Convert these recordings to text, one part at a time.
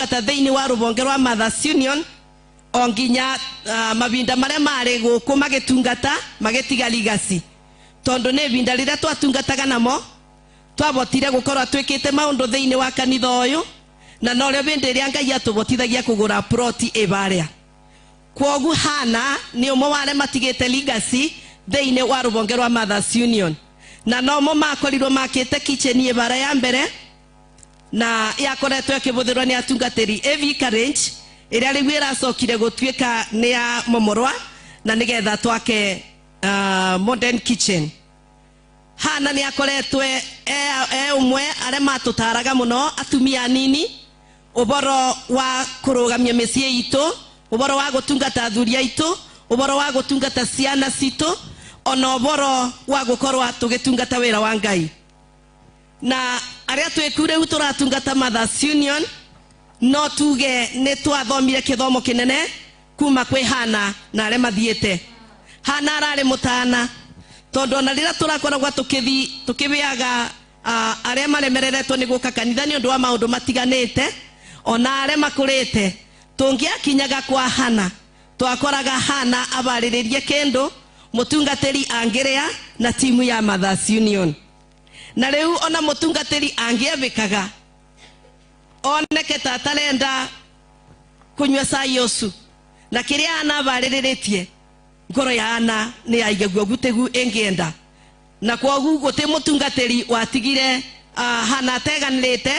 Ta thĩinĩ wa rũhonge rwa Mothers Union o nginya mavinda marĩa marĩ gũkũ magĩtungata magĩtiga legacy, tondũ nĩ ivinda rĩrĩa twatungataga namo twabotire gũkorwo twĩkĩte maũndũ thĩinĩ wa kanitha ũyũ, na norĩo bĩndĩ ĩrĩa Ngai atũbotithagia kũgũra ploti ĩbarĩa. Kwogu Hana nĩ ũmwe wa arĩa matigĩte legacy thĩinĩ wa rũhonge rwa Mothers Union, na nomo makorirwo makĩte kitchen ĩbara ya mbere na yakoretwo ĩkĩhũthĩrwo nĩ atungatĩri ĩ vicarage ĩrĩa rĩu ĩracokire gũtuĩka nĩ ya momorwa na nĩgetha twake modern kitchen. Hana nĩ akoretwo e ũmwe arĩa matũtaraga mũno atumia anini ũboro wa kũrũgamia mĩciĩ itũ, ũboro wa gũtungata athuri aitũ, ũboro wa gũtungata ciana citũ, ona ũboro wa gũkorwo tũgĩtungata wĩra wa Ngai. Na arĩa twĩku rĩu tũratungata Mothers Union no tuge nĩ twathomire kĩthomo kĩnene kuma kwĩ Hana na arĩa mathiĩte. Hana ararĩ mũtana, tondũ ona rĩrĩa tũrakoragwo tũkĩthi tũkĩbĩaga arĩa maremereretwo nĩ gũka kanitha nĩ ũndũ wa maũndũ matiganĩte, ona arĩa makũrĩte, tũngĩakinyaga kwa Hana twakoraga Hana abarĩrĩrie kĩndũ mũtungatĩri angĩrĩa na timu ya Mothers Union. Na rĩu ona mũtungatĩri angĩebĩkaga oneke ta atarenda kũnyua cai ũcu na kĩrĩa Hana abarĩrĩrĩtie, ngoro ya Hana nĩ yaigagua gutĩgu ĩngĩenda, na kwogu gũtĩ mũtungatĩri watigire Hana ateganĩrĩte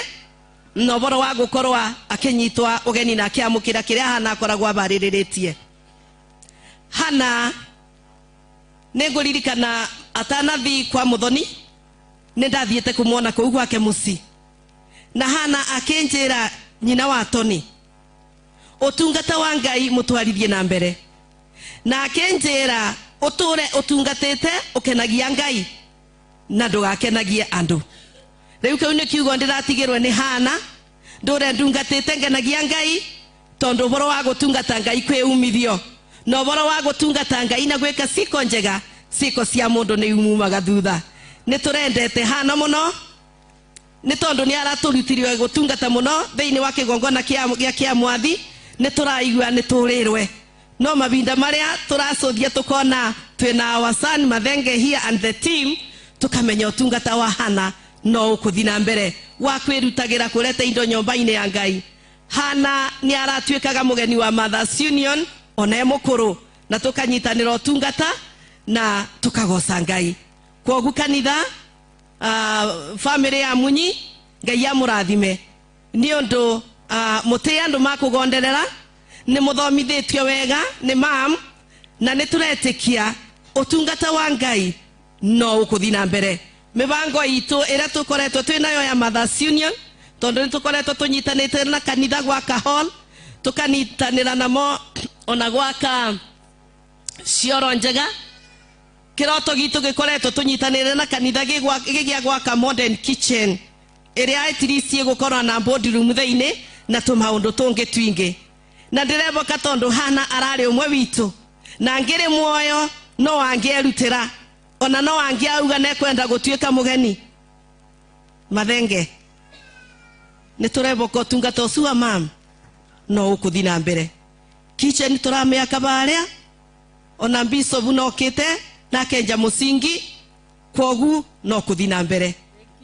na ũboro wa gũkorwo akĩnyitwa ũgeni na akĩamũkĩra kĩrĩa Hana akoragwo abarĩrĩrĩtie. Hana nĩ ngũririkana atanathi kwa mũthoni nĩ ndathiĩte kũmuona kũu gwake mũciĩ, na Hana akĩnjĩra nyina wa Tony ũtungata wa Ngai mũtwarithie na mbere, na akĩnjĩra ũtũre ũtungatĩte ũkenagia Ngai na ndũgakenagie andũ. Rĩu kĩu nĩ kiugo ndĩratigĩrwo nĩ Hana, ndũre ndungatĩte ngenagia Ngai, tondũ ũboro wa gũtungata Ngai kwĩ umithio, na ũboro wa gũtungata Ngai na gwĩka ciko njega, ciko cia mũndũ nĩ imumaga thutha. Nĩ tũrendete Hana mũno nĩ tondũ nĩ aratũrutire gũtungata mũno thĩinĩ wa kĩgongona kĩa mwathi. Nĩ tũraigua nĩ tũrĩrwe, no mavinda marĩa tũracũthia tũkona twĩna our son Mathenge here and the team, tũkamenya ũtungata wa Hana no ũkũthi na mbere wa kwĩrutagĩra kũrete indo nyũmba-inĩ ya Ngai. Hana nĩ aratuĩkaga mũgeni wa Mothers Union ona e mũkũrũ, na tũkanyitanĩra ũtungata na tũkagoca Ngai. Kwogu kanitha, family ya Munyi, Ngai amũrathime nĩ ũndũ mũtĩ andũ makũgonderera, nĩ mũthomithĩtio wega nĩ mam, na nĩ tũretĩkia ũtungata wa Ngai no ũkũthi na mbere. Mĩbango itũ ĩrĩa tũkoretwo twĩ nayo ya Mothers Union, tondũ nĩ tũkoretwo tũnyitanĩte na kanitha gwaka hall, tũkanyitanĩra namo ona gwaka cioro njega, kĩroto gitũ gĩkoretwo tũnyitanĩre na kanitha gĩgĩa gwaka modern kitchen ĩrĩa at least ĩgũkorwo na boardroom thĩinĩ na tũmaũndũ tũngĩ twingĩ. Na ndĩreboka tondũ Hana ararĩ ũmwe witũ na ngĩrĩ muoyo no angĩerutĩra, ona no angĩauga nekwenda gũtuĩka mũgeni. Mathenge, nĩ tũreboka ũtungata ũcio wa mam no ũkũthi na mbere. Kitchen tũramĩaka barĩa, ona bishop nokĩte na akenja mũcingi, kwogu no kũthi na mbere.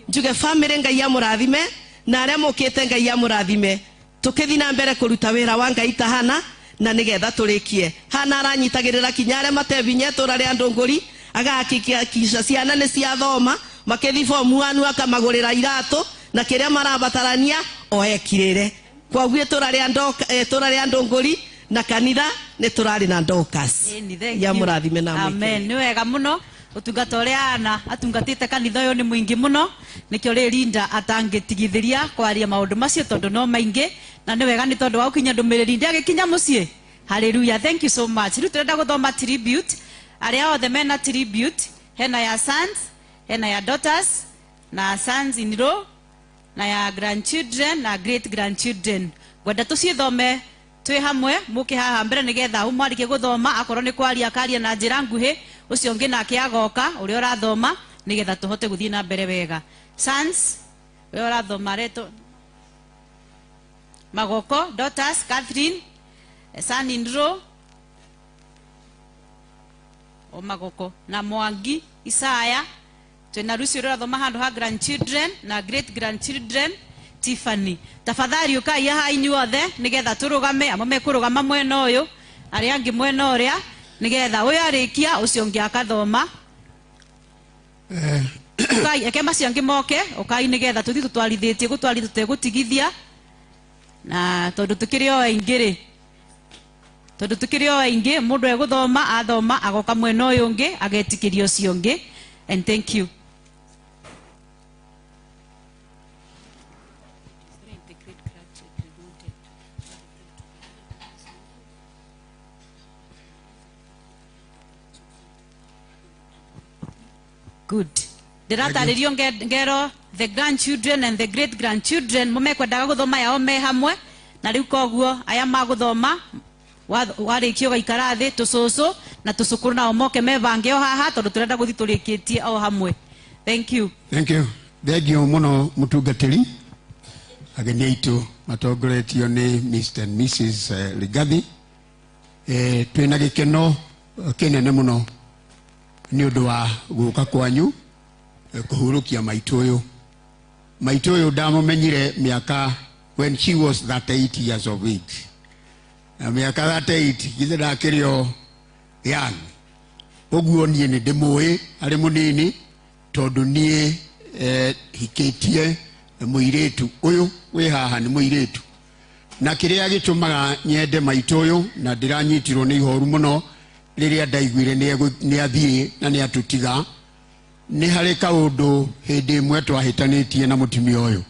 Njuge family Ngai amũrathime, na arĩa mũkĩte Ngai amũrathime, tũkĩthi na mbere kũruta wĩra wa Ngai ta Hana na nĩgetha tũrĩkie. Hana aranyitagĩrĩra kinya arĩa matebinya itũra rĩa Ndũngũri, agahakikisha ciana nĩ ciathoma, makĩthi form 1 akamagũrĩra iratũ na kĩrĩa marabatarania o ekirĩre. Kwoguo itũra rĩa Ndũngũri na kanitha nĩ tũrarĩ na Dorcas. Ĩni, thank Ya you. mũrathime na mwĩkĩre. Amen. Nĩ wega mũno ũtungata ũrĩa Hana atungatĩte kanitha ũyũ nĩ mũingĩ mũno, nĩkĩo rĩ Linda atangĩtigithĩria kwaria maũndũ macio tondũ no maingĩ, na nĩ wega nĩ tondũ wa gũkinya ndũmĩrĩri ndĩagĩkinya mũciĩ. Hallelujah, thank you so much. Rĩu tũrenda gũthoma tribute, arĩa othe mena tribute, hena ya sons, hena ya daughters, na sons in law, na ya grandchildren na great grandchildren. Ngwenda tũcithome twĩ hamwe, mũke haha mbere nĩgetha ũmwarĩkie gũthoma, akorwo nĩ kwaria akaria na njĩra nguhĩ, ũcio ũngĩ nake agoka ũrĩa ũrathoma nĩgetha tũhote gũthiĩ na mbere wega. Sons, ũrĩa ũrathoma aretwo Magoko daughters Catherine son in law o Magoko na Mwangi Isaya twina Lucy uria thoma handu ha grandchildren na great grandchildren Tiffany. Tafadhali ukai haha inyuothe nigetha turugame amwe mekurugama mwena uyu aria angi mwena uria nigetha uyu arikia ucio ungi akathoma. Ukai eke macio angi moke ukai nigetha tuthi tutwarithitie gutwari tutegũtigithia na tondu tukiri o aingi ri tondu tukiri o aingi mundu eguthoma athoma agoka mwena uyu ungi agetikiria ucio ungi. And thank you. Good. Ndĩratarĩrio ngero the grandchildren and the great grandchildren mumekwendaga guthoma yao me hamwe na riu koguo aya maguthoma warĩkia ũgaikara thĩ tũcũcũ na tũcũkũrũ nao moke mebange o haha tondũ tũrenda gũthiĩ tũrĩkĩtie o hamwe. Thank you. Thank you. Thank you mũno mũtungatĩri. Ageni aitũ matongoretio nĩ Mr. and Mrs. Rigathi. Twĩna gĩkeno kĩnene mũno nĩ ũndũ wa gũka kwanyu kũhurũkia maitũ ũyũ. Maitũ ũyũ ndamũmenyire mĩaka when she was 38 years of age. Na mĩaka 38 githĩ ndakĩrĩ o young. Ũguo niĩ nĩ ndĩmũĩ arĩ mũnini tondũ niĩ hikĩtie mũirĩtu ũyũ wĩ haha nĩ mũirĩtu. Na kĩrĩa gĩtũmaga nyende maitũ ũyũ na ndĩranyitirwo nĩ ihoru mũno rĩrĩa ndaiguire nĩ athiĩ na nĩ atũtiga nĩ harĩ kaũndũ hĩndĩ ĩmwe twahĩtanĩtie na mũtumia ũyũ.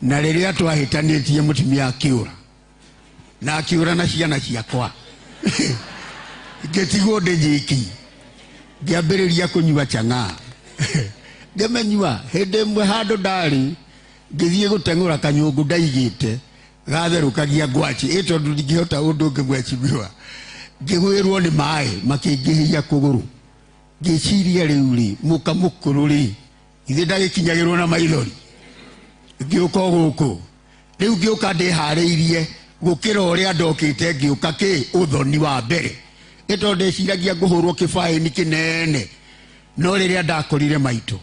Na rĩrĩa twahĩtanĩtie mũtumia akĩũra na akĩũra na ciana ciakwa ngĩtigwo ndĩ nyiki ngĩambĩrĩria kũnyua chang'aa. Ngĩmenyua hĩndĩ ĩmwe handũ ndarĩ ngĩthiĩ gũteng'ũra kanyũngũ ndaigĩte gatherũkagia ngwacĩ ĩ tondũ ndingĩhota ũndũ ũngĩ mwecimiwa ngĩgwĩrwo nĩ maĩ makĩngĩhia kũgũrũ. Ngĩciria rĩu rĩ mũka mũkũrũ rĩ ithe ndagĩkinyagĩrwo na maithori ngĩũka gũkũ rĩu ngĩũka ndĩharĩirie gũkĩra ũrĩa ndokĩte ngĩũka kĩ ũthoni wa mbere ĩ tondũ ndeciragia ngũhũrwo kĩbaĩni kĩnene. No rĩrĩa ndakorire maitũ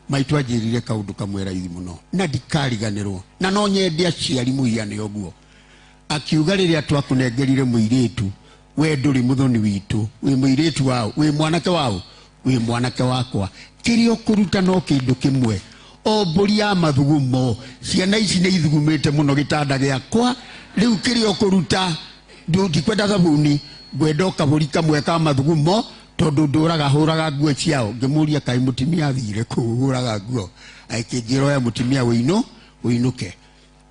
maitũ anjĩrire kaũndũ kamwe raithi mũno na ndikariganĩrwo na no nyende aciari mũhiane ũguo. Akiuga rĩrĩa twakũnengerire mũirĩtu we ndũrĩ mũthoni witũ wĩ mũirĩtu wao wĩ mwanake wao wĩ mwanake wakwa kĩrĩa ũkũruta no kĩndũ kĩmwe o mbũri ya mathugumo ciana ici nĩ ithugumĩte mũno gĩtanda gĩakwa rĩu kĩrĩa ũkũruta ndikwenda thabuni ngwenda o kabũri kamwe ka mathugumo tondũ ndũraga hũraga nguo ciao. Ngĩmũria kaĩ mũtumia athire kũu hũraga nguo akĩnjĩra oya mũtumia wĩinũ wĩinũke.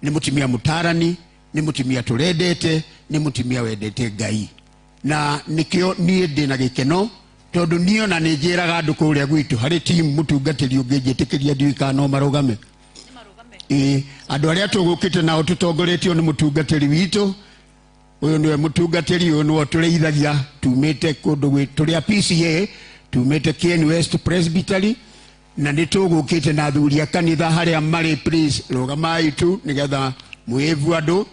Nĩ mũtumia mũtarani nĩ mũtumia tũrendete nĩ mũtumia wendete Ngai na nĩkĩo niĩ ndĩ na gĩkeno tondũ niĩ ona nĩ njĩraga andũ kũrĩa gwitũ harĩ team mũtungatĩri ũngĩnjĩtĩkĩria ndiũĩ kana no marũgame. Ĩĩ andũ arĩa tũgũkĩte nao tũtongoretio nĩ mũtungatĩri witũ ũyũ nĩwe mũtungatĩri ũyũ nĩwe tũrĩithagia tumĩte kũndũ tũrĩ a PCA tumĩte Kieni West Presbytery na nĩ tũgũkĩte na athuri a kanitha harĩa marĩ please rũgamai tu nĩgetha mwĩvu andũ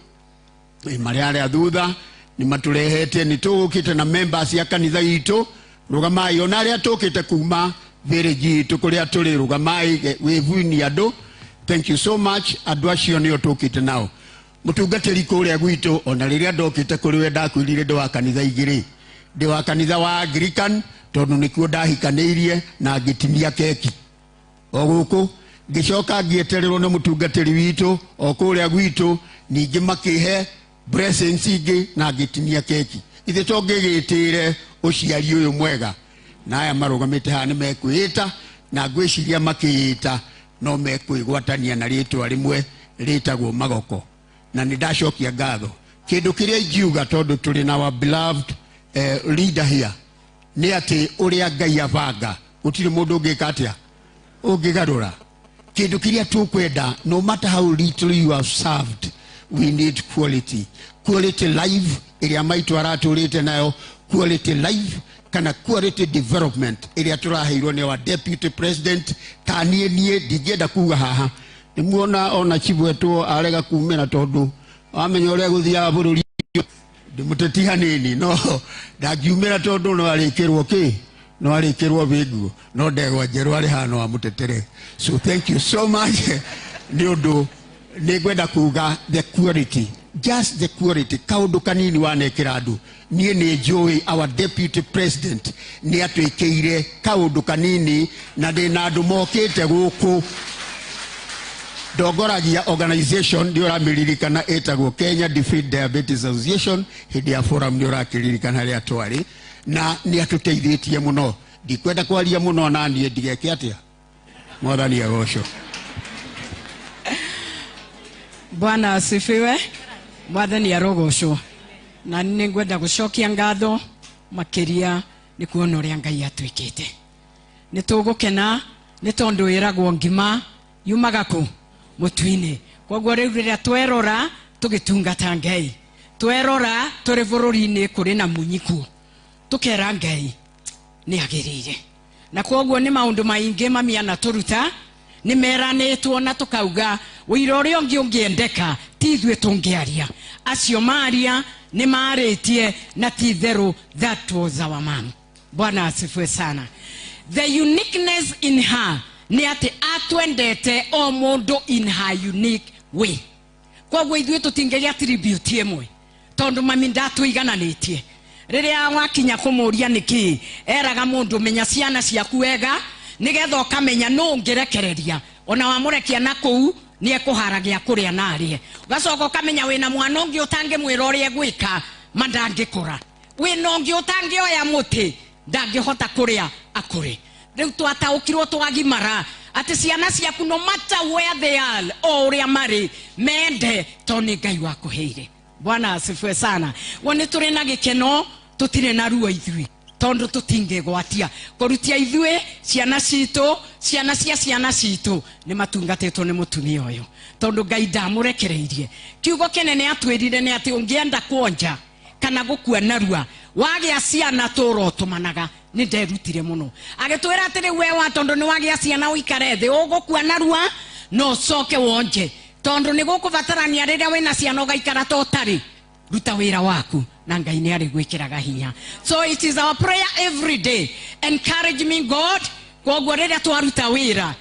marĩa arĩa thutha nĩ matũrehete nĩ tũgũkĩte na members ya kanitha itũ rũgamai ona arĩa tũkĩte kuma village itũ kũrĩa tũrĩ rũgamai wĩvu-inĩ andũ. Thank you so much andũ acio nĩo tũkĩte nao. Mũtungatĩri kũrĩa gwitũ ona rĩrĩa ndokĩte kũrĩ we ndakwĩrire ndĩ wa kanitha igĩrĩ ndĩ wa kanitha wa Anglican tondũ nĩkuo ndahikanĩirie na ngĩtinia keki o gũkũ ngĩcoka ngĩetererwo nĩ mũtungatĩri witũ o kũrĩa gwitũ ningĩ makĩhe blessings ingĩ na ngĩtinia keki. Ithe to ngĩgĩtĩre ũciari ũyũ mwega na aya marũgamĩte haha nĩ mekwĩĩta na ngwĩciria makĩĩta no mekwĩgwatania na rĩtwa rĩmwe rĩtagwo Magoko. Na nĩ ndacokia ngatho. Kĩndũ kĩrĩa ingiuga tondũ tũrĩ na our beloved leader here nĩ atĩ ũrĩa Ngai abanga gũtirĩ mũndũ ũngĩka atĩa ũngĩgarũra. Kĩndũ kĩrĩa tũkwenda no matter how little you have served we need quality quality life ĩrĩa maitũ aratũrĩte nayo quality life kana quality development ĩrĩa tũraheirwo nĩ our deputy president ta niĩ ndingĩenda kuga haha Nĩ muona ona chibwetwo arega kumĩra tondũ wamenya ũrĩa gũthiaga bũrũri ndĩmũteti hanini no ndangiumĩra tondũ no arĩkĩrwo kĩ no arĩkĩrwo wĩguo no ndegwa njerũ arĩ haha no amũtetere. So thank you so much nĩ ũndũ nĩ ngwenda kuga the quality, just the quality, kaũndũ kanini wanekĩra andũ. Niĩ nĩ njũĩ our deputy president nĩ atwĩkĩire kaũndũ kanini na ndĩna andũ mokĩte gũkũ. Ndongoragia organization nĩ ũramĩririkana ĩtagwo Kenya Defeat Diabetes Association. Hĩndĩ ya forum nĩ ũrakĩririkana harĩa twarĩ na nĩ atũteithĩtie mũno. Ndikwenda kwaria mũno na niĩ ndigeke atĩa. Mwathani agocwo. Bwana asifiwe. Mwathani arogocwo. Na nĩ ngwenda gũcokia ngatho makĩria nĩ kuona ũrĩa Ngai atwĩkĩte. Nĩ tũgũkena nĩ tondũ ĩragwo ngima yumaga kũ mũtu-inĩ. Koguo rĩu rĩrĩa twerora tũgĩtungata Ngai, twerora tũrĩ bũrũri-inĩ kũrĩ na munyi kuo, tũkera Ngai nĩ agĩrĩire. Na koguo nĩ maũndũ maingĩ mami anatũruta nĩ meranĩtwo na tũkauga ũira ũrĩa ũngĩ ũngĩendeka ti ithuĩ tũngĩaria. Acio maria nĩ marĩtie na ti itherũ, that was our mom. Bwana asifiwe sana. The uniqueness in her nĩ atĩ atwendete o mũndũ in her unique way. Koguo ithuĩ tũtingĩgĩa tribute ĩmwe tondũ mami ndatũigananĩtie. Rĩrĩa wakinya kũmũria nĩkĩ eraga mũndũ menya ciana ciaku wega nĩgetha ũkamenya nũ ũngĩrekereria ona wamũrekia na kũu nĩ ekũhara gĩa kũrĩa na arĩe. Ũgacoka ũkamenya wĩna mwana ũngĩ ũtangĩmwĩra ũrĩa egwĩka ma ndangĩkũra, wĩna ũngĩ ũtangĩoya mũtĩ ndangĩhota kũrĩa akũre. Rĩu twataũkirwo twagimara atĩ ciana ciaku no matter where they are o ũrĩa marĩ mende tondũ nĩ Ngai wakũheire. Bwana asifiwe sana. Wo nĩ tũrĩ na gĩkeno tũtirĩ na ruo ithuĩ tondũ tũtingĩgwatia kũrutia ithuĩ ciana citũ ciana cia ciana citũ nĩ matungatĩtwo nĩ mũtumia ũyũ tondũ Ngai ndamũrekereirie. Kiugo kĩnene atwĩrire nĩ atĩ ũngĩenda kuonja kana gũkua narua wagĩa ciana tũra ũtũmanaga. Nĩ nderutire mũno agĩtwĩra atĩrĩ we wa tondũ nĩ wagĩa ciana ũikare thĩ ũgũkua narua no ũcoke wonje tondũ nĩ gũkũbatarania rĩrĩa wĩna ciana ũgaikara ta ũtarĩ. Ruta wĩra waku na Ngai nĩ arĩgwĩkĩraga hinya. So it is our prayer every day, encourage me God. Koguo rĩrĩa twaruta wĩra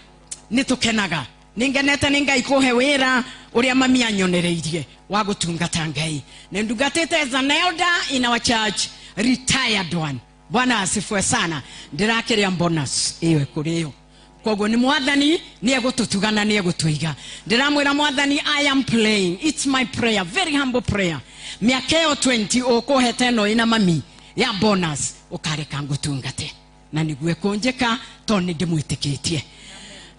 nĩ tũkenaga. Nĩ ngenete nĩ Ngai kũhe wĩra ũrĩa mami anyonereirie wa gũtungata Ngai. Nĩ ndungatĩte as an elder in our church, retired one. Bwana asifiwe sana. Ndĩrakĩrĩa bonus ĩyo ĩkũrĩ ĩyo. Koguo nĩ Mwathani nĩ egũtũtugana nĩ egũtũiga. Ndĩramwĩra Mwathani, I am praying, it's my prayer, very humble prayer. Mĩaka ĩyo 20 ũkũhete ĩno ĩna mami ya bonus ũkareka ngũtungate na nĩguo ĩkũnjĩka tondũ nĩ ndĩmwĩtĩkĩtie.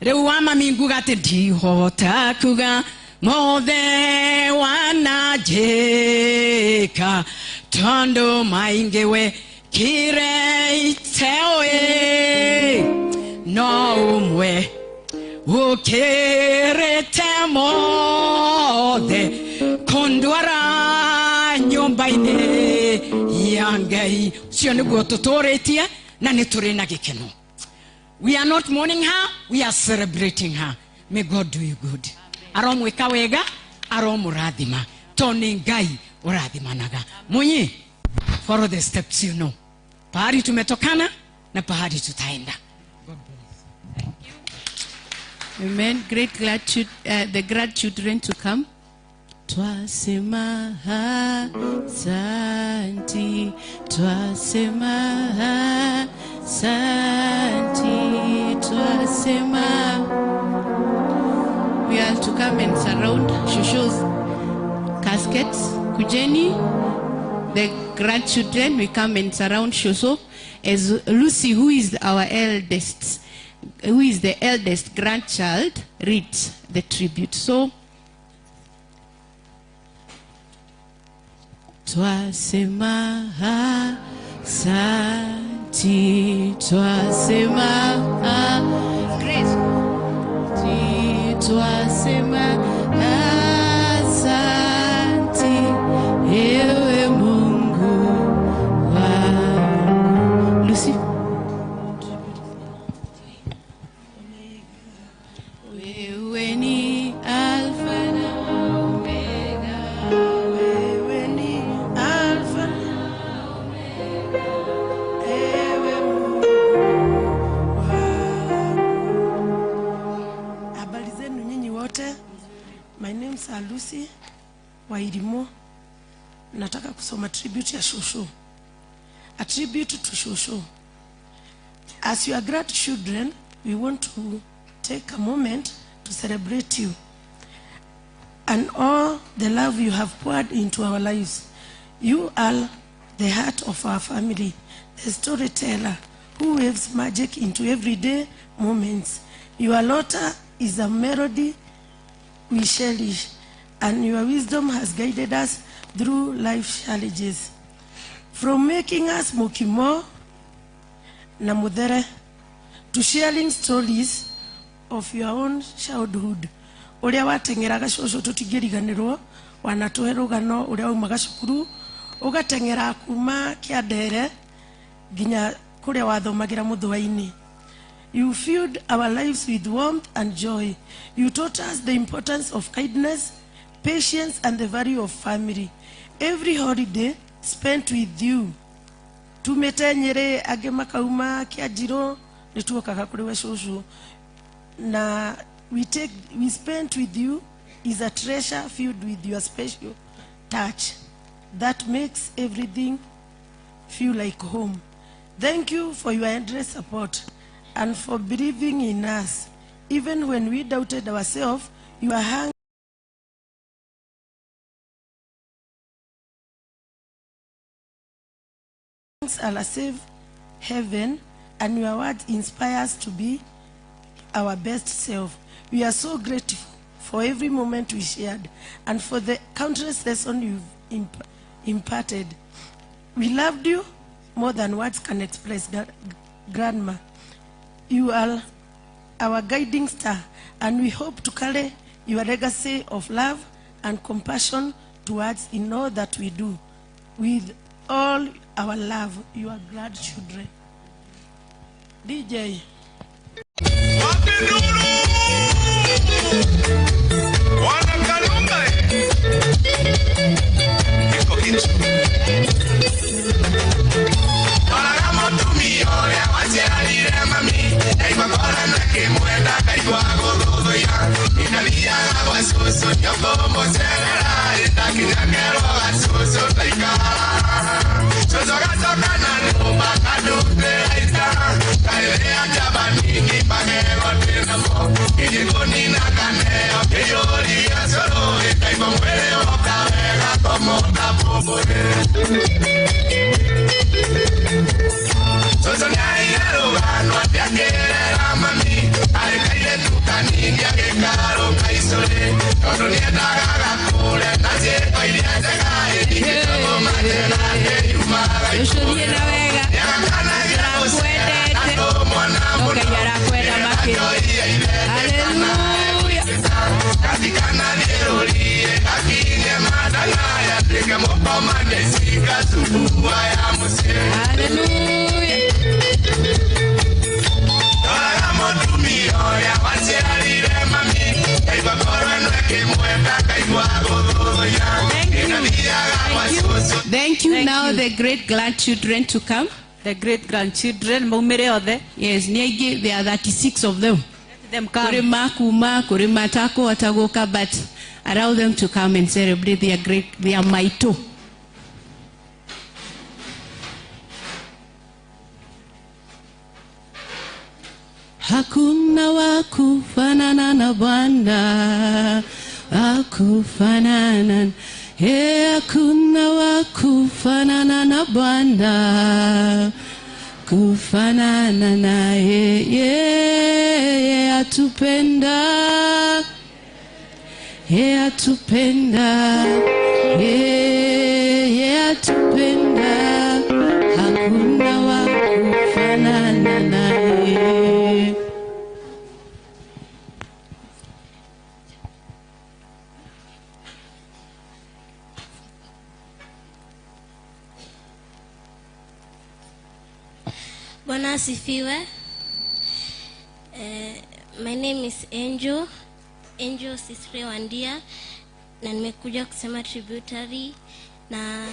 Rĩu wa mami nguga atĩ ndihota kuga mothe wananjĩka tondũ maingĩ wekire itewe no ũmwe ũkĩrĩte mothe kũndwara nyũmba-inĩ ya Ngai. Ũcio nĩguo tũtũrĩtie na nĩ tũrĩ na gĩkeno. We are not mourning her, we are celebrating her. May God do you good. Aromwĩka wega, aromũrathima tondũ nĩ Ngai ũrathimanaga. Munyi, follow the steps you know. Pahali tumetokana na pahali tutaenda. God bless. Thank you. Amen. Great gratitude, the grandchildren to come. Twasema asanti, twasema asanti, twasema. We are to come and surround Shosho's casket. Kujeni, the grandchildren, we come and surround Shosho as Lucy, who is our eldest, who is the eldest grandchild, reads the tribute. So, twasema asanti, twasema grace, twasema asanti, ewe Mungu wangu. Lucy. Wewe ni Wairimu. Nataka kusoma tribute ya shosho. A tribute to shosho. As your grandchildren, we want to take a moment to celebrate you and all the love you have poured into our lives. You are the heart of our family, the storyteller who waves magic into everyday moments. Your laughter is a melody we cherish, and your wisdom has guided us through life's challenges. From making us mukimo na muthere to sharing stories of your own childhood. Uria wateng'eraga cũcũ tũtingĩriganĩrwo, wanatũhe rũgano ũrĩa waumaga cukuru ũgateng'era kuma Kĩandere nginya kũrĩa wathomagĩra Mũthũa-inĩ. You filled our lives with warmth and joy. You taught us the importance of kindness, patience, and the value of family. Every holiday spent with you, tumĩte Nyĩrĩ, angĩ makauma Kĩanjirũ, nĩ tuokaga kũrĩ we cũcũ. Na we spent with you is a treasure filled with your special touch that makes everything feel like home. Thank you for your endless support and for believing in us. Even when we doubted ourselves, your hands are a safe haven, and your words inspire us to be our best self. We are so grateful for every moment we shared and for the countless lessons you've imparted. We loved you more than words can express, Grandma. You are our guiding star, and we hope to carry your legacy of love and compassion towards in all that we do. With all our love, your grandchildren. DJ. Thank you. Now the great grandchildren to come. The great grandchildren, maumire othe. Yes, niaige, there are 36 of them. Let them come. Kuri makuma, kuri matako watagoka, but allow them to come and celebrate their great, their maito. Hakuna wa kufanana na Bwana, hakufanana. Hey, hakuna wa kufanana na Bwana, kufanana naye. Yeye atupenda, yeye atupenda, yeye atupenda, hakuna wa kufanana naye. Bwana asifiwe. My name is Angel, Angel Sisre Wandia, na nimekuja kusema tributary na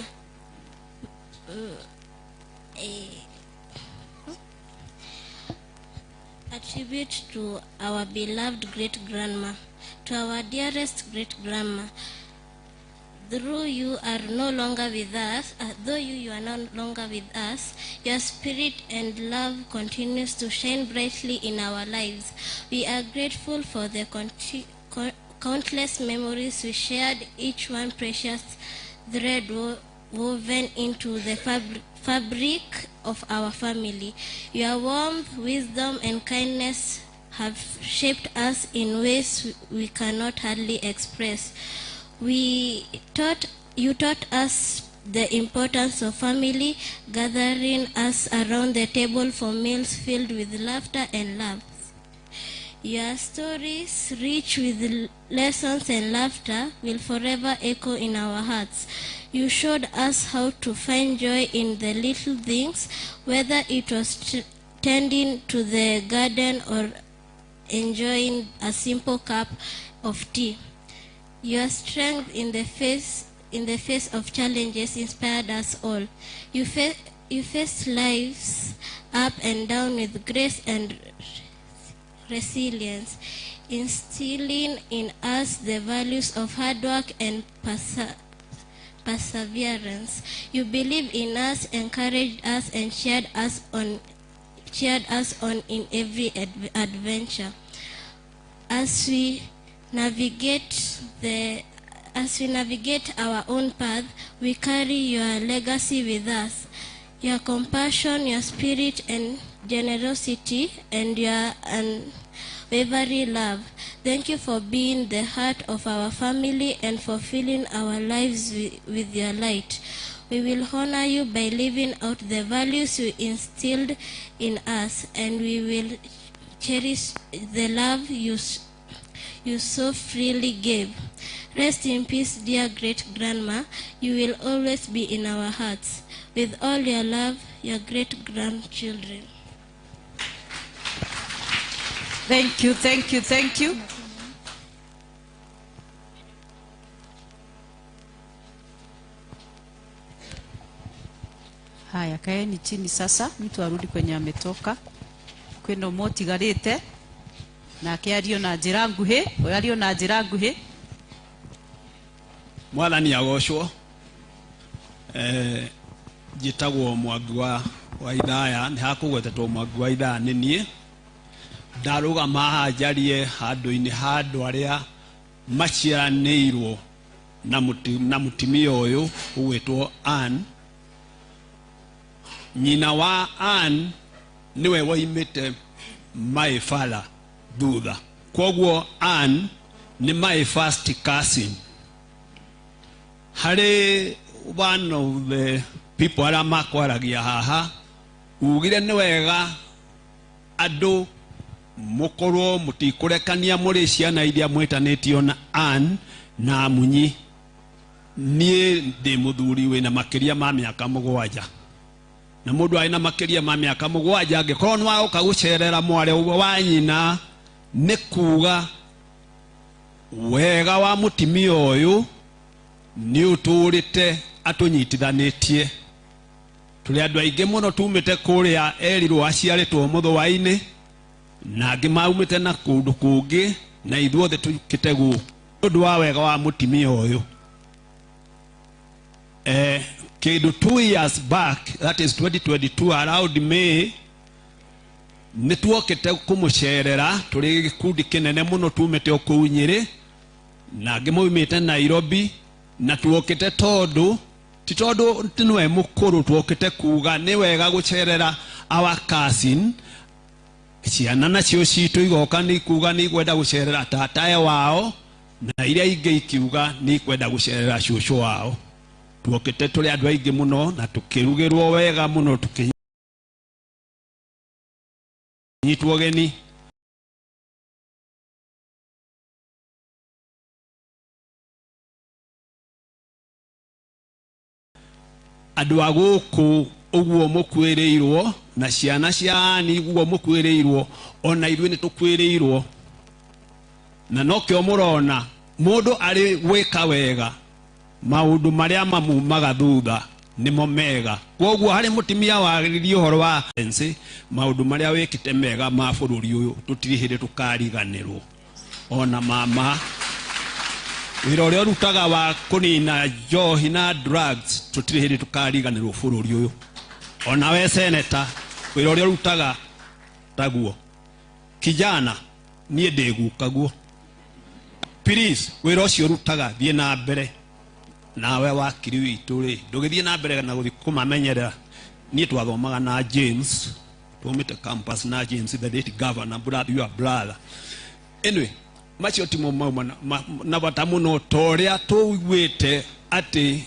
a tribute to our beloved great grandma, to our dearest great grandma, Through you are no longer with us, though you are no longer with us, your spirit and love continues to shine brightly in our lives. We are grateful for the countless memories we shared, each one precious thread woven into the fabric of our family. Your warmth, wisdom, and kindness have shaped us in ways we cannot hardly express. You taught us the importance of family, gathering us around the table for meals filled with laughter and love. Your stories, rich with lessons and laughter, will forever echo in our hearts. You showed us how to find joy in the little things, whether it was tending to the garden or enjoying a simple cup of tea. Your strength in the face of challenges inspired us all. You faced life's up and down with grace and resilience, instilling in us the values of hard work and perseverance. You believed in us, encouraged us, and cheered us on in every adventure. As we navigate our own path, we carry your legacy with us. Your compassion, your spirit and generosity, and your unwavering love. Thank you for being the heart of our family and for filling our lives with your light. We will honor you by living out the values you instilled in us, and we will cherish the love you so freely gave. Rest in peace, dear great-grandma. You will always be in our hearts. With all your love, your great-grandchildren. Thank you, thank you, thank you. Haya, kaeni chini sasa, mtu arudi kwenye ametoka. Kwĩna ũmwe ũtigarĩte, nake ario na njĩra nguhĩ, ũyũ ario na njĩra nguhĩ. Mwathani agocwo. Njĩtagwo Mwangi wa Ithaya, nĩ hakũgwetetwo Mwangi wa Ithaya nĩ niĩ. Ndarũgama haha njarie handũ-inĩ ha andũ arĩa maciaranĩirwo na mũtumia ũyũ ũgwĩtwo Ann. Nyina wa Ann niwe woimĩte my father thutha, kwoguo Ann nĩ my first cousin. Harĩ one of the people arĩa makwaragia haha ugire nĩ wega andũ mũkorwo mũtikũrekania mũrĩ ciana iria mwĩtanĩtio na Ann na Munyi. Niĩ ndĩ mũthuri wĩna makĩria ma mĩaka 7, na mũndũ arĩ na makĩria ma mĩaka 7 angĩkorwo nĩ waũka gũcerera mwarĩ wa nyina, nĩ kuga wega wa mũtumia ũyũ nĩ ũtũrĩte atũnyitithanĩtie. Tũrĩ andũ aingĩ mũno tumĩte kũrĩa erirwo aciarĩtwo mũthũa-inĩ, na angĩ maumĩte na kũndũ kũngĩ, na ithuothe tũkĩte gũkũ ũndũ wa wega wa mũtumia ũyũ. Kĩndũ 2 years back, that is 2022 around May, nĩ tuokĩte kũmũcerera tũrĩ gĩkundi kĩnene mũno tumĩte o kũu Nyĩrĩ, na angĩ maumĩte Nairobi, na tuokĩte tondũ ti tondũ nĩwe mũkũrũ, tuokĩte kuga nĩ wega gũcerera our cousin. Ciana nacio citũ igoka nĩ kuga nĩ ikwenda gũcerera tatae wao, na iria ingĩ ikiuga nĩ ikwenda gũcerera cũcũ wao. Tuokĩte tũrĩ andũ aingĩ mũno na tũkĩrugĩrwo wega mũno, tũkĩnyitwo ũgeni. Andũ a gũkũ ũguo mũkuĩrĩirwo na ciana cia Ann ũguo mũkuĩrĩirwo, ona ithuĩ nĩ tũkuĩrĩirwo. Na nokĩo mũrona mũndũ arĩ gwĩka wega, maũndũ marĩa mamumaga thutha nĩmo mega. Kwoguo harĩ mũtumia wagĩrĩrie ũhoro wa sense, maũndũ marĩa wĩkĩte mega ma bũrũri ũyũ tũtirĩ hĩndĩ tũkariganĩrwo. Ona mama Wĩra ũrĩa ũrutaga wa kũnina njohi na drugs tũtirĩ hĩndĩ tũkariganĩrwo bũrũri ũyũ. Onawe seneta wĩra ũrĩa ũrutaga taguo. Kijana niĩ ndĩgukaguo. Please wĩra ũcio ũrutaga thiĩ na mbere. Nawe wakiri witũ rĩ ndũgĩthiĩ na mbere na gũthiĩ kũmamenyerera. Niĩ twathomaga na James, twaumĩte campus na James the late governor, brother, your brother. Anyway, macio timo mauma na bata mũno ta ũrĩa tũiguĩte atĩ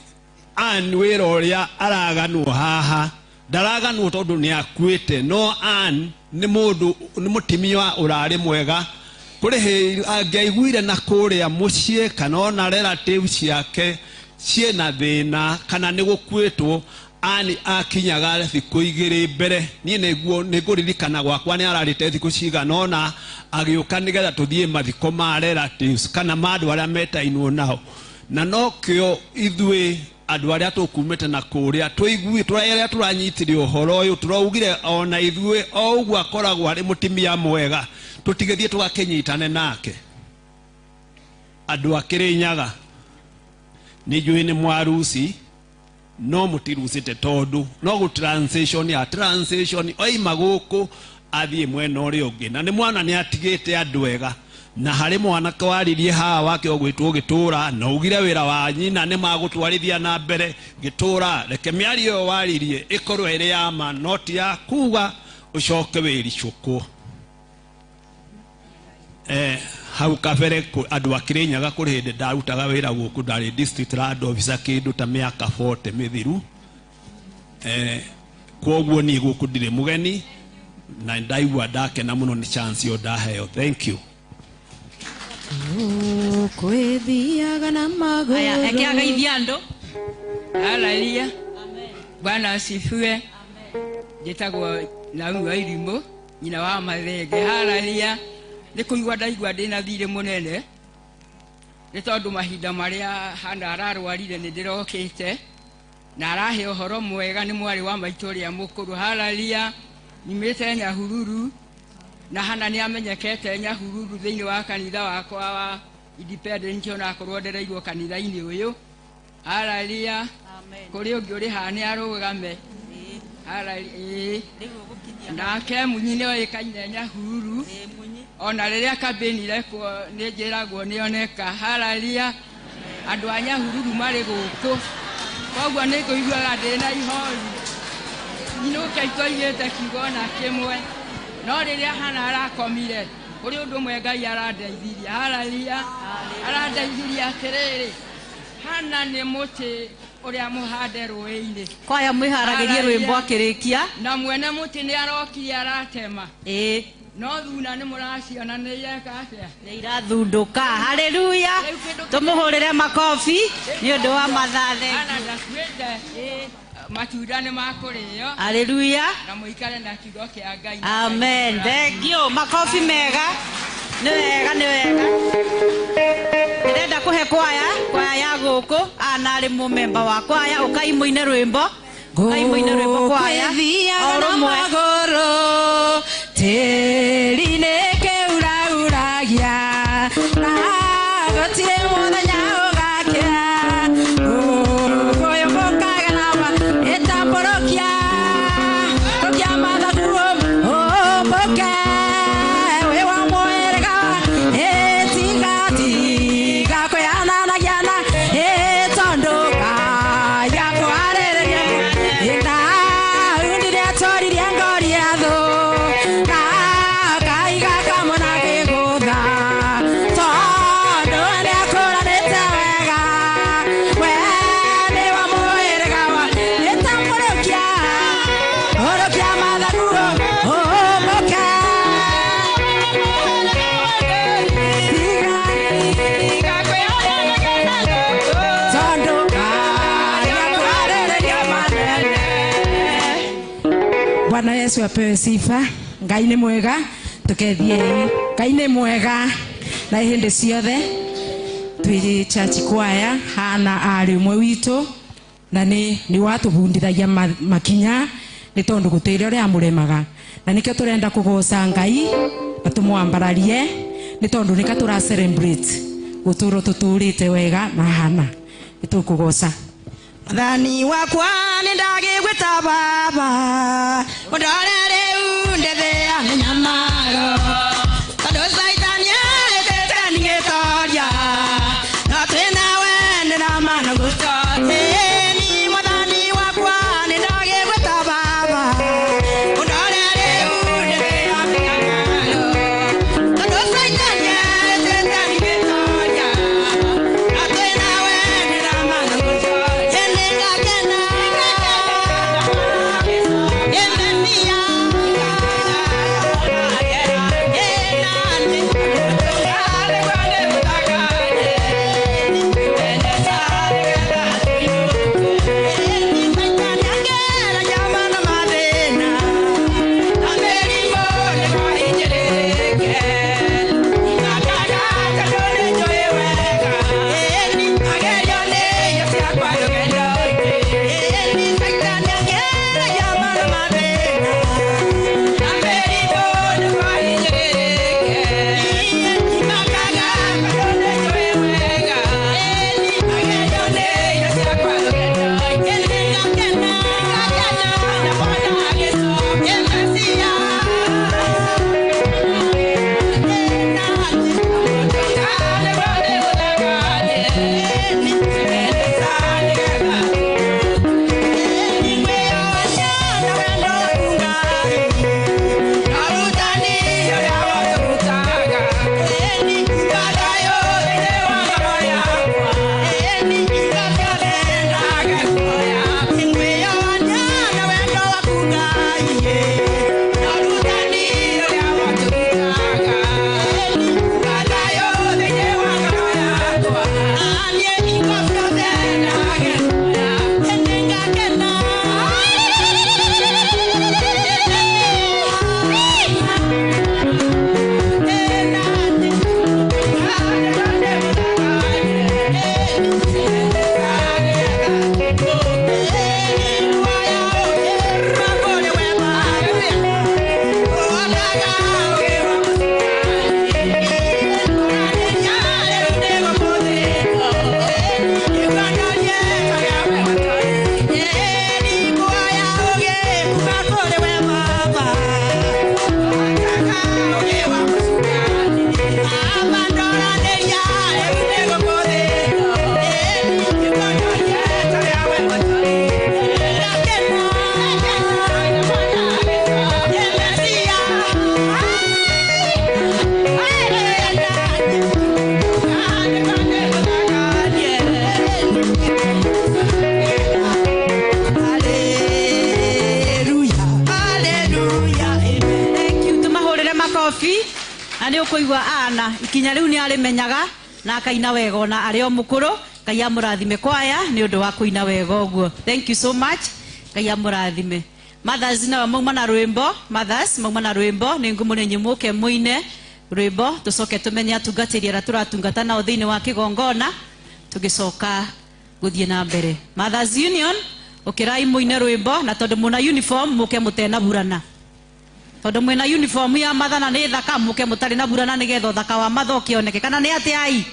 Ann wĩra ũrĩa araganwo haha ndaraganwo tondũ nĩ akuĩte, no Ann nĩ mũndũ nĩ mũtimia ũrarĩ mwega. Kũrĩ hĩndĩ angĩaiguire na kũrĩa mũciĩ kana ona relatives ciake ciĩna thĩna kana nĩ gũkuĩtwo, Ann akinyaga thikũ igĩrĩ mbere. Niĩ nĩngũririkana gwakwa nĩ ararĩte thikũ cigana ũna agĩũka nĩgetha tũthiĩ mathiko ma relatives kana ma andũ arĩa metainwo nao. Na nokĩo ithuĩ andũ arĩa tũkumĩte na kũrĩa tũiguĩ arĩa tũranyitire ũhoro ũyũ tũraugire ona ithuĩ o ũguo akoragwo arĩ mũtimia mwega tũtigĩthiĩ tũgakĩnyitane nake. Andũ a Kĩrĩnyaga nĩ njũĩ nĩ mwaruci no mũtirucĩte tondũ no gũ transition ya transition oima gũkũ athiĩ mwena ũrĩa ũngĩ, na nĩ mwana nĩ atigĩte andũ ega. Na harĩ mwanake waririe haha wake ũgwĩtwo Gĩtũra na ugire wĩra wa nyina nĩ magũtwarithia na mbere. Gĩtũra reke mĩario ĩyo waririe ĩkorwo ĩrĩ ya ma no ti ya kuga ũcoke wĩricũkwo. Hau kabere andũ a Kĩrĩnyaga kũrĩ hĩndĩ ndarutaga wĩra gũkũ, ndarĩ district land officer kĩndũ ta mĩaka 40 mĩthiru. Kwoguo niĩ gũkũ ndirĩ mũgeni na ndaigua ndakena mũno nĩ chance ĩyo ndaheo. Thank you. Kwĩthiaga na magũrũ. Aya, reke agaithie andũ. Haleluya. Bwana asifiwe. Njĩtagwo Naomi wa Irimũ, nyina wa Mathenge. Haleluya. Nĩ kũigua ndaigua ndĩna thirĩ mũnene nĩ tondũ mahinda marĩa Hana ararwarire nĩ ndĩrokĩte na arahe ũhoro mwega nĩ mwarĩ wa maitũ ũrĩa mũkũrũ. Haleluya. Nyumĩte Nyahururu na Hana nĩ amenyekete Nyahururu thĩinĩ wa kanitha wakwa wa Independent ona akorwo ndereirwo kanitha-inĩ ũyũ. Haleluya. Kũrĩ ũngĩ ũrĩ haha nĩ arũgame. Haleluya. Nake Munyi nĩ oĩkaine Nyahururu ona rĩrĩa kambĩni irekwo nĩ njĩragwo nĩ oneka. Haleluya. Andũ a Nyahururu marĩ gũkũ, koguo nĩ ngũiguaga ndĩna ihoru nyinũke itoigĩte kiugo ona kĩmwe, no rĩrĩa Hana arakomire kũrĩ ũndũ ũmwe Ngai arandeithirie. Haleluya. Arandeithirie atĩrĩrĩ, Hana nĩ mũtĩ ũrĩa mũhande rũĩ-inĩ. Kwaya mwĩharagĩrie rwĩmbo akĩrĩkia. Na mwene mũtĩ nĩ arokire aratema. No thuna nĩ mũraciona nĩ ireka atĩa? Nĩ irathundũka. Haleluya. Tũmũhũrĩre makobi nĩ ũndũ wa mathathe. Hana ndakuĩte. Matunda nĩ makũrĩo. Haleluya. Na mũikare na kiugo kĩa Ngai. Amen. Thank you. Makobi mega. Nĩ wega, nĩ wega. Ndĩrenda kũhe kwaya ya gũkũ ana arĩ mũmemba wa kwaya ũkai mũine rwĩmbo. Ũkai mũine rwĩmbo kwaya. Kwĩthiaga O na rũmwe. magũrũ tĩri-inĩ kĩurauragia na gũtirĩ mũthenya ũgakĩra. Ũyũ mũkaga na ĩtambũrũkia rũkia mathagu ũmbũke wĩ wa mũhĩrĩga ĩtiga tiga kwĩhananagia na ĩtondũ Ngai akũharĩrĩria. Daudi nĩatoririe Goliathũ na akaiga kamũna kĩgũtha tondũ nĩakũranĩte wega. We nĩ wa mũhĩrĩga wa ĩtambũrũkia ũrũkia mathagu ũmbũke. Tondũ Ngai akũharĩrĩria manene. Bwana Yesu apewe sifa. Ngai nĩ mwega, tukethiei. Ngai nĩ mwega na hĩndĩ ciothe. Twĩ church choir Hana arĩ ũmwe witũ na nĩ watũbundithagia makinya nĩ tondũ gũtĩrĩ ũrĩa amũremaga, na nĩkĩo tũrenda kũgoca Ngai na tũmwambararie nĩ tondũ nĩka tũra celebrate Guturo tuturite wega na hana nitukugoca. Mwathani wakwa nindagigwita baba undore riu ndethea ni nyamaro tondu Saitani etete ningitoria no twi nawe ndiramana gutoria. Ni Mwathani wakwa nindagigwita baba undore riu ndethea ni nyamaro tondu Saitani etete ningitoria no twi nawe ndiramana gutoria. Kuigua ana ikinya riu ni arimenyaga na akaina wega ona ari o mukuru. Ngai amurathime kwaya ni undu wa kuina wega uguo. Thank you so much. Ngai amurathime. Mothers na mauma na rwimbo, mothers mauma na rwimbo ni ngumune nyimuke muine rwimbo tucoke tumenye atungatiri aria turatungata nao thiini wa kigongona tugicoka guthie na mbere. Mothers Union ukirai muine rwimbo na tondu muna uniform muke mutena burana. Tondu mwina uniform ya mathana ni thaka muke mutari na burana ni getha thaka wa matha ukioneke kana ni ati ai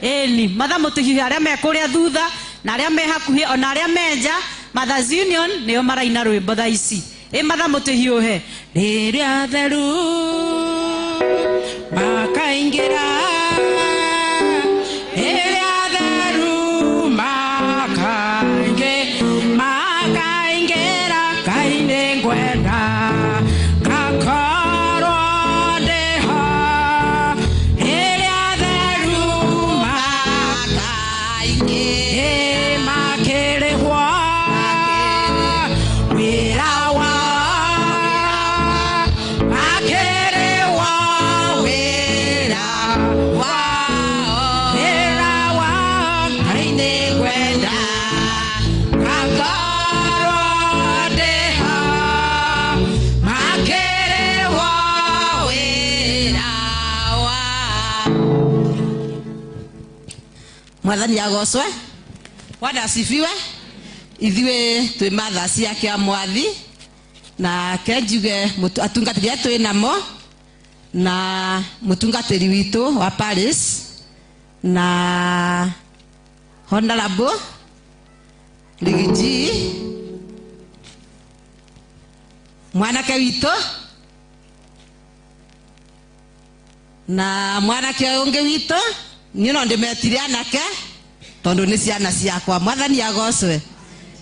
eni matha mutihihe aria me kuria thutha na aria me hakuhi ona aria menja. Mothers Union nio maraina rwimbo thaa ici. Ĩ matha mutihiuhe riria theru makaingira riria theru makaingira Ngai nĩngwenda Mwathani agocwe. Bwana asifiwe. Ithuĩ twĩ matha ciake a mwathi na ke njuge atungatĩri arĩa twĩ namo na mũtungatĩri witũ wa Paris Na Honorable Rigiji mwanake witũ na mwanake ũngĩ witũ niĩ no ndĩmetire anake tondũ nĩ ciana ciakwa. Mwathani agocwe.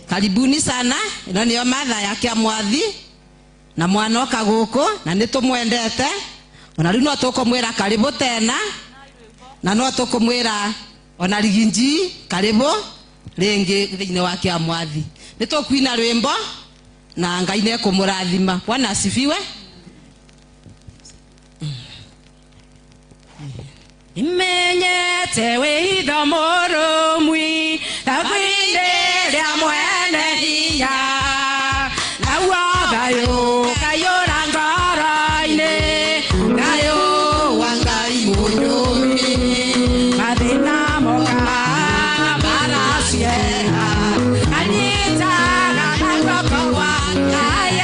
Karibuni sana. Ĩno nĩyo matha ya Kĩamwathi na mwanoka gũkũ na nĩ tũmwendete ona rĩu no tũkũmwĩra karibu tena na no tũkũmwĩra ona Riginji karibu rĩngĩ thĩinĩ wa Kĩamwathi. Nĩ tũkwina rwĩmbo na Ngai nĩ ekũmũrathima. Bwana asifiwe. Imenyete wĩitho mũrũmwi thabuinĩ rĩa mwene hinya naguo thayũ ũkaiyũra ngoro-inĩ thayũ wa Ngai mũnyũmi mathĩna moka maraciera anyitaga na guoko gwa Ngai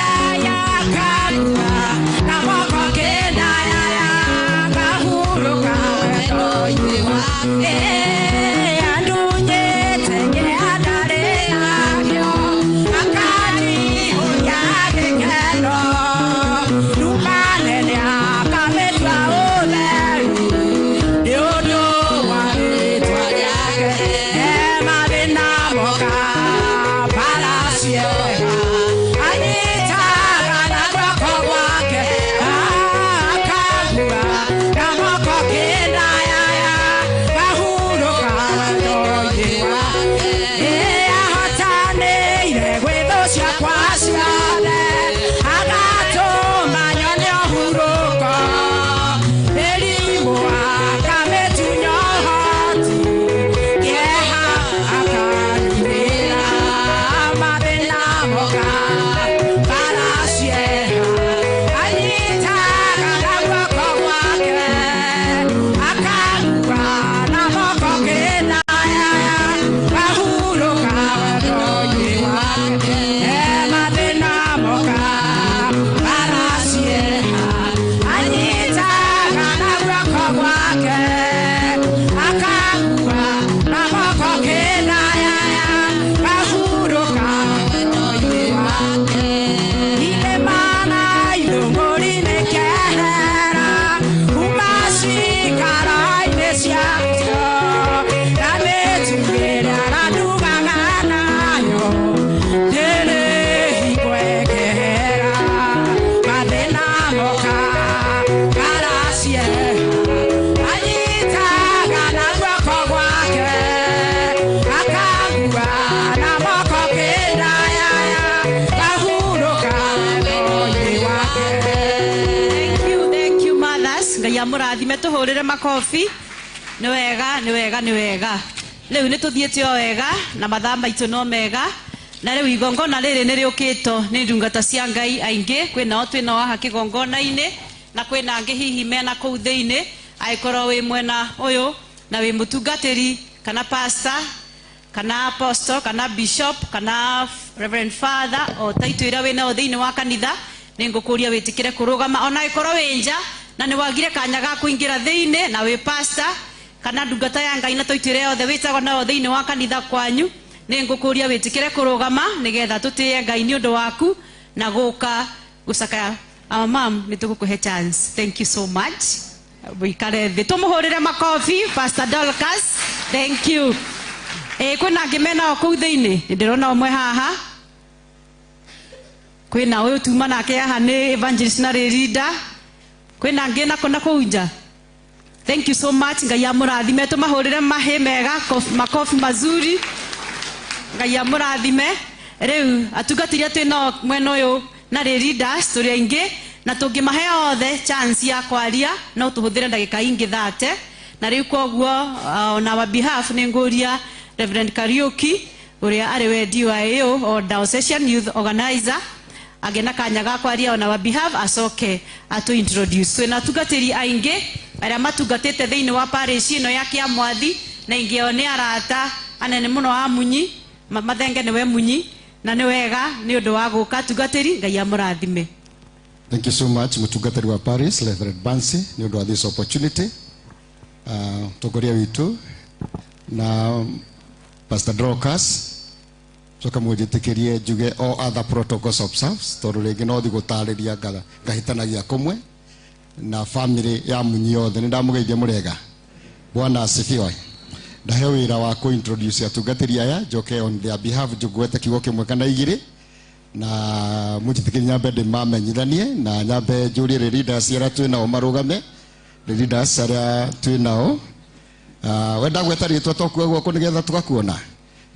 akangua na moko kĩndayaya ngahurũka wendo-inĩ wake. Andunyĩte ndarĩ nakĩo akanihũria gĩkeno nduma nene akamĩtua ũtheru nĩ ũndũ wa rĩtwa rĩake. Mathĩna moka maraciera anyitaga na guoko gwake akangua na moko kĩndayaya ngahurũka wendo-inĩ wake. Ahotanĩire gwĩthũ ciakwa ciothe agatũma nyone ũhurũko mĩrimũ akamĩtunya ũhoti kĩeha akanyumĩra mathĩna moka maraciera anyitaga na guoko gwake akangua na moko kĩndayaya ngahurũka wendo-inĩ wake. Mathĩna moka maraciera anyitaga na guoko gwake akangua na moko kĩndayaya ngahurũka wendo-inĩ wake. Irĩma na ithũngũri nĩkehera kuma cikaro-inĩ ciacio na mĩtĩ ĩrĩa arandugaga nayo ndĩrĩ hingo ĩkehera mathĩna moka maraciera anyitaga na guoko gwake akangua na moko kĩndayaya ngahurũka wendo-inĩ wake. Thank you mothers. Ngai amũrathime tũhũrĩre makobi. Nĩ wega, nĩ wega, nĩ wega. Rĩu nĩ tũthiĩte o wega na mathaa maitũ no mega na rĩu igongona rĩrĩ nĩ rĩũkĩtwo nĩ ndungata cia Ngai aingĩ. Kwĩnao twĩnao haha kĩgongona-inĩ na kwĩna angĩ hihi mena kũu thĩinĩ. Angĩkorwo wĩ mwena ũyũ na wĩ mũtungatĩri kana pastor kana apostle kana bishop kana reverend father o taitũ ĩrĩa wĩnao thĩinĩ wa kanitha nĩ ngũkũria wĩtĩkĩre kũrũgama ona angĩkorwo wĩ nja na nĩ wagire kanya ga kũingĩra thĩinĩ na wĩ pastor kana ndungata ya Ngai na taitũ ĩrĩa yothe wĩtagwo nayo thĩinĩ wa kanitha kwanyu nĩ ngũkũria wĩtĩkĩre kũrũgama nĩgetha tũtĩe Ngai nĩ ũndũ waku na gũka gũcakaya. Our mom nĩ tũgũkũhe chance. Thank you so much. Wĩikare thĩ tũmũhũrĩre makobi Pastor Dorcas. Thank you. Kwĩna angĩ menao kũu thĩinĩ nĩ ndĩrona ũmwe haha kwĩna ũyũ tuma nake haha nĩ evangelist na Rĩrinda kwĩna angĩ nako na kũu nja. Thank you so much. Ngai amũrathime tũmahũrĩre mahĩ mega makobi mazuri. Ngai amũrathime. Rĩu atungatĩri twĩ nao mwena ũyũ na Rĩrinda tũrĩ aingĩ na tũngĩmahe othe chance ya kwaria no tũhũthĩre ndagĩka ingĩ 30 na rĩu koguo on our behalf nĩ ngũria Reverend Kariuki ũrĩa arĩ we DYAO o Diocesan Youth Organizer agĩ na kanya ga kwaria on our behalf acoke atũ introduce. Twĩna atungatĩri aingĩ arĩa matungatĩte thĩinĩ wa parish ĩno ya Kĩamwathi na ingĩ o nĩ arata anene mũno a Munyi Mathenge nĩwe Munyi na nĩ wega nĩ ũndũ wa gũka atungatĩri. Ngai amũrathime. Thank you so much, Mutungatiri wa Paris, Reverend Bansi, nĩ ũndũ wa this opportunity. Tongoria witũ na Pastor Dorcas coka mũnjĩtĩkĩrie njuge all other protocols observed tondũ rĩngĩ no thiĩ gũtarĩria ngahĩtanagia kũmwe na family ya Munyi yothe. Nĩ ndamũgeithia mũrega. Bwana asifiwe. Ndaheo wĩra wa kũ introduce atungatĩri aya njoke on their behalf njugwete kiugo kĩmwe kana igĩrĩ na mũnjĩtĩkĩrie nyambe ndĩmamenyithanie na nyambe njũrie leaders arĩa twĩ nao marũgame, leaders arĩa twĩ nao. Wenda gweta rĩtwa tokua guoko nĩgetha tũgakuona.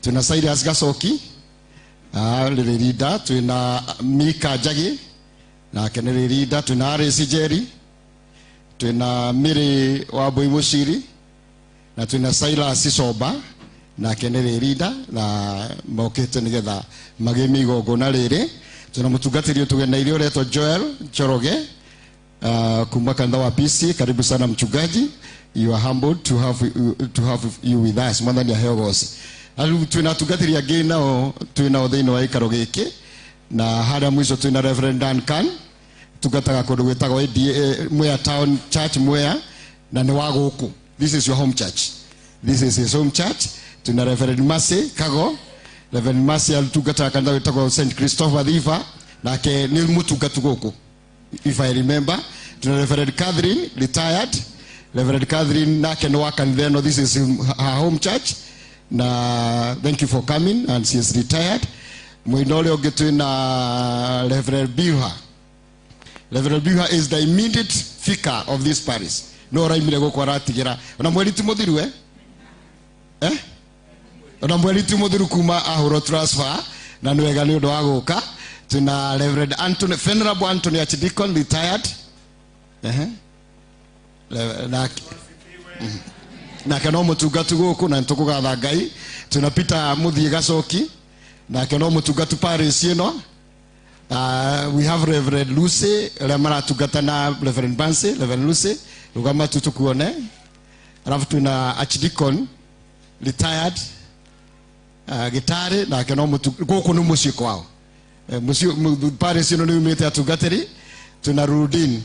Twĩna Cyrus Gacoki, leader, twĩna Mika Njagi nake nĩ leader, twĩna Alice Njeri, twĩna Mary Wambui Mũciri na twĩna Silas Soba nake nĩ leader na mokĩte nĩgetha magĩmie igongona rĩrĩ. Twĩna mũtungatĩri ũtũgeneire ũretwo Joel Njoroge kuma kanitha wa PC. Karibu sana mchungaji, you are humbled to have you with us. Mwathani aheo goci. Rĩu twĩna atungatĩri angĩ nao twĩ nao thĩinĩ wa gĩikaro gĩkĩ na harĩa mũico twĩna Reverend Duncan tungataga kũndũ gwĩtagwo ADA, Mwea Town Church Mwea, na nĩ wa gũkũ. This is your home church, this is his home church. Tuna Reverend Mercy Kago. Reverend Mercy alitungataga kanitha wĩtagwo St Christopher Thiba, nake nĩ mũtungatu gũkũ if I remember. Tuna Reverend Catherine, retired Reverend Catherine, nake nĩ wa kanitha ĩno. This is her home church na thank you for coming, and she is retired. Mwena ũrĩa ũngĩ twĩna Reverend Bilha. Reverend Bilha is the immediate vicar of this parish. No ũraimire gũkũ aratigĩra ona mweri ti mũthiru, eh? Ona mweri ti mũthiru kuma ahũrwo transfer, na nĩ wega nĩ ũndũ wa gũka. Tuna Reverend Anthony, Venerable Anthony Archdeacon, retired. Ehe. Nake no mũtungatu gũkũ na nĩtũkũgatha Ngai. Tuna Peter Mũthiĩ Gacoki, nake no mũtungatu parish ĩno. We have Reverend Lucy arĩa maratungata na Reverend Bansi. Reverend Lucy, rũgama tu tukuone. Alafu tuna Archdeacon retired Gitari, nake no mũtu gũkũ nĩ mũciĩ kwao. Mũciĩ parish ĩno nĩ yumĩte atungatĩri. Tuna Rudin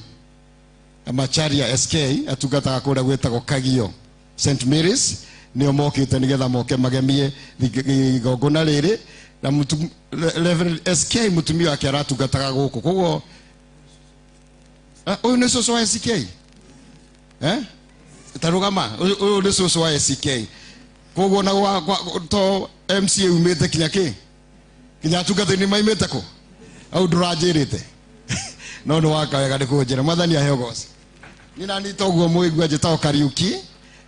Macharia SK atungataga kũrĩa gwĩtagwo Kagio St Mary's, nĩo mokĩte nĩgetha moke magemie igongona rĩrĩ na Reverend SK mũtumia wake aratungataga gũkũ koguo. Ũyũ nĩ cũcũ wa SK, eh, tarũgama, ũyũ nĩ cũcũ wa SK, koguo na to MCA umĩte kinya kĩ kinya atungatĩri nĩ maimĩte kũ au ndũranjĩrĩte no nĩ waka wega nĩ kũnjĩra. Mwathani aheo goci. Nĩ nani toguo mũigua njĩtagwo Kariuki.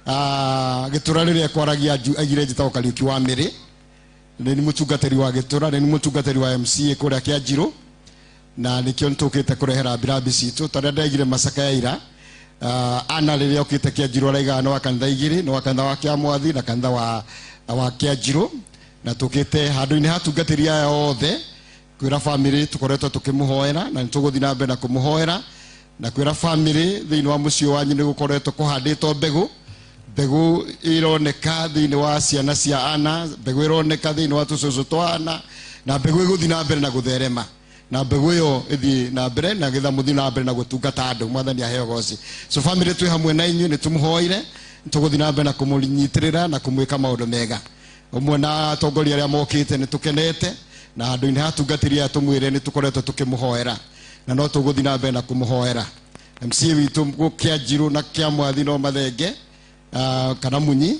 Gĩtũra rĩrĩa kwaragia aigire njĩtagwo Kariuki wa Mĩrĩ, nĩ nĩ mũtungatĩri wa gĩtũra, nĩ nĩ mũtungatĩri wa MCA kũrĩa Kĩanjirũ, na nĩkĩo nĩtũkĩte kũrehera mbirabi citũ tarĩa ndaigire macaka ya ira. Ana rĩrĩa okĩte Kĩanjirũ araigaga nĩ wa kanitha igĩrĩ, nĩ wa kanitha wa Kĩamwathi na kanitha wa Kĩanjirũ, na tũkĩte handũ-inĩ ha atungatĩri aya othe kwĩra family tũkoretwo tũkĩmũhoera na nĩtũgũthiĩ na mbere na kũmũhoera na kwĩra family thĩinĩ wa mũciĩ wanyu nĩ gũkoretwo kũhandĩtwo mbegũ, mbegũ ironeka thĩinĩ wa ciana cia ana, mbegũ ironeka thĩinĩ wa tũcũcũ twa ana, na mbegũ ĩgũthiĩ na mbere na gũtherema na mbegũ ĩyo ĩthiĩ na mbere na getha mũthiĩ na mbere na gũtungata andũ. Mwathani aheo goci. So family twĩ hamwe na inyuĩ, nĩ tũmũhoire, tũgũthiĩ na mbere na kũmũnyitĩrĩra na kũmwĩka maũndũ mega ũmwe na atongoria arĩa mokĩte. Nĩ tũkenete na handũ-inĩ ha atungatĩri aya tũmwĩre nĩ tũkoretwo tũkĩmũhoera na no tũgũthiĩ na mbere na kũmũhoera. MCA witũ Kĩanjirũ na Kĩamwathi no mathenge kana Munyi,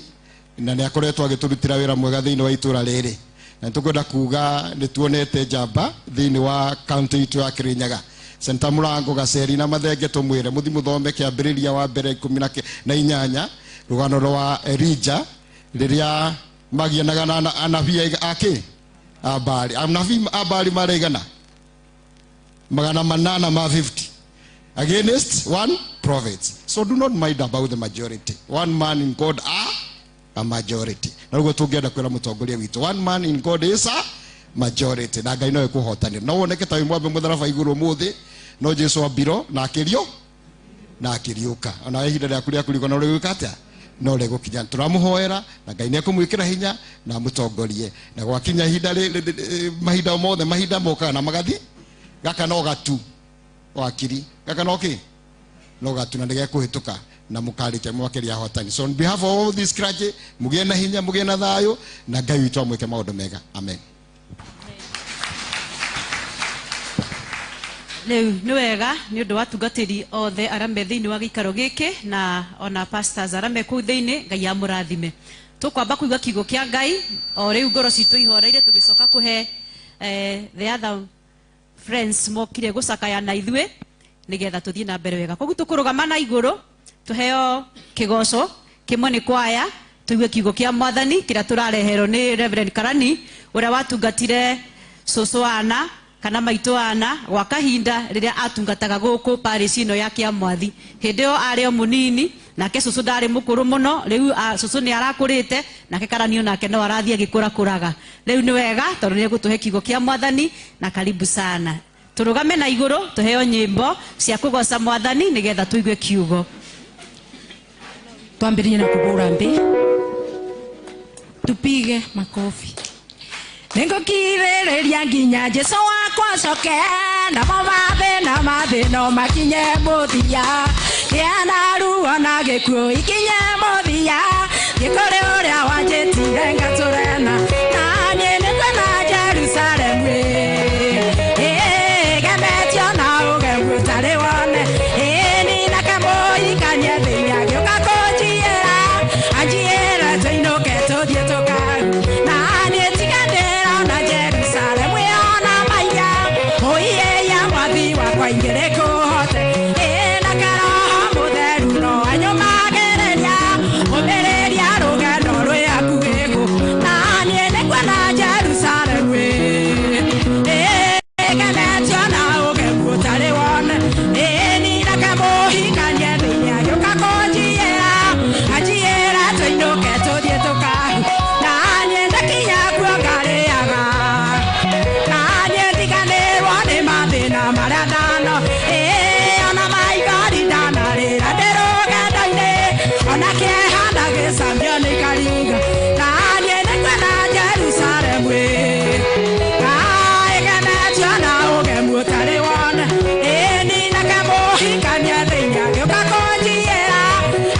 na nĩ akoretwo agĩtũrutĩra wĩra mwega thĩinĩ wa itũra rĩrĩ, na nĩtũkwenda kuga nĩ tuonete njamba thĩinĩ wa kaunti itũ ya Kirinyaga. Senta Mũrango, Gaceri na Mathenge, tũmwĩre mũthi mũthome kĩambĩrĩria wa mbere 18, rũgano rwa Elija rĩrĩa magianaga na anabii ake a Baali. Anabii a Baali marĩ 850 against one prophet. So do not mind about the majority. One man in God are a majority. Na ũguo tũngĩenda kwĩra mũtongoria witũ, one man in God is a majority, na Ngai no ekũhotanĩra. No woneke ta wĩ mwambe mũtharaba igũrũ ũmũthĩ, no Jesu ambirwo na akĩrio na akĩriũka. Ona ihinda rĩaku rĩa kũriũka no rĩgwĩka atĩa no rĩgũkinya. Tũramũhoera na Ngai nĩekũmwĩkĩra hinya na amũtongorie na gwakinya ihinda mahinda mothe mahinda mokaga na magathi gaka no gatu wakiri gaka no kĩ no gatu na nĩgekũhĩtũka. Na mũkarĩkia mwakĩria ahotani. So on behalf of all this clergy, mũgĩe na hinya, mũgĩe na thayũ, na Ngai witũ amwĩke maũndũ mega. Amen. Rĩu nĩ wega nĩ ũndũ wa atungatĩri othe arĩa me thĩinĩ wa gĩikaro gĩkĩ na ona pastors arĩa me kũu thĩinĩ, Ngai amũrathime. Tũkwamba kũigua kiugo kĩa Ngai o rĩu ngoro citũ ihoreire, tũgĩcoka kũhe the other friends mokire gũcakaya na ithuĩ nĩgetha tũthiĩ na mbere wega. Koguo tũkũrũgama na igũrũ tũheo kĩgoco kĩmwe nĩ kwaya, tũigue kiugo kĩa Mwathani kĩrĩa tũrareherwo nĩ Reverend Karani ũrĩa watungatire cũcũ ana kana maitũ ana gwa kahinda rĩrĩa atungataga gũkũ parish ĩno ya Kĩamwathi. Hĩndĩ ĩyo arĩ o mũnini, nake cũcũ ndarĩ mũkũrũ mũno, rĩu cũcũ nĩ arakũrĩte, nake Karani onake no arathiĩ agĩkũrakũraga. Rĩu nĩ wega tondũ nĩ egũtũhe kiugo kĩa Mwathani, na karibu sana. Tũrũgame na igũrũ tũheo nyĩmbo cia kũgoca Mwathani nĩgetha tũigue kiugo. Twambĩrĩrie na kũhũra mbĩ, tupige makofi. Nĩngũkirĩrĩria nginya Jesũ wakwa acoke, namo mathĩna mathĩna makinye mũthia, kĩa na ruo na gĩkuũ ikinye mũthia, thiĩ kũrĩ ũrĩa wanjĩtire ngatũre na niĩ nĩkuona Jerusalemu. Ĩ, gemetio na ũgemu ũtarĩ wone, ĩ, ninake mũhikanie thĩinĩ agĩũka kũnjiĩra, anjiĩra tũinũke tũthiĩ tũkaru, na niĩ tiga ndĩrona Jerusalemu ĩona maiga, ũiĩia mwathi wakwa ingĩrĩ kũhote, ĩ, na karoho mũtheru no anyũmagĩrĩria, ũmĩrĩria rũgendo rwĩ hakuhĩ kũ, na niĩ nĩkuona Jerusalemu. Ĩ, gemetio na ũgemu ũtarĩ wone, ĩ, ninake mũhikanie thĩinĩ agĩũka kũnjiĩra, anjiĩra tũinũke tũthiĩ tũkahu, na niĩ ndakinya kuo ngarĩaga, na niĩ ndiganĩrwo nĩ mathĩna marĩa ndano, ĩ, ona maithori ndanarĩra ndĩ rũgendo-inĩ, ona kĩeha na gĩcambio nĩ karinga, na niĩ nĩkuona Jerusalemu. Ĩgemetio na ũgemu ũtarĩ wone, ĩ, ninake mũhikanie thĩinĩ agĩũka kũnjiĩra,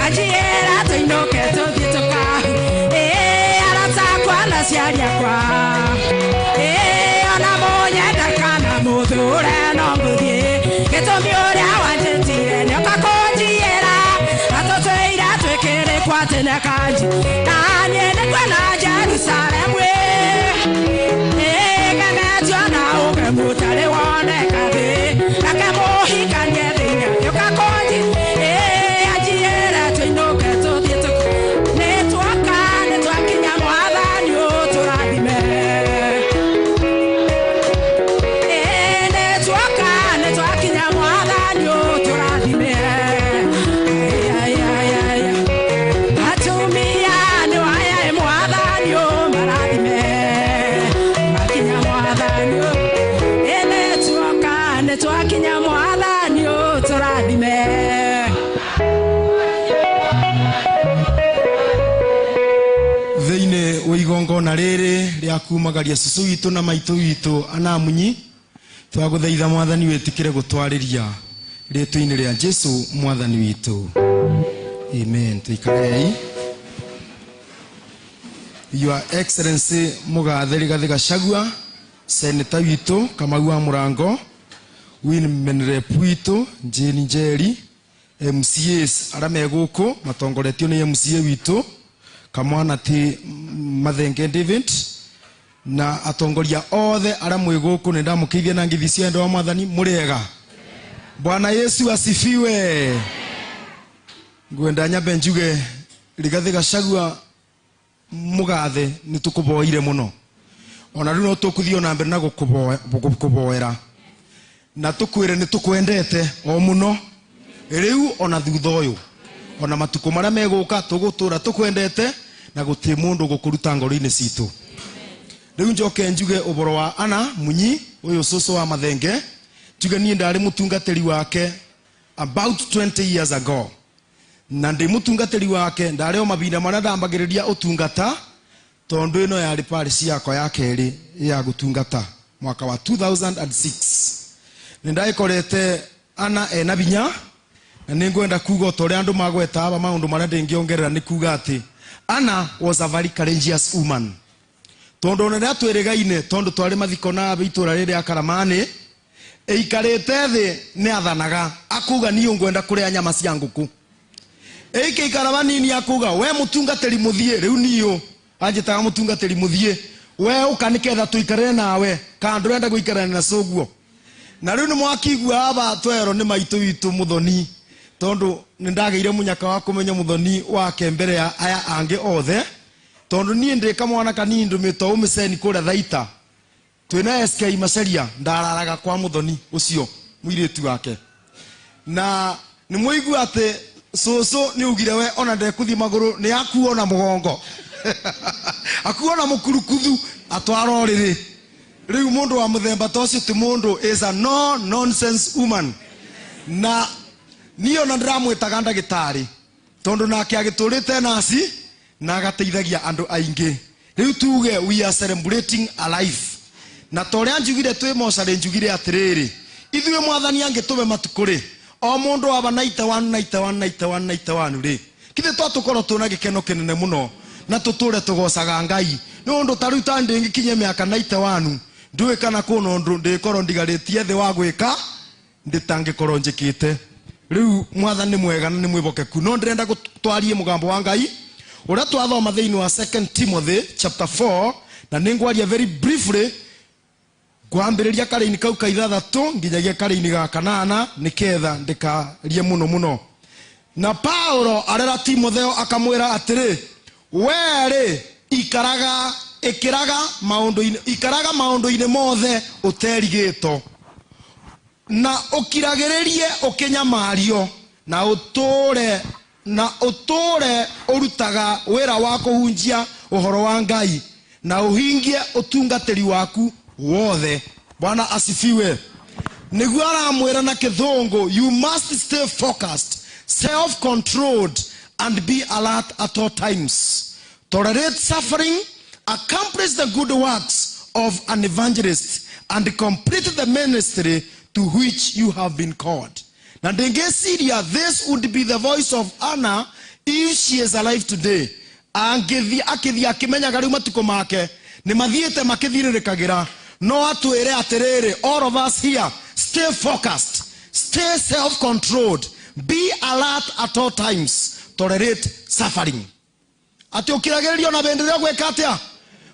anjiĩra tũinũke tũthiĩ tũkahu, ĩ, arata akwa na aciari akwa, ĩ, ona mũnyenda kana mũthũre no ngũthiĩ, gĩtũmi ũrĩa wanjĩtire nĩoka kũnjiĩra, na tũtũire twĩkĩrĩ kwa tene kanji, na niĩ nĩkuona Jerusalemu. Ĩgemetio na ũgemu ũtarĩ woneka thĩ, nake mũhikanie thĩinĩ agĩũka kũnji, ĩ, anjiĩre tũinũke tũthiĩ tũka, nĩtuoka nĩtwakinya Mwathani ũtũrathime. Ĩ, nĩtuoka nĩtwakinya Mwathani ũtũrathime. Ai, ai, ai, ai. Atumia nĩ waya Mwathani ũmarathime, makinya Mwathani ũ. Ĩ, nĩtuoka nĩtwakinya Mwathani ũtũrathime. Thĩinĩ wa igongona rĩrĩ rĩa kumagaria cũcũ witũ na maitũ witũ anamunyi, twagũthaitha Mwathani wĩtĩkĩre gũtwarĩria rĩtwa-inĩ rĩa Jesũ Mwathani witũ, amen. Tũikarei. Your Excellency Mũgathe Rigathĩ Gachagua, Senator witũ Kamau wa Mũrango, Women Rep witũ Jane Njeri, MCAs arĩa me gũkũ matongoretio nĩ MCA witũ Kamwana ti Mathenge David, na atongoria othe arĩa mwĩ gũkũ, nĩ ndamũkĩithia na ngithi cia wendo wa Mwathani. Mũrĩega? Bwana Yesu asifiwe. Ngwenda nyambe njuge Rigathĩ Gachagua mũgathe nĩ tũkũboire mũno, ona rĩu no tũkũthiĩ ona mbere na gũkũboera na tũkwĩre nĩ tũkwendete o mũno rĩu ona thutha ũyũ ona matukũ marĩa megũka, tũgũtũra tũkwendete na gũtirĩ mũndũ gũkũruta ngoro-inĩ citũ. Rĩu njoke njuge ũboro wa Ana Munyi ũyũ cũcũ wa Mathenge, njuge niĩ ndarĩ mũtungatĩri wake about 20 years ago, na ndĩ mũtungatĩri wake ndarĩ o mahinda marĩa ndambagĩrĩria ũtungata, tondũ ĩno yarĩ parish yakwa ya kerĩ ya gũtungata mwaka wa 2006. Nĩ ndagĩkorete Ana ena binya Na nĩ ngwenda kuga ta ũrĩa andũ magweta aba maũndũ marĩa ndĩngĩongerera nĩ kuga atĩ Anna was a very courageous woman. Tondũ ona rĩrĩa twĩrĩgaine tondũ twarĩ mathiko na itũra rĩrĩa Karamani ĩikarĩte thĩ nĩ athanaga akuga niĩ ngwenda kũrĩa nyama cia ngũkũ. Ĩikĩikara vanini akuga we mũtungatĩri mũthiĩ rĩu niũ anjĩtaga mũtungatĩri mũthiĩ we ũka nĩketha tũikarĩre nawe kana ndũrenda gũikarania na cũguo. Na rĩu nĩ mwakigua aba twerwo nĩ maitũ witũ Muthoni tondu nĩ ndagĩire mũnyaka wa kũmenya Muthoni wake mbere ya aya angĩ othe tondu niĩ ndĩ kamwana kanini ndũmĩtwo ũmĩceni kũrĩa Thaita twĩna SK Maceria ndararaga kwa Muthoni ũcio mũirĩtu wake. Na nĩ mũigua atĩ cũcũ nĩ ugire we ona ndekũthiĩ magũrũ nĩ akuo na mũgongo akuo na mũkurukuthu atwarwo rĩrĩ. Rĩu mũndũ wa mũthemba ta ũcio ti mũndũ, is a no nonsense woman. Na niĩ ona ndĩramwĩtaga ndagĩtarĩ tondũ nake agĩtũrĩte nasi na agateithagia andũ aingĩ. Rĩu tuge we are celebrating a life. Na ta ũrĩa njugire twĩ mocarĩ njugire atĩrĩrĩ ithuĩ mwathani angĩtũme matukũ rĩ o mũndũ aba 91 91 91 91 rĩ kithĩ twatũkorwo twĩna gĩkeno kĩnene mũno na tũtũre tũgocaga Ngai nĩ ũndũ ta rĩu ta ndĩngĩkinyia mĩaka 91 ndũĩ kana kwĩna ũndũ ndĩkorwo ndigarĩtie thĩ wa gwĩka ndĩtangĩkorwo njĩkĩte. Rĩu mwathani nĩ mwega na nĩ mwĩhokeku no ndĩrenda twarie mũgambo wa Ngai ũrĩa twathoma thĩinĩ wa 2 Timothy chapter 4 na nĩngwaria very briefly kwambĩrĩria karĩinĩ kau ka ithathatũ nginyagia karĩinĩ ga kanana nĩketha ndĩkarie mũno mũno. Na Paulo arera Timotheo akamwĩra atĩrĩ we-rĩ ikaraga ĩkĩraga maũndũ-inĩ ikaraga maũndũ-inĩ mothe ũterigĩtwo na ũkiragĩrĩrie ũkĩnyamario na ũtũre ũrutaga wĩra wa kũhunjia ũhoro wa Ngai na ũhingie ũtungatĩri waku wothe. Bwana asifiwe. Nĩguo aramwĩra na kĩthũngũ you must stay focused, self-controlled and be alert at all times. Tolerate suffering, accomplish the good works of an evangelist and complete the ministry to which you have been called. Na ndingĩciria this would be the voice of Anna if she is alive today. Angĩthiĩ akĩthiĩ akĩmenyaga rĩu matukũ make nĩ mathiĩte makĩthirĩrĩkagĩra no atwĩre atĩrĩrĩ all of us here stay focused, stay self-controlled, be alert at all times, tolerate suffering. Atĩ ũkiragĩrĩrio na bendera gwĩka atĩa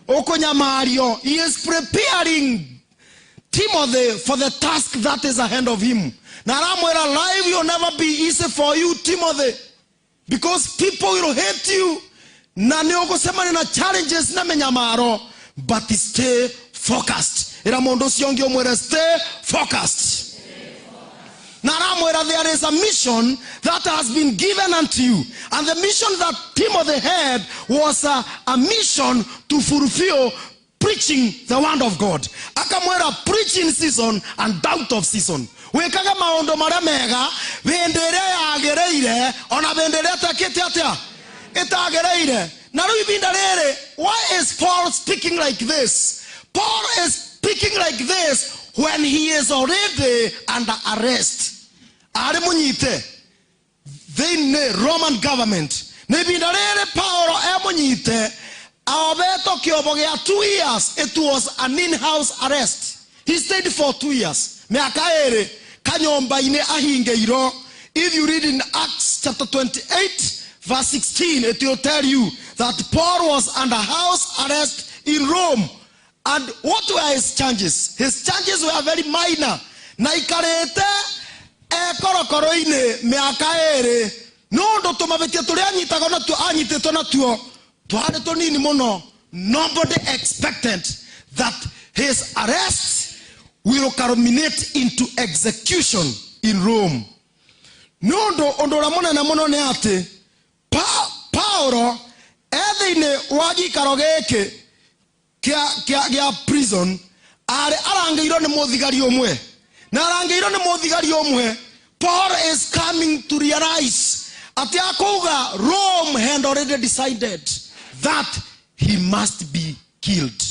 ũkũnyamario. He is preparing Timothy for the task that is ahead of him. Na aramwĩra life will never be easy for you Timothy because people will hate you na nĩ ũgũcemania na challenges na mĩnyamaro but stay focused. Ĩra mũndũ ũcio ũngĩ ũmwĩre stay focused. Na aramwĩra there is a mission that has been given unto you, and the mission that Timothy had was a mission to fulfill preaching the word of God. Akamwĩra preach in season and out of season. Wĩkage maũndũ marĩa mega hĩndĩ ĩrĩa yagĩrĩire ona hĩndĩ ĩrĩa ĩtekĩte atĩa ĩtagĩrĩire. Na rĩu ihinda rĩrĩ why is Paul speaking like this? Paul is speaking like this when he is already under arrest. Arĩ mũnyite thĩinĩ Roman government. Na ihinda rĩrĩ Paulo emũnyite aobetwo kĩobo gĩa 2 years. It was an in-house arrest. He stayed for 2 years. Mĩaka ĩrĩ kanyũmba-inĩ ahingĩirwo. If you read in Acts chapter 28 verse 16, it will tell you that Paul was under house arrest in Rome. And what were his charges? His charges were very minor. Na ikarĩte korokoro-inĩ mĩaka ĩrĩ nĩ ũndũ tũmabĩtia tũrĩa anyitagwo natuo anyitĩtwo natuo twarĩ tũnini mũno. Nobody expected that his arrest will culminate into execution in Rome. Nĩ ũndũ ũndũ ũrĩa mũnene mũno nĩ atĩ Paulo e thĩinĩ wa gĩikaro gĩkĩ kĩa prison arĩ arangĩirwo nĩ mũthigari ũmwe na arangĩirwo nĩ mũthigari ũmwe. Paul is coming to realize atĩ akauga Rome had already decided that he must be killed.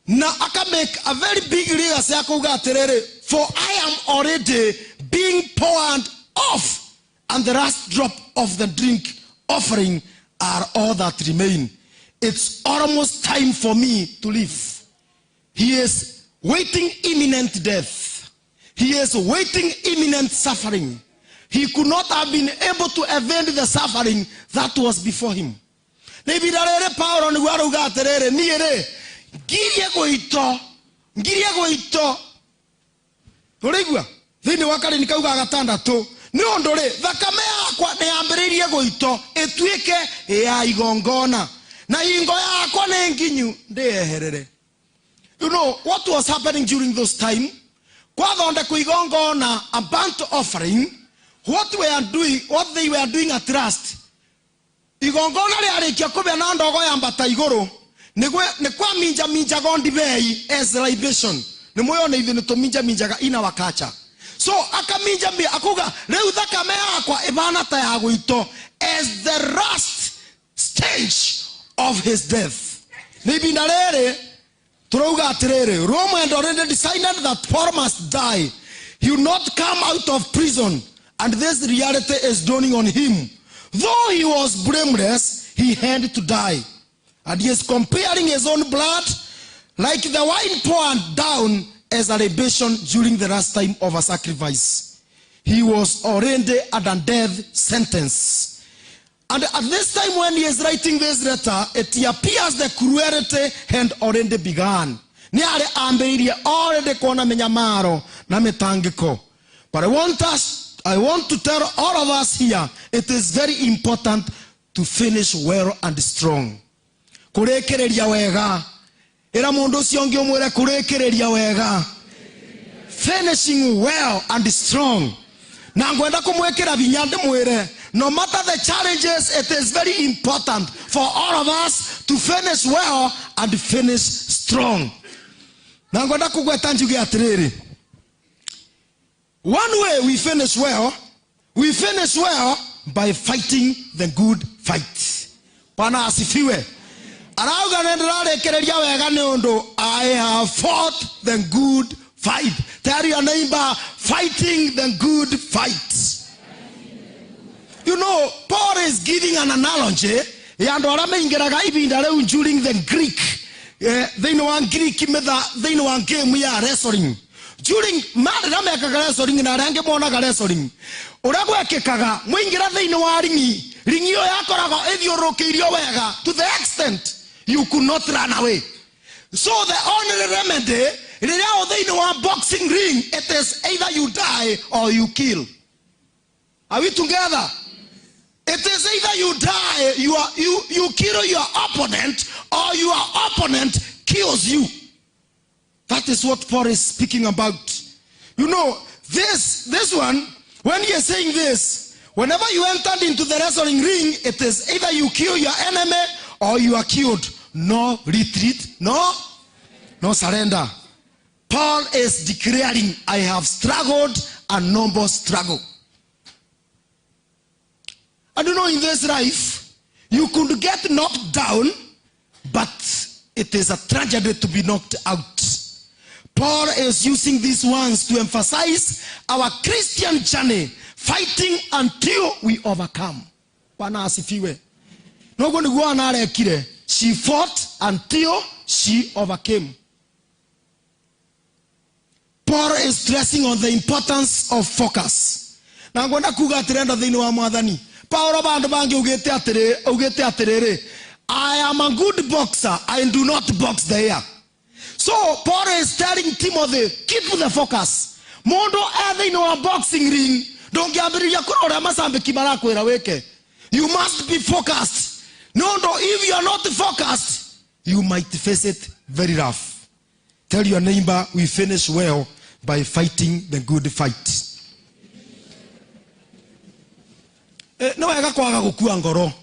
Na aka make a very big legacy akauga atĩrĩrĩ For I am already being poured off, and the last drop of the drink offering are all that remain. It's almost time for me to leave. He is waiting imminent death. He is waiting imminent suffering. He could not have been able to avenge the suffering that was before him. Na ibinda rĩrĩ Paulo nĩguo arauga atĩrĩrĩ, niĩ rĩ ngirie gũito, ngirie gũito. Ũraigua? Thĩinĩ wa karini kau ga gatandatũ, nĩ ũndũ rĩ thakame yakwa nĩ yambĩrĩirie gũito ĩtuĩke ya igongona, na hingo yakwa nĩ nginyu ndĩyeherere. You know what was happening during those time? Kwathondekwo igongona, a burnt offering. What we are doing, what they were doing at last, igongona rĩarĩkia kũbĩa na ndogo yambata igũrũ, nĩ kwaminjaminjago ndibei as libation. Nĩ mwĩone ithuĩ nĩ tũminjaminjaga in our culture. So akaminjamia akuga rĩu thakame yakwa ĩbana ta ya gũito as the last stage of his death. Nĩ ibinda rĩrĩ turauga atĩrĩrĩ, Rome had already decided that Paul must die. He will not come out of prison, and this reality is dawning on him. Though he was blameless, he had to die. And he is comparing his own blood like the wine poured down as a libation during the last time of a sacrifice. He was already at a death sentence. And at this time when he is writing this letter, it appears the cruelty had already begun. Nĩ arĩ ambĩrĩirie already kuona mĩnyamaro na mĩtangĩko. But I want to tell all of us here, it is very important to finish well and strong. Kũrĩkĩrĩria wega. Ĩra mũndũ ũcio ũngĩ ũmwĩre kũrĩkĩrĩria wega. Finishing well and strong. Na ngwenda kũmwĩkĩra hinya ndĩmwĩre, no matter the challenges, it is very important for all of us to finish well and finish strong. Na ngwenda kũgweta njuge atĩrĩrĩ, one way we finish well by fighting the good fight. Bwana asifiwe. Arauga nĩ ndĩrarĩkĩrĩria wega nĩ ũndũ I have fought the good fight. Tell your neighbor, fighting the good fight. You know, Paul is giving an analogy ya andũ arĩa maingĩraga ibinda rĩu during the Greek, thĩinĩ wa Greek mitha, thĩinĩ wa game ya wrestling. During marĩa mekaga wrestling na arĩa angĩ monaga wrestling, ũrĩa gwekĩkaga mũingĩra thĩinĩ wa ringi, ringi ĩyo yakoragwo ĩthiũrũrũkĩirio wega to the extent you could not run away. So the only remedy rĩrĩa ũ thĩinĩ wa boxing ring, it is either you die or you kill. Are we together? It is either you die, you kill your opponent, or your opponent kills you. That is what Paul is speaking about. You know, this one, when he is saying this, whenever you entered into the wrestling ring, it is either you kill your enemy or you are killed. No retreat, no surrender. Paul is declaring, I have struggled a noble struggle. I don't know, in this life, you could get knocked down, but it is a tragedy to be knocked out. Paul is using these ones to emphasize our Christian journey, fighting until we overcome. Bwana asifiwe. Noguo niguo anarekire. She fought until she overcame. Paul is stressing on the importance of focus. Na ngwenda kuga atirenda thiini wa mwathani. Paulo bandu bangi ugite atiriri, I am a good boxer, I do not box the air. So Paul is telling Timothy, keep the focus. Mundu e thiini wa boxing ring, ndungiambiriria kurora macambiki marakwira wike. You must be focused. No, if you are not focused, you might face it very rough. Tell your neighbor, we finish well by fighting the good fight. Nĩ wega kwaga gũkua ngoro.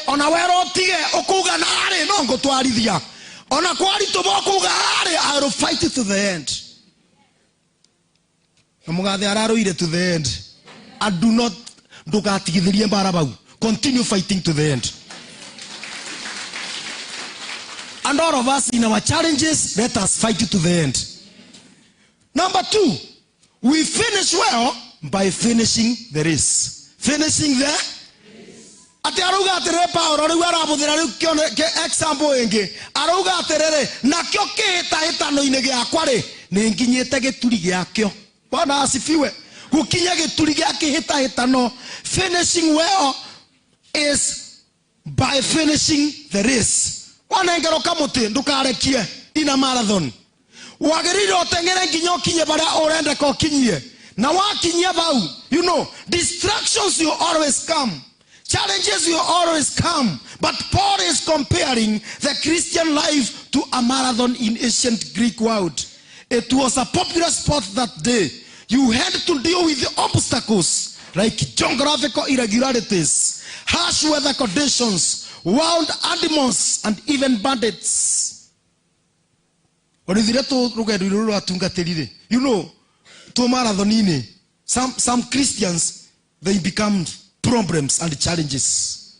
Ona wero ũtige ũkuga narĩ no ngũtwarithia. Ona kwaritũma ũkuga arĩ, I will fight it to the end. Na mũgathe ararũire to the end. And do not, ndũgatigithĩrie mbara bau. Continue fighting to the end. And all of us in our challenges, let us fight to the end. Number two, we finish well by finishing the race. Finishing the atä arauga atä Paulo rä u arabå thä ra rä u example ĩngĩ, arauga atĩrĩrĩ, nakĩo kĩhĩtahĩtano-inĩ gĩakwa rĩ, nĩ nginyĩte gĩturi gĩakĩo. Bwana asifiwe. Gũkinya gĩturi gĩa kĩhĩtahĩtano. Finishing well is by finishing the race. Wanengerwo kamũtĩ, ndũkarekie. Ina marathon wagĩrĩire ũteng'ere nginya ũkinye barĩa ũrendeka ũkinyie, na wakinyia bau, distractions will always come. Challenges will always come. But Paul is comparing the Christian life to a marathon in ancient Greek world. It was a popular sport that day. You had to deal with the obstacles like geographical irregularities, harsh weather conditions, wild animals, and even bandits. Onithire tu rugendo ruru rwatungatĩri rĩ, tu marathon-inĩ, some Christians, they become problems and challenges.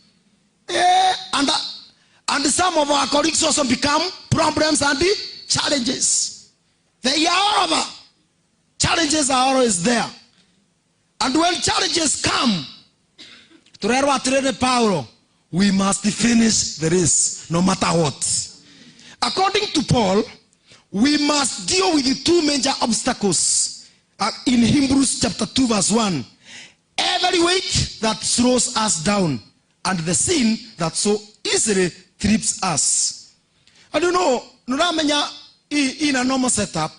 And some of our colleagues also become problems and challenges. They are all over. Challenges are always there. And when challenges come, turerwo atĩrĩrĩ Paulo, we must finish the race no matter what. According to Paul, we must deal with the two major obstacles in Hebrews chapter 2 verse 1. Every weight that slows us down and the sin that so easily trips us. And nuramenya in a normal setup,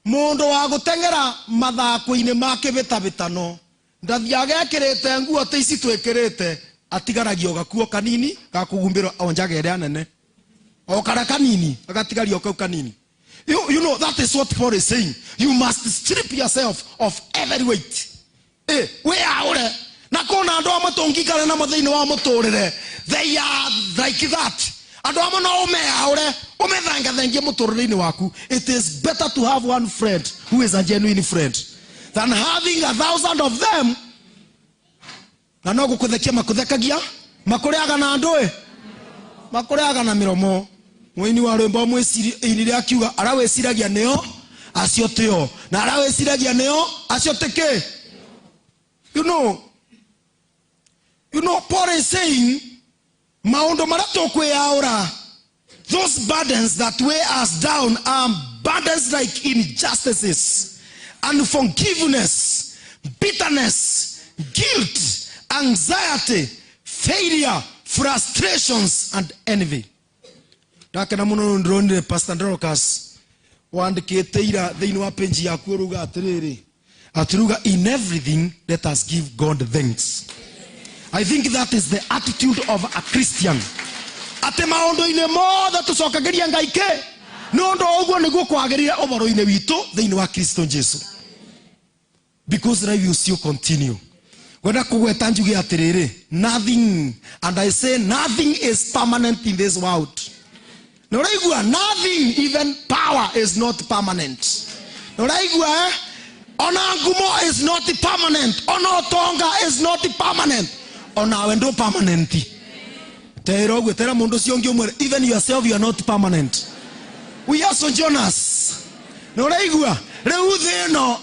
mundu wa guteng'era mathako-inĩ ma kĩhĩtahĩtano ndathiaga ekĩrĩte nguo ta ici twĩkĩrĩte, atigaragio gakuo kanini ga kũhumbĩra o njaga ĩrĩa nene, o karĩa kanini agatigario kau kanini. That is what Paul is saying. You must strip yourself of every weight. Wĩyaũre. Na kũna andũ amwe tũngĩikara namo thĩinĩ wa mũtũrĩre, they are like that. Andũ amwe no ũmeyaũre, ũmethengethengie mũtũrĩre-inĩ waku. It is better to have one friend who is a genuine friend than having 1,000 of them. Na no gũkũthekia makũthekagia, makũrĩaga na andũ ĩ, makũrĩaga na mĩromo. Mũini wa rwĩmbo mwĩciri akiuga arĩa wĩciragia nĩo acio tĩo, na arĩa wĩciragia nĩo acio tĩ kĩ. Paul is saying maũndũ marĩa tũkwĩyaũra, those burdens that weigh us down are burdens like injustices, unforgiveness, bitterness, guilt, anxiety, failure, frustrations, and envy. Ndakena mũno ndĩronire Pastor Dorcas wandĩkĩte ira thĩinĩ wa page yaku ũrauga atĩrĩrĩ, atiruga, "In everything let us give God thanks." I think that is the attitude of a Christian. Atĩ maũndũ-inĩ mothe tũcokagĩria Ngai kĩ, nĩ ũndũ ũguo nĩguo kwagĩrĩire ũhoro-inĩ witũ thĩinĩ wa Kristo Jesu. Because life will still continue. Ngwenda kũgweta njuge atĩrĩrĩ, nothing, and I say nothing is permanent in this world. Nĩ ũraigua? Nothing, even power is not permanent. Nĩ ũraigua, eh? Ona ngumo is not permanent, ona ũtonga is not permanent, onawe ndũ permanent. Tera ũguo, tera mũndũ ũcio ũngĩ ũmwĩre, even yourself, you are not permanent. We are sojourners. Nĩ ũraigua? Rĩu thĩ ĩno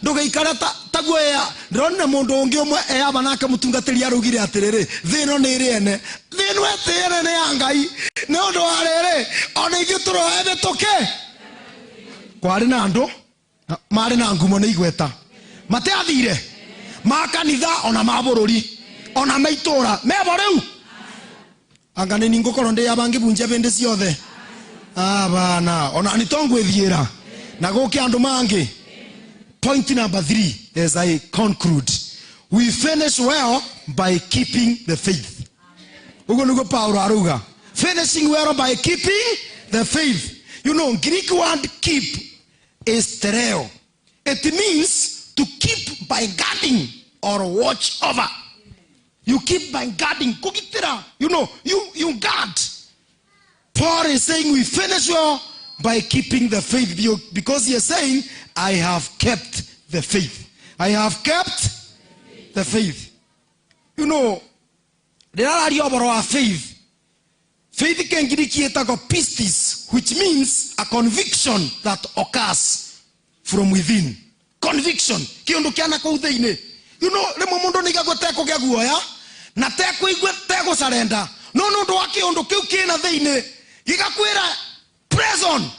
ndũgĩikara taguo ya ndĩronire mũndũ ũngĩ ũmwe eyaba nake mũtungatĩri araugire atĩrĩrĩ, thĩ ĩno nĩ ĩrĩ ene, thĩ ĩno ĩtĩ ene nĩ ya Ngai. Nĩ ũndũ wa rĩrĩ, ona ithuĩ tũroe mĩtũkĩ. Kwarĩ na andũ marĩ na ngumo nĩ igweta, matiathire ma kanitha ona ma bũrũri ona ma itũra mebo rĩu. Anga nĩ ngũkorwo ndĩ yaba ngĩbunjia bĩndĩ ciothe abana ona nĩ tongwĩthiĩra na gũkĩ andũ mangĩ. Point number 3 as I conclude, we finish well by keeping the faith. Ũguo nĩguo Paulo arauga, finishing well by keeping the faith. Greek word "keep" is tereo. It means to keep by guarding or watch over. You keep by guarding, kugitira. You guard. Paul is saying we finish well by keeping the faith, because he is saying, "I have kept the faith. I have kept the faith." Ndĩrararia ũhoro wa faith. Faith Kĩngiriki ĩtagwo pistis, which means a conviction that occurs From within conviction, kiundu kiana kuu thiini. You know, rimwe mundu ni igagwo tekugĩa guoya na tekuigua tegũcarenda, no nĩ ũndũ wa kĩũndũ kĩu kĩna thĩinĩ gĩgakwĩra press on,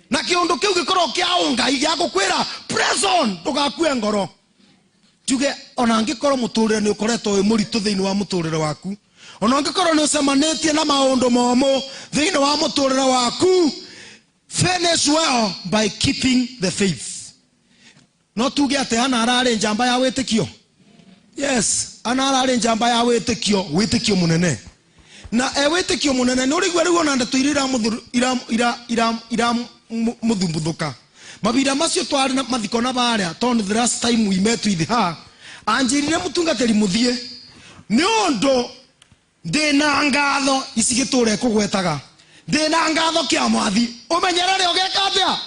na kĩũndũ kĩu gĩkorwo kĩa ũngai gĩa gũkwĩra press on, ndũgakue ngoro. Njuge ona angĩkorwo mũtũrĩre nĩ ũkoretwo wĩ mũritũ thĩinĩ wa mũtũrĩre waku, ona angĩkorwo nĩ ũcemanĩtie na maũndũ momũ thĩinĩ wa mũtũrĩre waku, finish well by keeping the faith. No tuge atĩ ana ararĩ njamba ya wĩtĩkio. Yes, ana ararĩ njamba ya wĩtĩkio, wĩtĩkio mũnene. Na e wĩtĩkio mũnene nĩ ũrĩigua rĩu ona ndeto iria iramũthumbũthũka. Mabira macio twarĩ na mathiko na barĩa, tondũ the last time we met with her, anjĩrire mũtungatĩri mũthiĩ nĩ ũndũ ndĩna ngatho ici gĩtũre kũgwetaga, ndĩna ngatho kĩa mwathi, ũmenyerere ũgeka atĩa,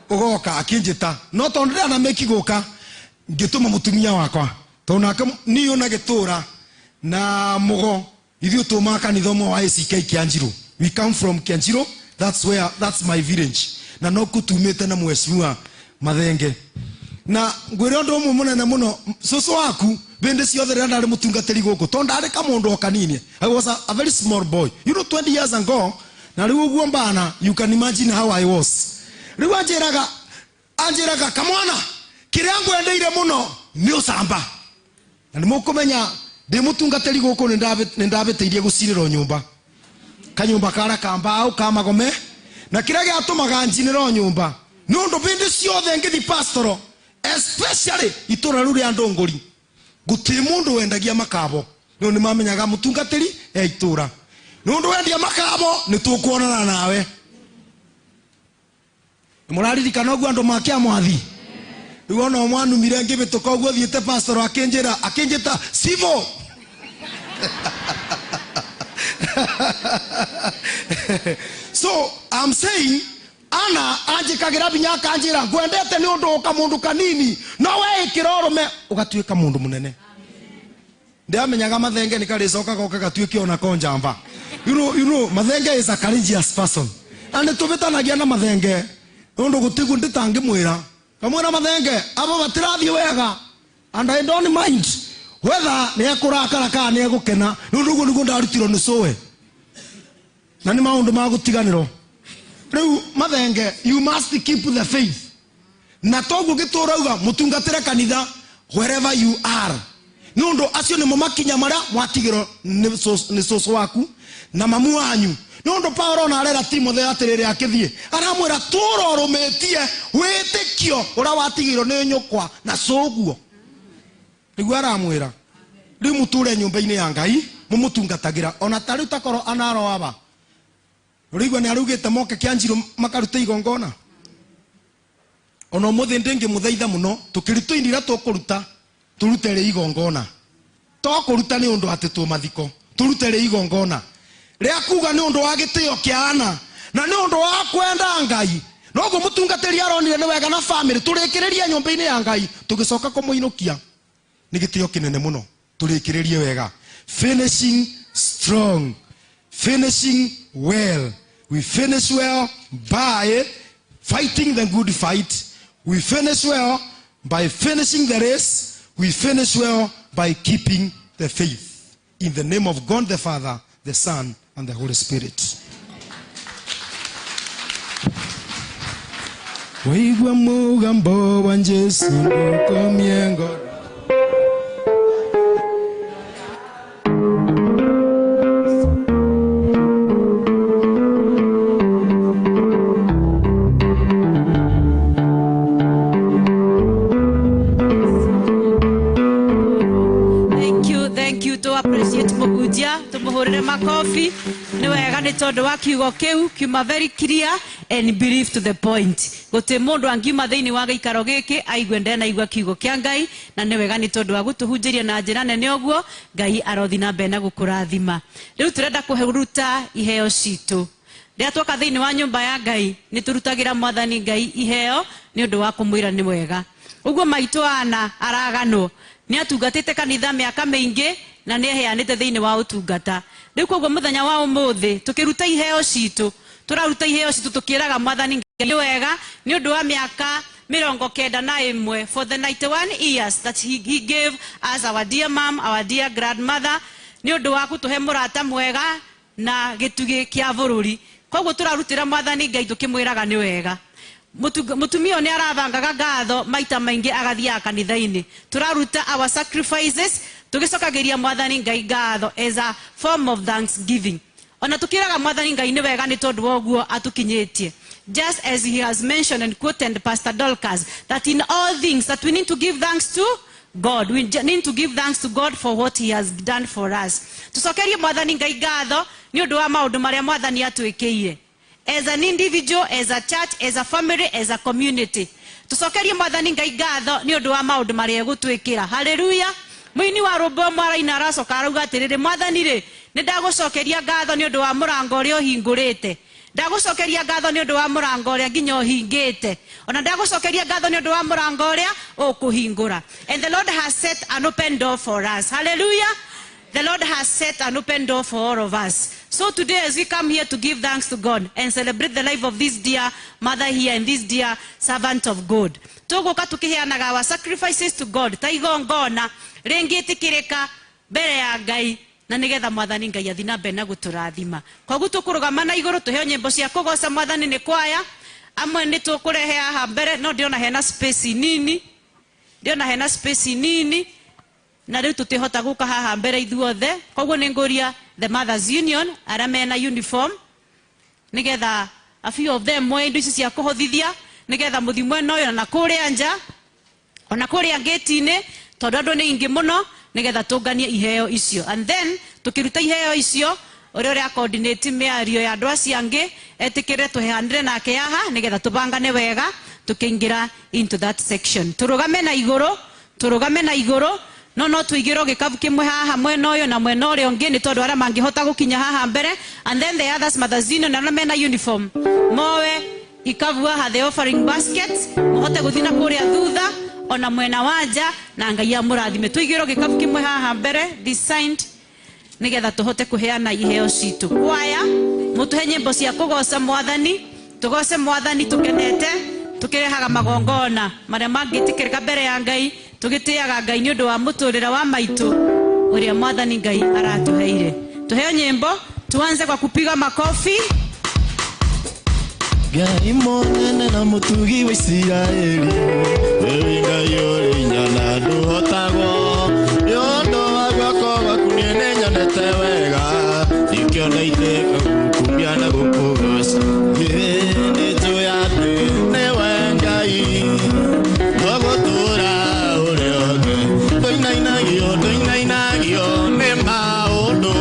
ũgoka. Akĩnjĩta, no tondũ ndĩrana mĩki gũka, ngĩtũma mũtumia wakwa, tondũ nake niĩ na gĩtũra na mũgo ithuĩ tũmaga kanitha ũmwe wa ACK Kianjiro. We come from Kianjiro, that's where, that's my village, na no kutumĩte na mheshimiwa Mathenge. Na ngwĩre ũndũ ũmwe mũnene mũno, cũcũ waku hĩndĩ ciothe rĩrĩa ndarĩ mũtungatĩri gũkũ, tondũ ndarĩ kamũndũ o kanini, I was a very small boy, you know, 20 years ago, na rĩu ũguo mbana, you can imagine how I was. Rĩu anjĩraga kamwana, kĩrĩa ngwendeire mũno nĩ ũcamba. Na nĩ mũkũmenya ndĩ mũtungatĩri gũkũ nĩ ndabĩtĩirie gũcinĩrwo nyũmba, kanyũmba karĩa ka mbaũ ka magome, na kĩrĩa gĩatũmaga njinĩrwo nyũmba nĩ ũndũ hĩndĩ ciothe ngĩthiĩ pastoral, especially itũra rĩu rĩa Ndũngũri, gũtirĩ mũndũ wendagia makabo, no nĩ mamenyaga mũtungatĩri e itũra, nĩ ũndũ wendia makabo nĩ tũkuonana nawe. Mũraririkana ũguo andũ ma Kĩamwathi? Rĩu ona mwanumire ngĩhĩtũka ũguo thiĩte pastoral, akĩnjĩra, akĩnjĩta Sivo. So I'm saying ana anjĩkagĩra binya akanjĩra ngwendete nĩ ũndũ ũka mũndũ kanini, no weĩkĩra ũrũme ũgatuĩka mũndũ mũnene. Ndiamenyaga Mathenge nĩ karĩcoka goka gatuĩke ona ko njamba. You know, Mathenge is a courageous person. Na nĩ tũbĩtanagia na Mathenge nĩ ũndũ gũtiguo ndĩtangĩmwĩra. Kamwĩra Mathenge aba batirathiĩ wega, and I don't mind whether nĩ ekũrakara kana nĩ egũkena, nĩ ũndũ ũguo nĩguo ndarutirwo nĩ cũwe, na nĩ maũndũ ma gũtiganĩrwo. Rĩu Mathenge, you must keep the faith. Na toguo gĩtũrauga mũtungatĩre kanitha wherever you are, nĩ ũndũ acio nĩmo makinya marĩa mwatigĩrwo nĩ cũcũ waku na mamu wanyu. Nĩ ũndũ Paulo ona arera Timotheo atĩrĩrĩ akĩthiĩ, aramwĩra tũra ũrũmĩtie wĩtĩkio ũrĩa watigĩirwo nĩ nyũkwa na cũguo. Nĩguo aramwĩra rĩu mũtũre nyũmba-inĩ ya Ngai mũmũtungatagĩra, ona ta rĩu takorwo anaroaba. Ũrĩigua nĩ araugĩte moke Kĩanjirũ makarute igongona. Ona ũmũthĩ ndĩngĩmũthaitha mũno, tũkĩruta indo iria tũkũruta, tũrute rĩ igongona. To kũruta nĩ ũndũ atĩ twĩ mathiko, tũrute rĩ igongona rĩa kuga nĩ ũndũ wa gĩtĩo kĩa ana na nĩ ũndũ wa kwenda Ngai. Noguo mũtungatĩri aronire nĩ wega na family tũrĩkĩrĩrie nyũmba-inĩ ya Ngai, tũgĩcoka kũmũinũkia. Nĩ gĩtĩo kĩnene mũno, tũrĩkĩrĩrie wega. Finishing strong, finishing well. We finish well by fighting the good fight. We finish well by finishing the race. We finish well by keeping the faith. In the name of God the Father, the Son, and the Holy Spirit. Waigua mugambo wa Jesu ndukomie ngoro. Tumuhurire makofi ni wega ni tondu wa kiugo kiu kiuma very clear and brief to the point. Guti mundu angiuma thiini wa giikaro giki aigue ndena igua kiugo kia Ngai, na ni wega ni tondu wa gutuhunjiria na njira nene uguo. Ngai arothi na mbere na gukurathima. Riu turenda kuruta iheo citu. Rĩrĩa twoka thiini wa nyumba ya Ngai ni turutagira Mwathani Ngai iheo ni undu wa kumwira ni wega. Uguo maitu ana araganwo ni atungatite kanitha miaka miingi na nĩ eheanĩte thĩinĩ wa ũtungata. Rĩu koguo mũthenya wa ũmũthĩ tũkĩruta iheo citũ, tũraruta iheo citũ tũkĩraga Mwathani Ngai wega nĩ ũndũ wa mĩaka 91, for the 91 years that he gave us our dear mom, our dear grandmother, nĩ ũndũ wa gũtũhe mũrata mwega na gĩtugĩ kĩa bũrũri. Koguo tũrarutĩra mwathani Ngai tũkĩmwĩraga nĩ wega. Mutumia nĩ arabangaga ngatho maita maingĩ agathiaga kanitha-inĩ. Tũraruta our sacrifices tũgĩcokagĩria mwathani Ngai ngatho as a form of thanksgiving. Ona tukiraga mwathani Ngai nĩ wega nĩ tondũ wa ũguo atũkinyĩtie. Just as he has mentioned and quoted Pastor Dorcas, that in all things that we need to give thanks to God. We need to give thanks to God for what he has done for us. Tucokerie mwathani Ngai ngatho nĩ ũndũ wa maũndũ marĩa mwathani atwĩkĩire. As an individual, as a church, as a family, as a community. Tucokerie mwathani Ngai ngatho nĩ ũndũ wa maũndũ marĩa egũtwĩkĩra. Hallelujah. Mũini wa rũmbo mwaraina aracoka arauga atĩrĩrĩ, mwathani rĩ, nĩ ndagũcokeria ngatho nĩ ũndũ wa mũrango ũrĩa ũhingũrĩte. Ndagũcokeria ngatho nĩ ũndũ wa mũrango ũrĩa nginya ũhingĩte. Ona ndagũcokeria ngatho nĩ ũndũ wa mũrango ũrĩa ũkũhingũra. And the Lord has set an open door for us. Hallelujah. The Lord has set an open door for all of us. So today, as we come here to give thanks to God and celebrate the life of this dear mother here and this dear servant of God, tũgũka tũkĩheanaga our sacrifices to God ta igongona rĩngĩtĩkĩrĩka mbere ya Ngai, na nĩgetha mwathani Ngai athiĩ na mbere na gũtũrathima. Koguo tũkũrũgama na igũrũ tũheo nyĩmbo cia kũgoca mwathani nĩ kwaya. Amwe nĩ tũkũrehe haha mbere, no ndĩrona hena space nini, ndĩrona hena space nini, na rĩu tũtihota gũka haha mbere ithuothe. Koguo nĩ ngũria the Mothers Union arĩa mena uniform, nĩgetha a few of them moe indo ici cia kũhothithia, nĩgetha mũthiĩ mwena ũyũ na kũrĩa nja, ona kũrĩa ngĩti-inĩ, tondũ andũ nĩ aingĩ mũno, nĩgetha tũnganie iheo icio. And then tũkĩruta iheo icio, ũrĩa ũrĩa coordinate mĩario ya andũ acio angĩ etĩkĩre tũheanĩre nake haha, nĩgetha tũbangane wega tũkĩingĩra into that section. Tũrũgame na igũrũ, tũrũgame na igũrũ, no tũigĩrwo gĩkabu kĩmwe haha mwena ũyũ na mwena ũrĩa ũngĩ, nĩ tondũ arĩa mangĩhota gũkinya haha mbere. And then the others, Mothers Union arĩa mena uniform, moe ikabu haha the offering basket, mũhote gũthiĩ na kũrĩa thutha ona mwena wa nja, na Ngai amũrathime. Tũigĩrwo gĩkabu kĩmwe haha mbere designed, nĩgetha tũhote kũheana iheo citũ. Kwaya, mũtũhe nyĩmbo cia kũgoca mwathani, tũgoce mwathani tũkenete, tũkĩrehaga magongona marĩa mangĩtĩkĩrĩka mbere ya Ngai, tũgĩtĩaga Ngai nĩ ũndũ wa mũtũrĩre wa maitũ ũrĩa mwathani Ngai aratũheire. Tũheo nyĩmbo, tuanze kwa kupiga makofi. Ngai mũnene na mũtugi wa Isiraeli, wewe Ngai ũrĩ hinya na ndũhotagwo, nĩ ũndũ wa guoko gwaku niĩ nĩnyonete wega, nĩkĩo ndaitĩka gũkũkumia na gũkũgoca. Nĩnjũĩ atĩ nĩwe Ngai, tũgũtũũra ũrĩa ũngĩ, tũinainagio, tũinainagio nĩ maũndũ,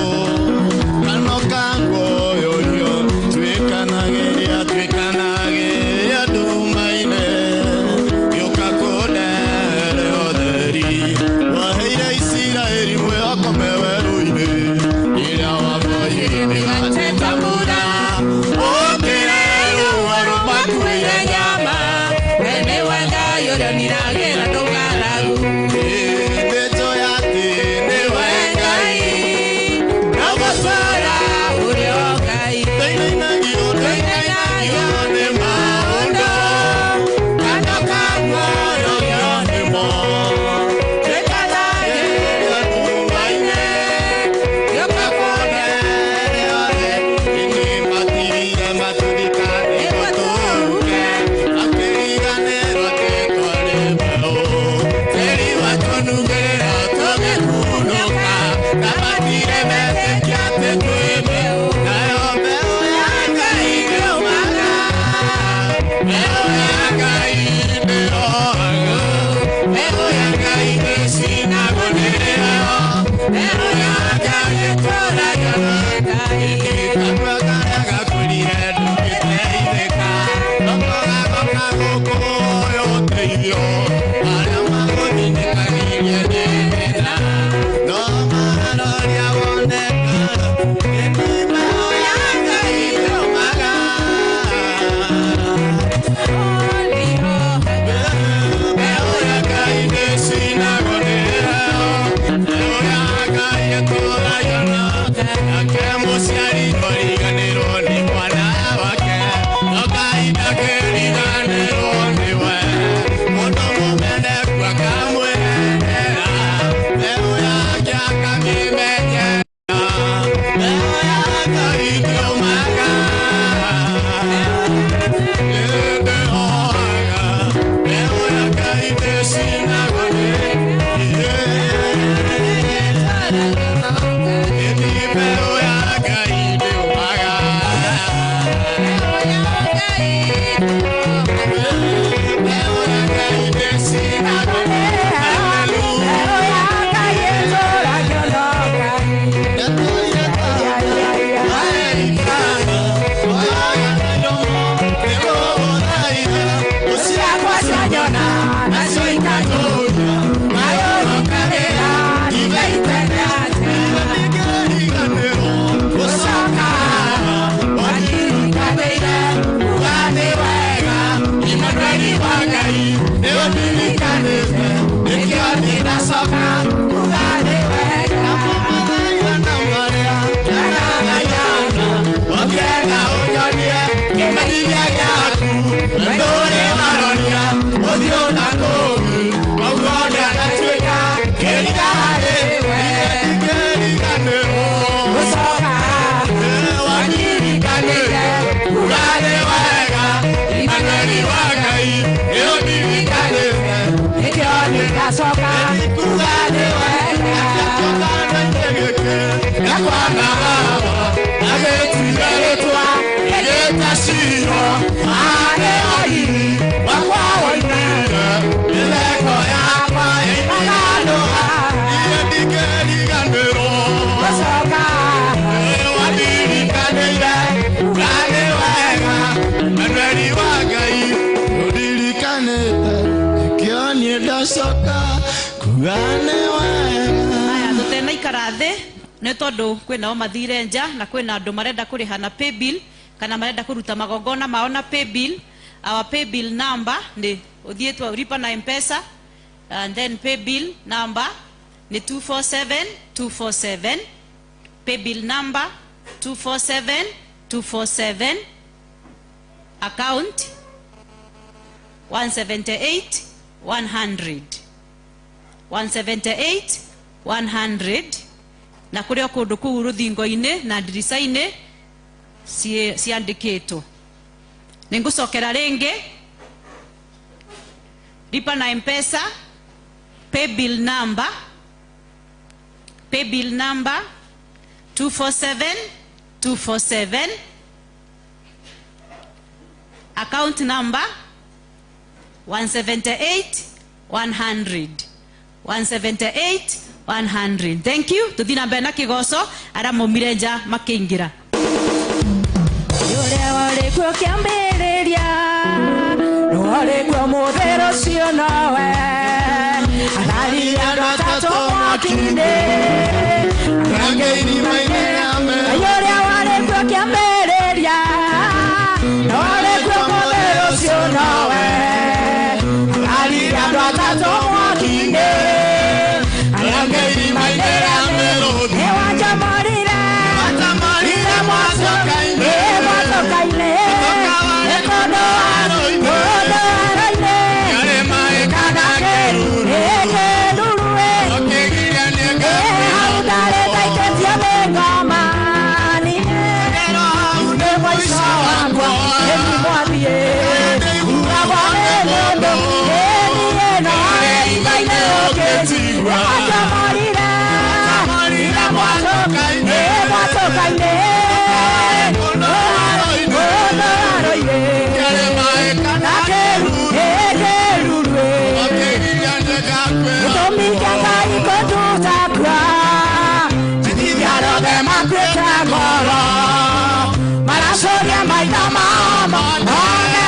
kana ũkanguoyorio, tuĩkanagĩria, tuĩkanagĩria nduma-inĩ, gĩũka kũndehere ũtheri. Waheire Isiraeli mwĩhoko me werũ-inĩ, rĩrĩa wamoire Nĩũndirikanĩte nĩkĩo ndĩracoka kuga nĩ wega. Na marĩa ndanagayana ũngĩenda ũnyonie kĩmenyithia gĩaku ndũrĩ waronia ũthiũ na kũngĩ koguo ndanatuĩka kĩriga harĩ we ndingĩriganĩrwo gũcoka wandirikanĩte kuga nĩ wega Emmanueli wa Ngai nĩũndirikanĩte nĩkĩo ndĩracoka kuga nĩ wega gakwana baba agĩtuire rĩtwa gĩgĩta Shilo arĩ oriri wakwa woimire mĩtheko yakwa yoimaga ndũa niĩ ndingĩriganĩrwo gũcoka wandirikanĩire kuga nĩ wega Emmanueli wa Ngai ũndirikanĩte nĩkĩo niĩ ndacoka kuga nĩ wega. Aya tũtenaikara thĩ nĩ tondũ kwĩnao mathire nja na kwĩna andũ marenda kũrĩha na paybill kana marenda kũruta magongona mao na paybill. Our paybill number nĩ ũthiĩtwo lipa na M-Pesa and then paybill number nĩ 247 247, paybill number 247 247, account 178 100 178 100 na kũrĩ o kũndũ kũu rũthingo-inĩ na ndirica-inĩ ciandĩkĩtwo. Nĩngũcokera rĩngĩ lipa na M-Pesa paybill number 247 247, account number 178 100 178 100. Thank you. Tuthi na mbere na kĩgoco arĩa maumire nja makĩingĩra. Ũrĩa warĩ kuo kĩambĩrĩria nĩwarĩ kuo mũthĩ rũciũ nowe araririe andũ atatũ mwaki-inĩ Range irima-inĩ rĩa Ngai ũrĩa warĩ kuo kĩambĩrĩria nĩwarĩ kuo mũthĩ rũciũ nowe araririe andũ atatũ mwaki-inĩ Range irima-inĩ rĩa mĩrũthi nĩwanjamorire Watamorire mwatũka-inĩ mwatũka-inĩ nĩ kũndũ waroinĩ waroinĩ Yarĩ maĩ kana kĩruru kĩruru Ũkĩgiria nĩ hau ndarĩ ndaikĩtio nĩ ngoma niĩ nĩ mũico wakwa nĩ mwathiĩ ugagwa nĩ mũndũ niĩ no irima-inĩ ũkĩnjigua nĩwanjamorire mwatũka-inĩ mwatũka-inĩ kũndũ waroinĩ waroinĩ Yarĩ maĩ kana kĩruru Ũkĩgiria nĩ ngakwĩra gĩtũmi kĩa Ngai kũnduta kua Njithia arothe makuĩte ngoro maracuria maitho mao mone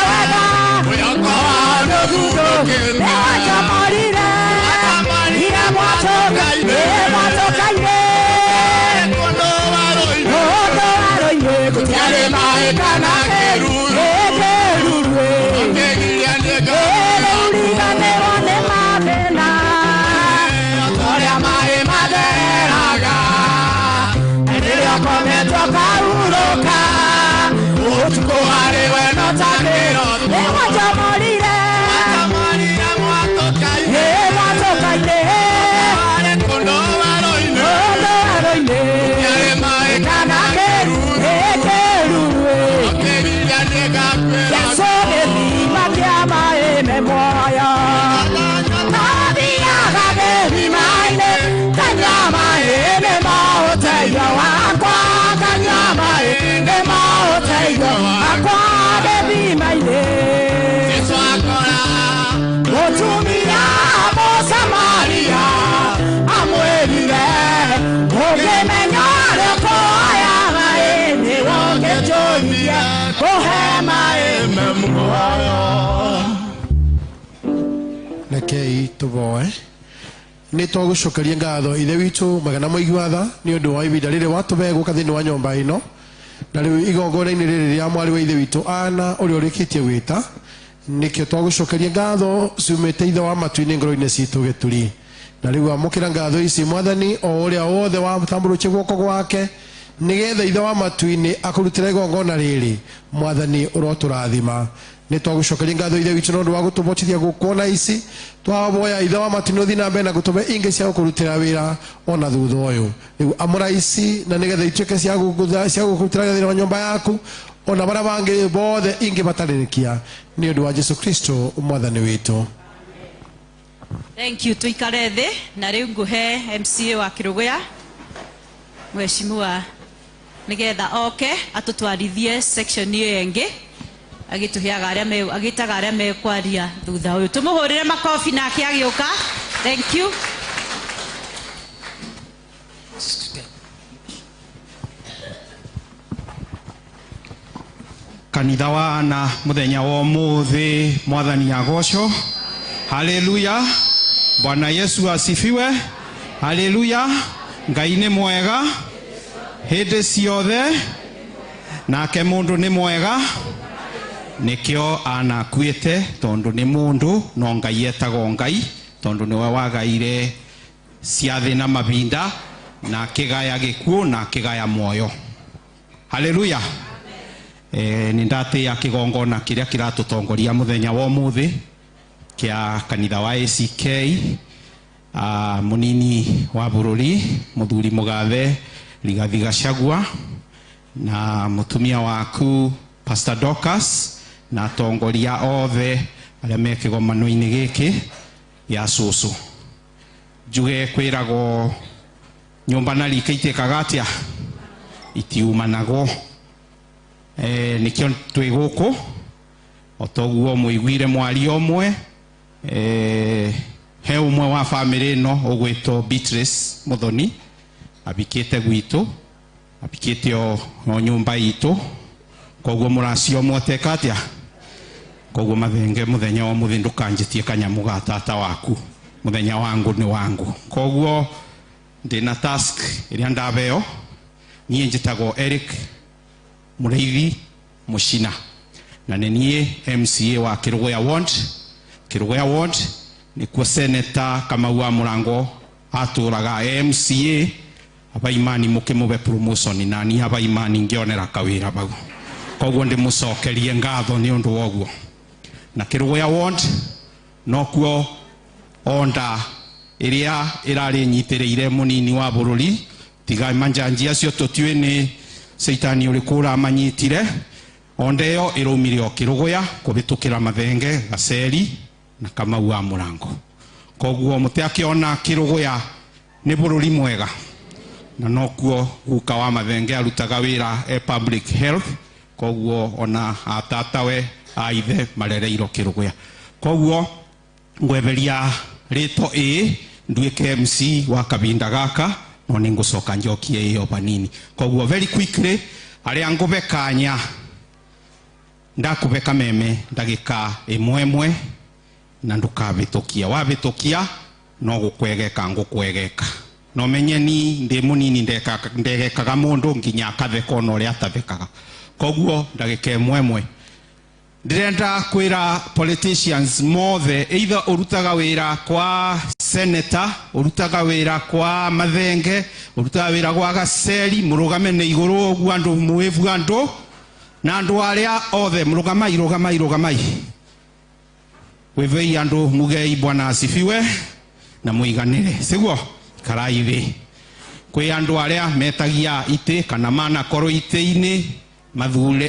wega Mwĩhoko wao nĩũguthũkĩte nĩwanjamorire Watamorire mwatũka-inĩ mwatũka-inĩ kũndũ waroinĩ kũndũ waroinĩ Gũtiarĩ maĩ kana kĩruru kĩruru Ũkĩgiria nĩ ngakwĩra rĩu riganĩrwo nĩ mathĩna Ũrĩa maĩ mathereraga rĩrĩa ũkometwo ũkahurũka ũtukũ harĩ we no ta kĩroto nĩwanjamorire Watamorire mwatũka-inĩ mwatũka-inĩ Warĩ kũndũ waroinĩ kũndũ waroinĩ Gũtiarĩ maĩ kana kana kĩruru Ũkĩgiria nĩ ngakwĩra Jesũ gĩthima kĩa maĩ me muoyo Mathiaga gĩthima-inĩ kanyua maĩ nĩ maũteithio wakwa kanyua maĩ nĩ maũteithio wakwa gĩthima-inĩ Jesũ akora mũtumia Mũsamaria amwĩrire ũngĩmenya ũrĩa ũkuoya maĩ nĩwe ũngĩnjũria kũhe maĩ me muoyo Rekei tũboe. Nĩ twagũcokeria ngatho ithe witũ magana mũigua tha nĩ ũndũ wa ihinda rĩrĩ watũhe gũka thĩinĩ wa nyũmba ĩno na rĩu igongona-inĩ rĩrĩ rĩa mwarĩ wa ithe witũ Ana ũrĩa ũrĩkĩtie gwĩta Nĩkĩo twagũcokeria ngatho ciumĩte ithe wa matu-inĩ ngoro-inĩ citũ gĩturi. Na rĩu amũkĩra ngatho ici mwathani, o ũrĩa wothe watambũrũkia guoko gwake nĩgetha ithe wa matu-inĩ akũrutĩre igongona rĩrĩ, mwathani ũrotũrathima. Nĩ twagũcokeria ngatho ithe witũ nĩ ũndũ wa gũtũbotithia gũkuona ici. Twaboya ithe wa matu-inĩ ũthiĩ na mbere na gũtũbe ingĩ cia gũkũrutĩra wĩra ona thutha ũyũ. Rĩu amũra ici na nĩgetha ituĩke cia gũkũrutĩra wĩra thĩinĩ wa nyũmba yaku ona barĩa bangĩ bothe ingĩ batarĩrĩkia, nĩ ũndũ wa Jesu Kristo mwathani witũ. Thank you. Tuikare thĩ na rĩu ngũhe MCA wa Kĩrũgũya mheshimiwa nĩgetha oke atũtwarithie section ĩyo ĩngĩ, agĩtũheaga arĩa me, agĩtaga arĩa mekwaria thutha ũyũ. Tũmũhũrĩre makobi nake agĩũka. Thank you. Kanitha wa na muthenya wa umuthi, mwathani agocwo. Haleluya. Bwana Yesu asifiwe. Haleluya. Ngai nĩ mwega hĩndĩ ciothe, nake mũndũ nĩ mwega, nĩkĩo anakuĩte tondũ nĩ mũndũ, no Ngai etagwo Ngai tondũ nĩwe wagaire ciathĩ na mavinda, na akĩgaya gĩkuũ na akĩgaya muoyo. Haleluya. Nĩ ndatĩĩa kĩgongona kĩrĩa kĩratũtongoria mũthenya wa ũmũthĩ kĩa kanitha wa ACK, mũnini wa bũrũri mũthuri mũgathe Rigathi Gachagua na mũtumia waku Pastor Dorcas na atongoria othe arĩa me kĩgomano-inĩ gĩkĩ gĩa cũcũ. Njuge kwĩragwo nyũmba na rika itĩkaga atĩa? Itiumanagwo. Nĩkĩo twĩ gũkũ o toguo mũiguire mwario ũmwe, he ũmwe wa bamĩrĩ ĩno ũgwĩtwo Beatrice Muthoni, abikĩte gwitũ, abikĩte o nyũmba itũ, koguo mũracio ũmwe ateka atĩa? Koguo mathenge mũthenya wa mũthĩ ndũkanjĩtie kanyamũ ga tata waku, mũthenya wangu nĩ wangu. Koguo ndĩna task ĩrĩa ndabeo, niĩ njĩtagwo Eric Mũrĩithi Mũcina, na nĩ niĩ MCA wa Kĩrũgũya Ward. Kĩrũgũya Ward nĩkuo Senator Kamau wa Mũrango atũraga MCA. Abaimani mũkĩmũbe promotion, na niĩ abaimani ngĩonera kawĩra bau, koguo ndĩmũcokerie ngatho nĩ ũndũ wa ũguo. Na Kĩrũgũya Ward nokuo onda ĩrĩa ĩrarĩ nyitĩrĩire mũnini wa bũrũri, tiga manjanji acio tũtiũĩ nĩ caitani ũrĩkũ ũramanyitire. Onda ĩyo ĩraumire o Kĩrũgũya kũhĩtũkĩra Mathenge, Gaceri na Kamau wa Mũrango. Koguo mũtiakĩona Kĩrũgũya nĩ bũrũri mwega, na nokuo guka wa Mathenge arutaga wĩra e public health, koguo ona atatawe aithe marereirwo Kĩrũgũya. Koguo ngweberia rĩtwa ĩ nduĩke MC wa kabinda gaka, no nĩ ngũcoka njokie ĩyo banini. Koguo very quickly arĩa ngũbe kanya, ndakũbe kameme ndagĩka ĩmwe ĩmwe, na ndũkabĩtũkia. Wabĩtũkia no gũkwegeka ngũkwegeka. No menye ni ndĩ mũnini ndegekaga mũndũ nginya akatheka ona ũrĩa atathekaga. Koguo ndagĩka ĩmwe ĩmwe. Ndĩrenda kwĩra politicians mothe, either ũrutaga wĩra kwa senator, ũrutaga wĩra kwa Mathenge, ũrutaga wĩra gwa Gaceri, mũrũgame nĩ igũrũ ũguo andũ mwĩvu andũ, na andũ arĩa othe mũrũgamai, rũgamai, rũgamai. Wĩvei andũ mugei Bwana asifiwe na mũiganĩre, siguo? Ikarai thĩ. Kwĩ andũ arĩa metagia itĩ kana manakorwo itĩ-inĩ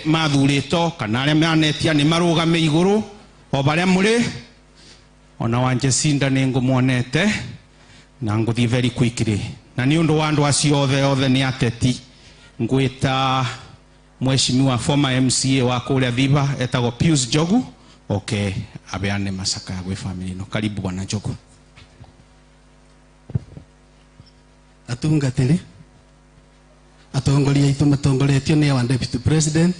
mathurĩtwo kana arĩa manetia nĩ marũgame igũrũ o barĩa mũrĩ. Ona wa Jacinda nĩ ngũmuonete na ngũthiĩ very quickly, na nĩ ũndũ wa andũ acio othe, othe nĩ ateti. Ngwĩta mheshimiwa former MCA wa kũrĩa Thiba etagwo Pius Njogu, oke abeane macakaya gwĩ family ĩno. Karibu bwana Njogu. Atungatĩri atongoria aitũ matongoretio nĩ our deputy president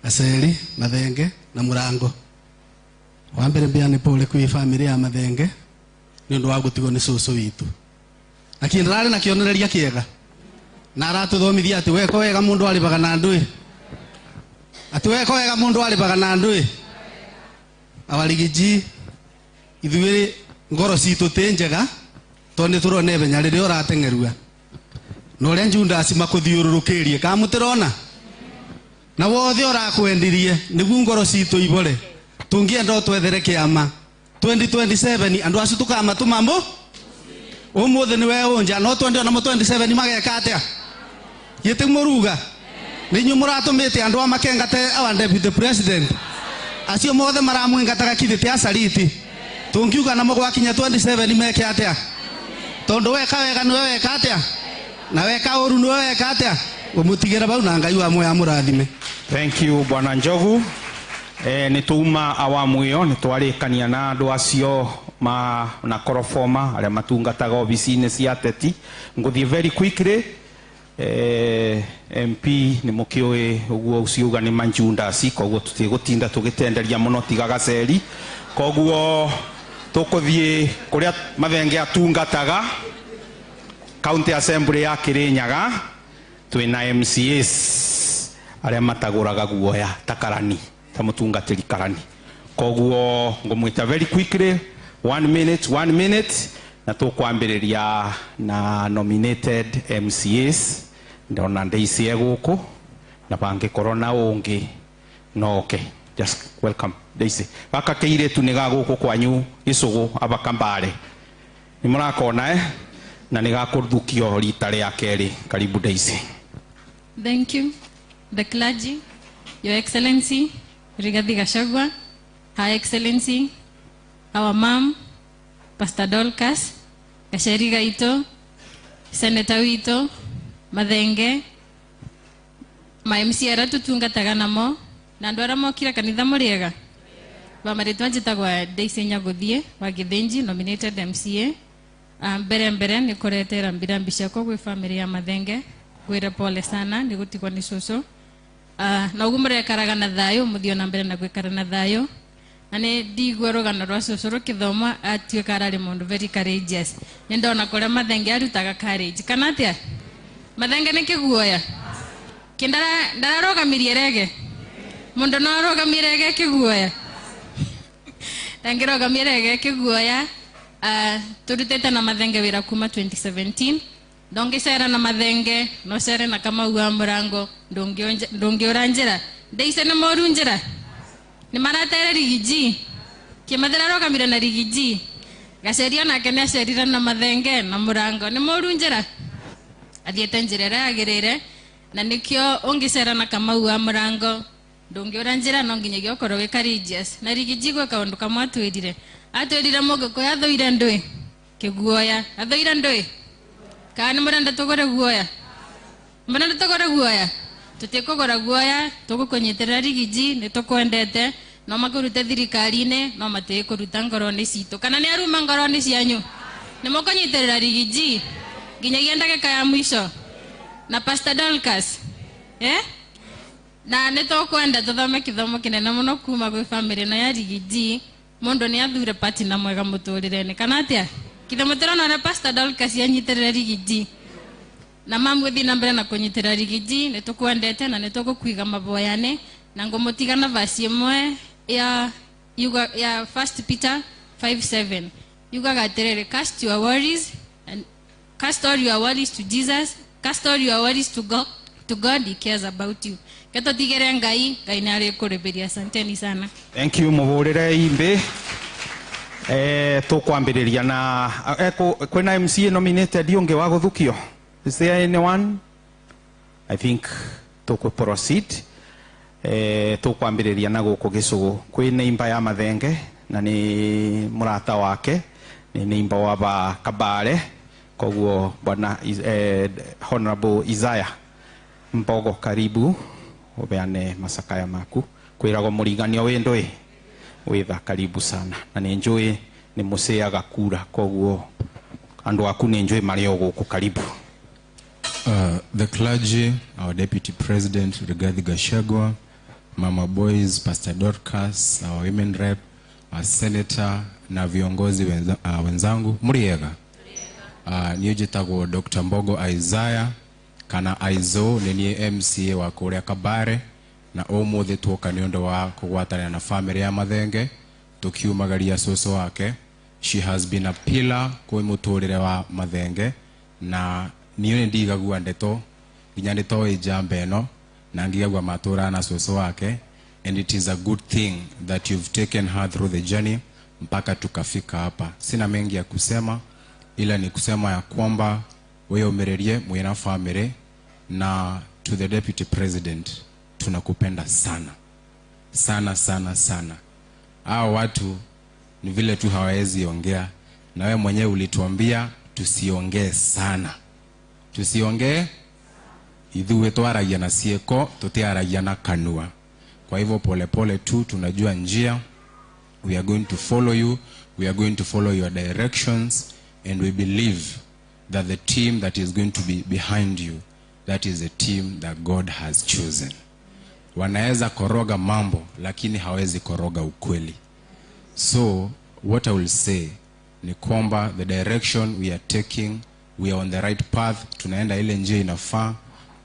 Gaceri, Mathenge na Mũrango. Wa mbere mbĩa nĩ pole kwĩ family ya Mathenge nĩ ũndũ wa gũtigwo nĩ cũcũ witũ, lakini ndĩrarĩ na kĩonereria kĩega na aratũthomithia atĩ weka wega mũndũ arĩbaga na ndũĩ, atĩ weka wega mũndũ arĩbaga na ndũĩ. Awarigiji ithuĩ ngoro citũ ti njega tondũ nĩ tũrona ihenya rĩrĩa ũrateng'erua na ũrĩa Judas makũthiũrũrũkĩrie ka mũtĩrona na wothe ũrakwendirie nĩguo ngoro citũ ibore tũngĩenda twethere kĩama 2027 andũ acio tũkamatũma mũ ũmũthĩ nĩwe ũnja no twende ona 27 mageka atĩa gĩtĩ mũruga nĩ inyuĩ mũratũmĩte andũ a makengate our deputy president acio mothe maramwingataga kithĩ ti acariti tũngiuga namo gwakinya 27 meke atĩa tondũ weka wega nĩwe weka atĩa na weka ũru nĩwe weka atĩa ũmũtigĩra bau na Ngai wa moya mũrathime. Thank you Bwana Njogu. Nĩ tuma awamu ĩyo nĩ twarĩkania na andũ acio ma na korofoma arĩa matungataga obici-inĩ cia ateti. Ngũthiĩ very quickly. MP nĩ mũkĩũĩ ũguo ũciuga nĩ manjundasi koguo tũtigũtinda tũgĩtenderia mũno tiga gaceri koguo tũkũthiĩ kũrĩa Mathenge atungataga County Assembly ya Kirinyaga twĩna MCAs arĩa matagũraga guoya ta karani ta mũtungatĩri karani koguo ngũmwĩta very quickly 1 minute 1 minute na tũkwambĩrĩria na nominated MCAs ndona Daisy egũkũ na bangĩkorwo na ũngĩ no okay just welcome Daisy gaka kĩirĩtu nĩ ga gũkũ kwanyu gĩcũgũ abakambare nĩ mũrakona na nĩ gakũthukio rita rĩa kerĩ. Karibu Daisy. Thank you the clergy, Your Excellency Rigathi Gachagua, Her Excellency our mom Pastor Dorcas Gacheri Gaito, Senator wito Mathenge, ma MC aria tutungataga namo na andu aria mokire kanitha muriega ba maritwa njitagwa Daisy Nyaguthie wa Githinji, nominated MCA. Mbere mbere ni kuretera mbirambi ciakwa gwi family ya Mathenge ngwire pole sana ni gutigwo ni cucu na uguo murekaraga na thayo muthio na mbere na gwikara na thayo na ni ndigua rugano rwa cucu rukithoma atuika arari mundu very courageous. Ni ndona kuria Mathenge arutaga courage kana atia Mathenge ni kiguoya kindara ndararugamirie rege mundu no arugamie rege kiguoya ndangirugamie rege kiguoya. Turutete na Mathenge wira kuma 2017 ndongicera na Mathenge no cere na Kamau wa Murango ndungiura njira Daisy ni moru njira ni maratere rigiji kimathira rugamire na rigiji Gaceria nake ni acerire na Mathenge na Murango ni moru njira athiete njira ĩrĩa yagĩrĩire na nikio ungicera na Kamau wa Murango ndungiura njira no nginyagia ũkorwo wĩ courageous na rigiji gwĩ kaũndũ kamwe atwĩrire atwĩrire mũgĩkũyũ athũire ndũĩ kĩguoya athũire ndũĩ kana nĩ mũrenda tũgũre guoya mũrenda tũgũre guoya tũtikũgũra guoya tũgũkũnyitĩrĩra rigiji nĩ tũkwendete no makũrute thirikari-inĩ no matigũkũruta ngoro-inĩ citũ kana nĩ aruma ngoro-inĩ cianyu nĩ mũkũnyitĩrĩra rigiji nginyagia ndagĩka ya mwisho na Pastor Dorcas na nĩ tũkwenda tũthome kĩthomo kĩnene mũno kuma gwĩ family ĩno ya rigiji mundu ni athure pati na mwega muturire-inĩ kana atia kithe mutirona ũrĩa Pastor Dorcas anyitirire rigiji na mamũthi na mbere na kũnyitĩrĩra rigiji nĩ tũkwendete na nĩ tũgũkwiga maboyane na ngũmũtiga na verse ĩmwe ya ya 1 Peter 5:7 yugaga atĩrĩrĩ cast your worries and cast all your worries to Jesus, cast all your worries to God, to God he cares about you. Keto tigere Ngai Ngai nĩ arĩkũrĩbĩria. Asanteni sana. Thank you muhurire imbe. Tũkwambĩrĩria na kwĩna MCA nominated ũngĩ wa gũthukio. Is there anyone? I think tũkũ proceed. Tũkwambĩrĩria na gũkũ gĩcũgũ kwĩ neighbor ya Mathenge na nĩ mũrata wake nĩ neighbor wa ba Kabare koguo bwana Honorable Isaiah Mbogo karibu ubeane masakaya maku kwiragwo mũriganio wĩ ndũĩ witha karibu sana na nĩ njũĩ nĩ mũceaga kura koguo andũ aku nĩ njũĩ marĩ o gũkũ karibu. The clergy, our deputy president Rigathi Gachagua, Mama Boys, Pastor Dorcas, our women rep, our senator na viongozi wenzangu muriega. Niĩ njĩtagwo Dr. Mbogo Isaiah kana Aizo, nĩ niĩ MCA wa kũrĩa Kabare na ũmũthĩ tuoka nĩ ũndũ wa kũgwatanĩra na family ya Mathenge Tukiumagaria cucu wake. She has been a pillar kwi muturire wa Mathenge, na niĩ nĩ ndigagua ndeto nginya nĩtoĩ njamba ĩno na ngigagua matũraga na cucu wake, and it is a good thing that you've taken her through the journey mpaka tukafika hapa. Sina mengi ya kusema, ila ni kusema ya kwamba wĩyũmĩrĩrie mwĩna family, na to the deputy president, tunakupenda sana sana sana sana. Hao watu ni vile tu hawawezi ongea, na wewe mwenyewe ulituambia tusiongee sana, tusiongee ithuĩ twaragia na ciĩko, tutiaragia na kanua. Kwa hivyo polepole tu tunajua njia. We are going to follow you, we are going to follow your directions, and we believe that the team that is going to be behind you, that is the team that God has chosen. Wanaweza koroga mambo, lakini hawezi koroga ukweli. So what I will say ni kwamba the direction we are taking, we are on the right path, tunaenda ile njia inafaa,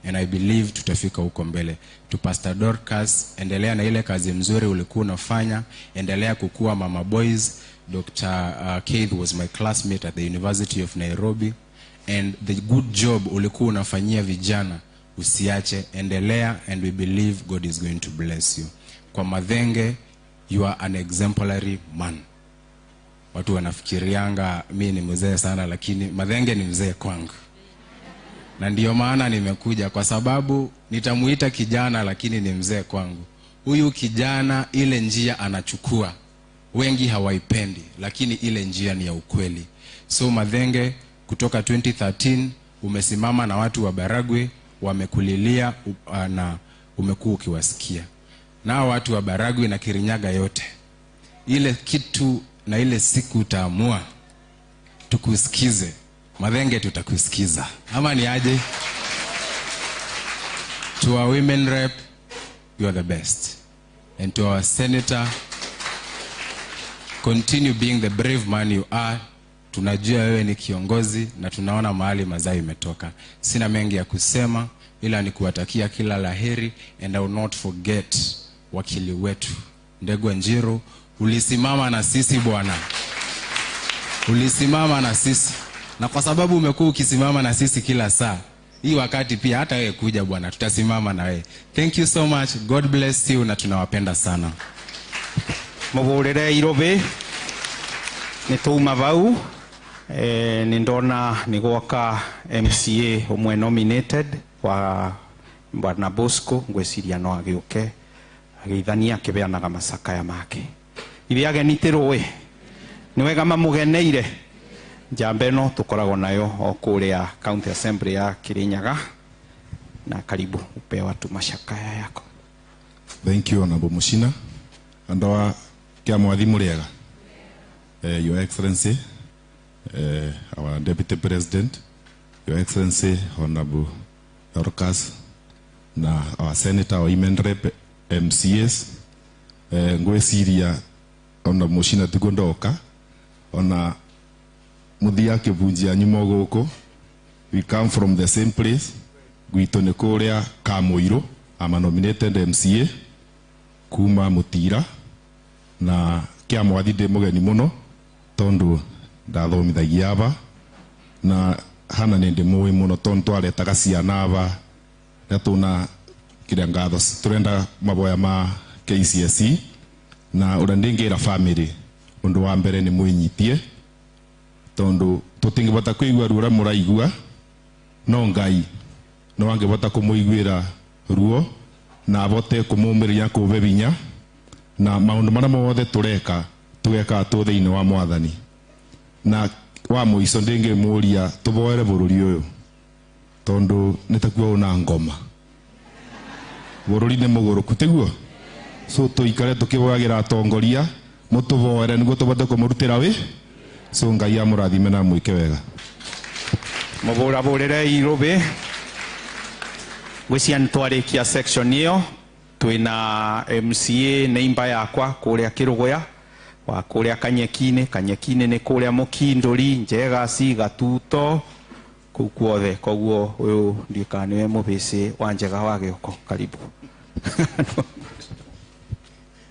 and I believe tutafika huko mbele. To Pastor Dorcas, endelea na ile kazi mzuri ulikuwa unafanya, endelea kukua Mama Boys. Dr. Keith was my classmate at the University of Nairobi, and the good job ulikuwa unafanyia vijana, usiache, endelea, and we believe God is going to bless you. Kwa Mathenge, you are an exemplary man. Watu wanafikirianga mi ni mzee sana, lakini Mathenge ni mzee kwangu. Na ndiyo maana nimekuja, kwa sababu nitamuita kijana lakini ni mzee kwangu. Huyu kijana ile njia anachukua, wengi hawaipendi, lakini ile njia ni ya ukweli. So Mathenge, kutoka 2013 umesimama na watu wa Baragwi, wamekulilia na umekuwa ukiwasikia. Na watu wa Baragwi na Kirinyaga yote, ile kitu na ile siku utaamua tukusikize, Mathenge tutakusikiza. Ama ni aje? To our women rep, you are the best. And to our senator, continue being the brave man you are. Tunajua wewe ni kiongozi na tunaona mahali mazao imetoka. Sina mengi ya kusema, ila ni kuwatakia kila laheri, and I will not forget wakili wetu Ndegwa Njiru. Ulisimama na sisi bwana, ulisimama na sisi, na kwa sababu umekuwa ukisimama na sisi kila saa, hii wakati pia hata wewe kuja bwana, tutasimama na wewe. Thank you so much, God bless you, na tunawapenda sana. Muburire irobe ni tuma vau ni ndona ni gwaka MCA umwe nominated wa Bwana Bosco, ngweciria no agiuke agithania akibeanaga macakaya make. Ithi ageni ti rũĩ nĩ wega mamugeneire. Njamba ĩno tũkoragwo nayo o kũrĩa County Assembly ya Kirinyaga, na karibu upe watu macakaya yako. Thank you Honorable Mushina. Andoa kia mwathi muriega. Your Excellency, our Deputy President, Your Excellency Honorable Dorcas, na our Senator, our Women Rep, MCAs, ngweciria ona Mushina tiguo ndoka ona muthia kibunjia nyuma guku, we come from the same place. Gwitũ nĩ kũrĩa Kamũirũ. I'm a nominated MCA kuma Mutira, na kia mwathi ndĩ mũgeni mũno tondu ndathomithagia aba, na hana nĩ ndĩmũĩ mũno tondu twaretaga ciana aba na tuna kĩrĩa ngatho turenda maboya ma KCSE, na ũrĩa ndĩngĩra family ũndũ wa mbere nĩ mwĩnyitie tondu tũtingĩbota kũigua ruo ũrĩa mũraigua, no Ngai no angĩbota kũmũiguĩra ruo na abote kũmũmĩrĩria kũbe binya, na maũndũ marĩa mothe tũreka tũgeka tũ thĩinĩ wa mwathani. Na wa mũico ndĩngĩmũria tũboere bũrũri ũyũ tondu nĩ takuo una ngoma, bũrũri nĩ mũgũrũku tiguo, so tũikare tũkĩboyagĩra atongoria mũtũboere nĩguo tũbote kũmũrutĩra wĩ. So Ngai amũrathime na mwĩke wega. Mũbũrabũrĩre irũbĩ gwĩcia nĩtwarĩkia section ĩyo. Twĩna MCA neighbor yakwa kũrĩa Kĩrũgũya, wa kũrĩa Kanyekine. Kanyekine nĩ kũrĩa Mũkindũri, Njegasi, Gatuto, kũu kuothe. Koguo ũyũ ndiũĩ kana nĩwe mũbĩcĩ wa Njega wa Gĩoko. Karibu.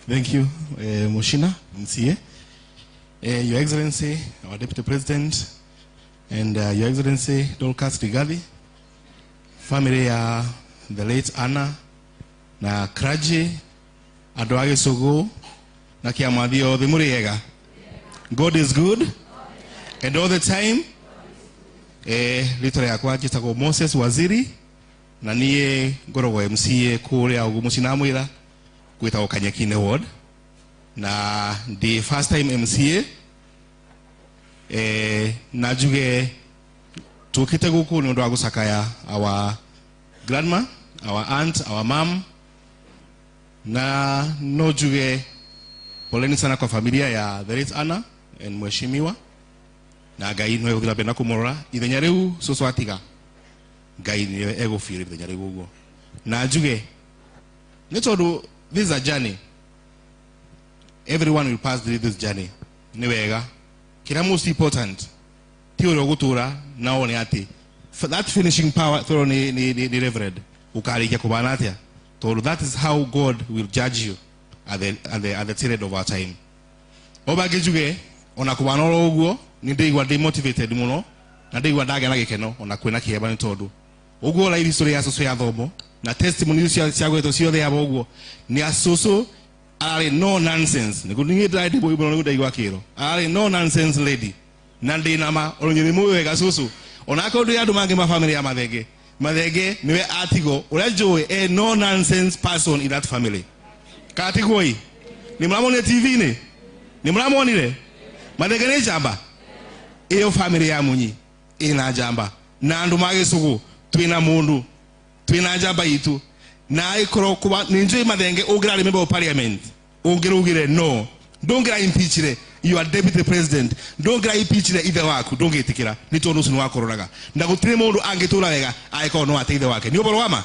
Thank you, Mushina, MCA. Your Excellency, our Deputy President, and Your Excellency, Dorcas Rigathi, family ya the late Anna, na Kraji, andũ a Gĩcũgũ, na kĩamathi othe mũrĩega. God is good, and all the time. Rĩtwa rĩakwa njĩtagwo Moses Waziri, na niĩ ngoragwo MCA kũrĩa ũguo mũcinamwĩra gwĩtagwo Kanyakine Ward, na ndi first time MCA. Na njuge tũkĩte gũkũ nĩ ũndũ wa gũcakaya our grandma, our aunt, our mom, na no njuge poleni sana kwa familia ya the late Anna and mheshimiwa, na Ngai no egũthiĩ na mbere na kũmũrora ithenya rĩu cũcũ atiga, Ngai nĩwe egũbira ithenya rĩu ũguo. Na njuge nĩ tondũ this is a journey, everyone will pass through this journey. Nĩ wega kĩrĩa most important ti ũrĩa ũgũtũra na wone atĩ that finishing power tondũ nĩ reverend ũkarĩkia kũbana atĩa, tondũ that is how God will judge you at the tail end of our time. O bangĩ njuge ona kũbana oro ũguo nĩ ndĩigua ndĩ motivated mũno na ndĩigua ndagĩa na gĩkeno ona kwĩna kĩeba nĩ tondũ ũguo life history ya cũcũ ya thomo na testimony cia gwetwo ciothe yabo ũguo nĩ a cũcũ ararĩ no nonsense. Nĩguo niĩ ndĩrarĩ ndĩ mũno nĩguo ndaigua kĩro ararĩ no nonsense lady, na ndĩ nama oro nyĩrĩ mũĩ wega cũcũ, ona akorwo ndĩ andũ mangĩ ma family ya Mathenge, Mathenge nĩwe atigo ũrĩa njũĩ e no nonsense person in that family. Katigwo ĩ nĩ mũramonire TV-inĩ, nĩ mũramonire Mathenge nĩ njamba ĩyo, family ya Munyi ĩna njamba, na andũ ma Gĩcũgũ twĩna mũndũ twĩna njamba itũ, na ĩkorwo kuba nĩ njũĩ Mathenge ũngĩrarĩ member of parliament ũngĩraugire no ndũngĩra impeachire your deputy president, ndũngĩra impeachire ithe waku, ndũngĩtĩkĩra nĩ tondũ ũcio nĩ wakũroraga, na gũtirĩ mũndũ angĩtũra wega angĩkorwo no ate ithe wake. Nĩ ũhoro wa ma,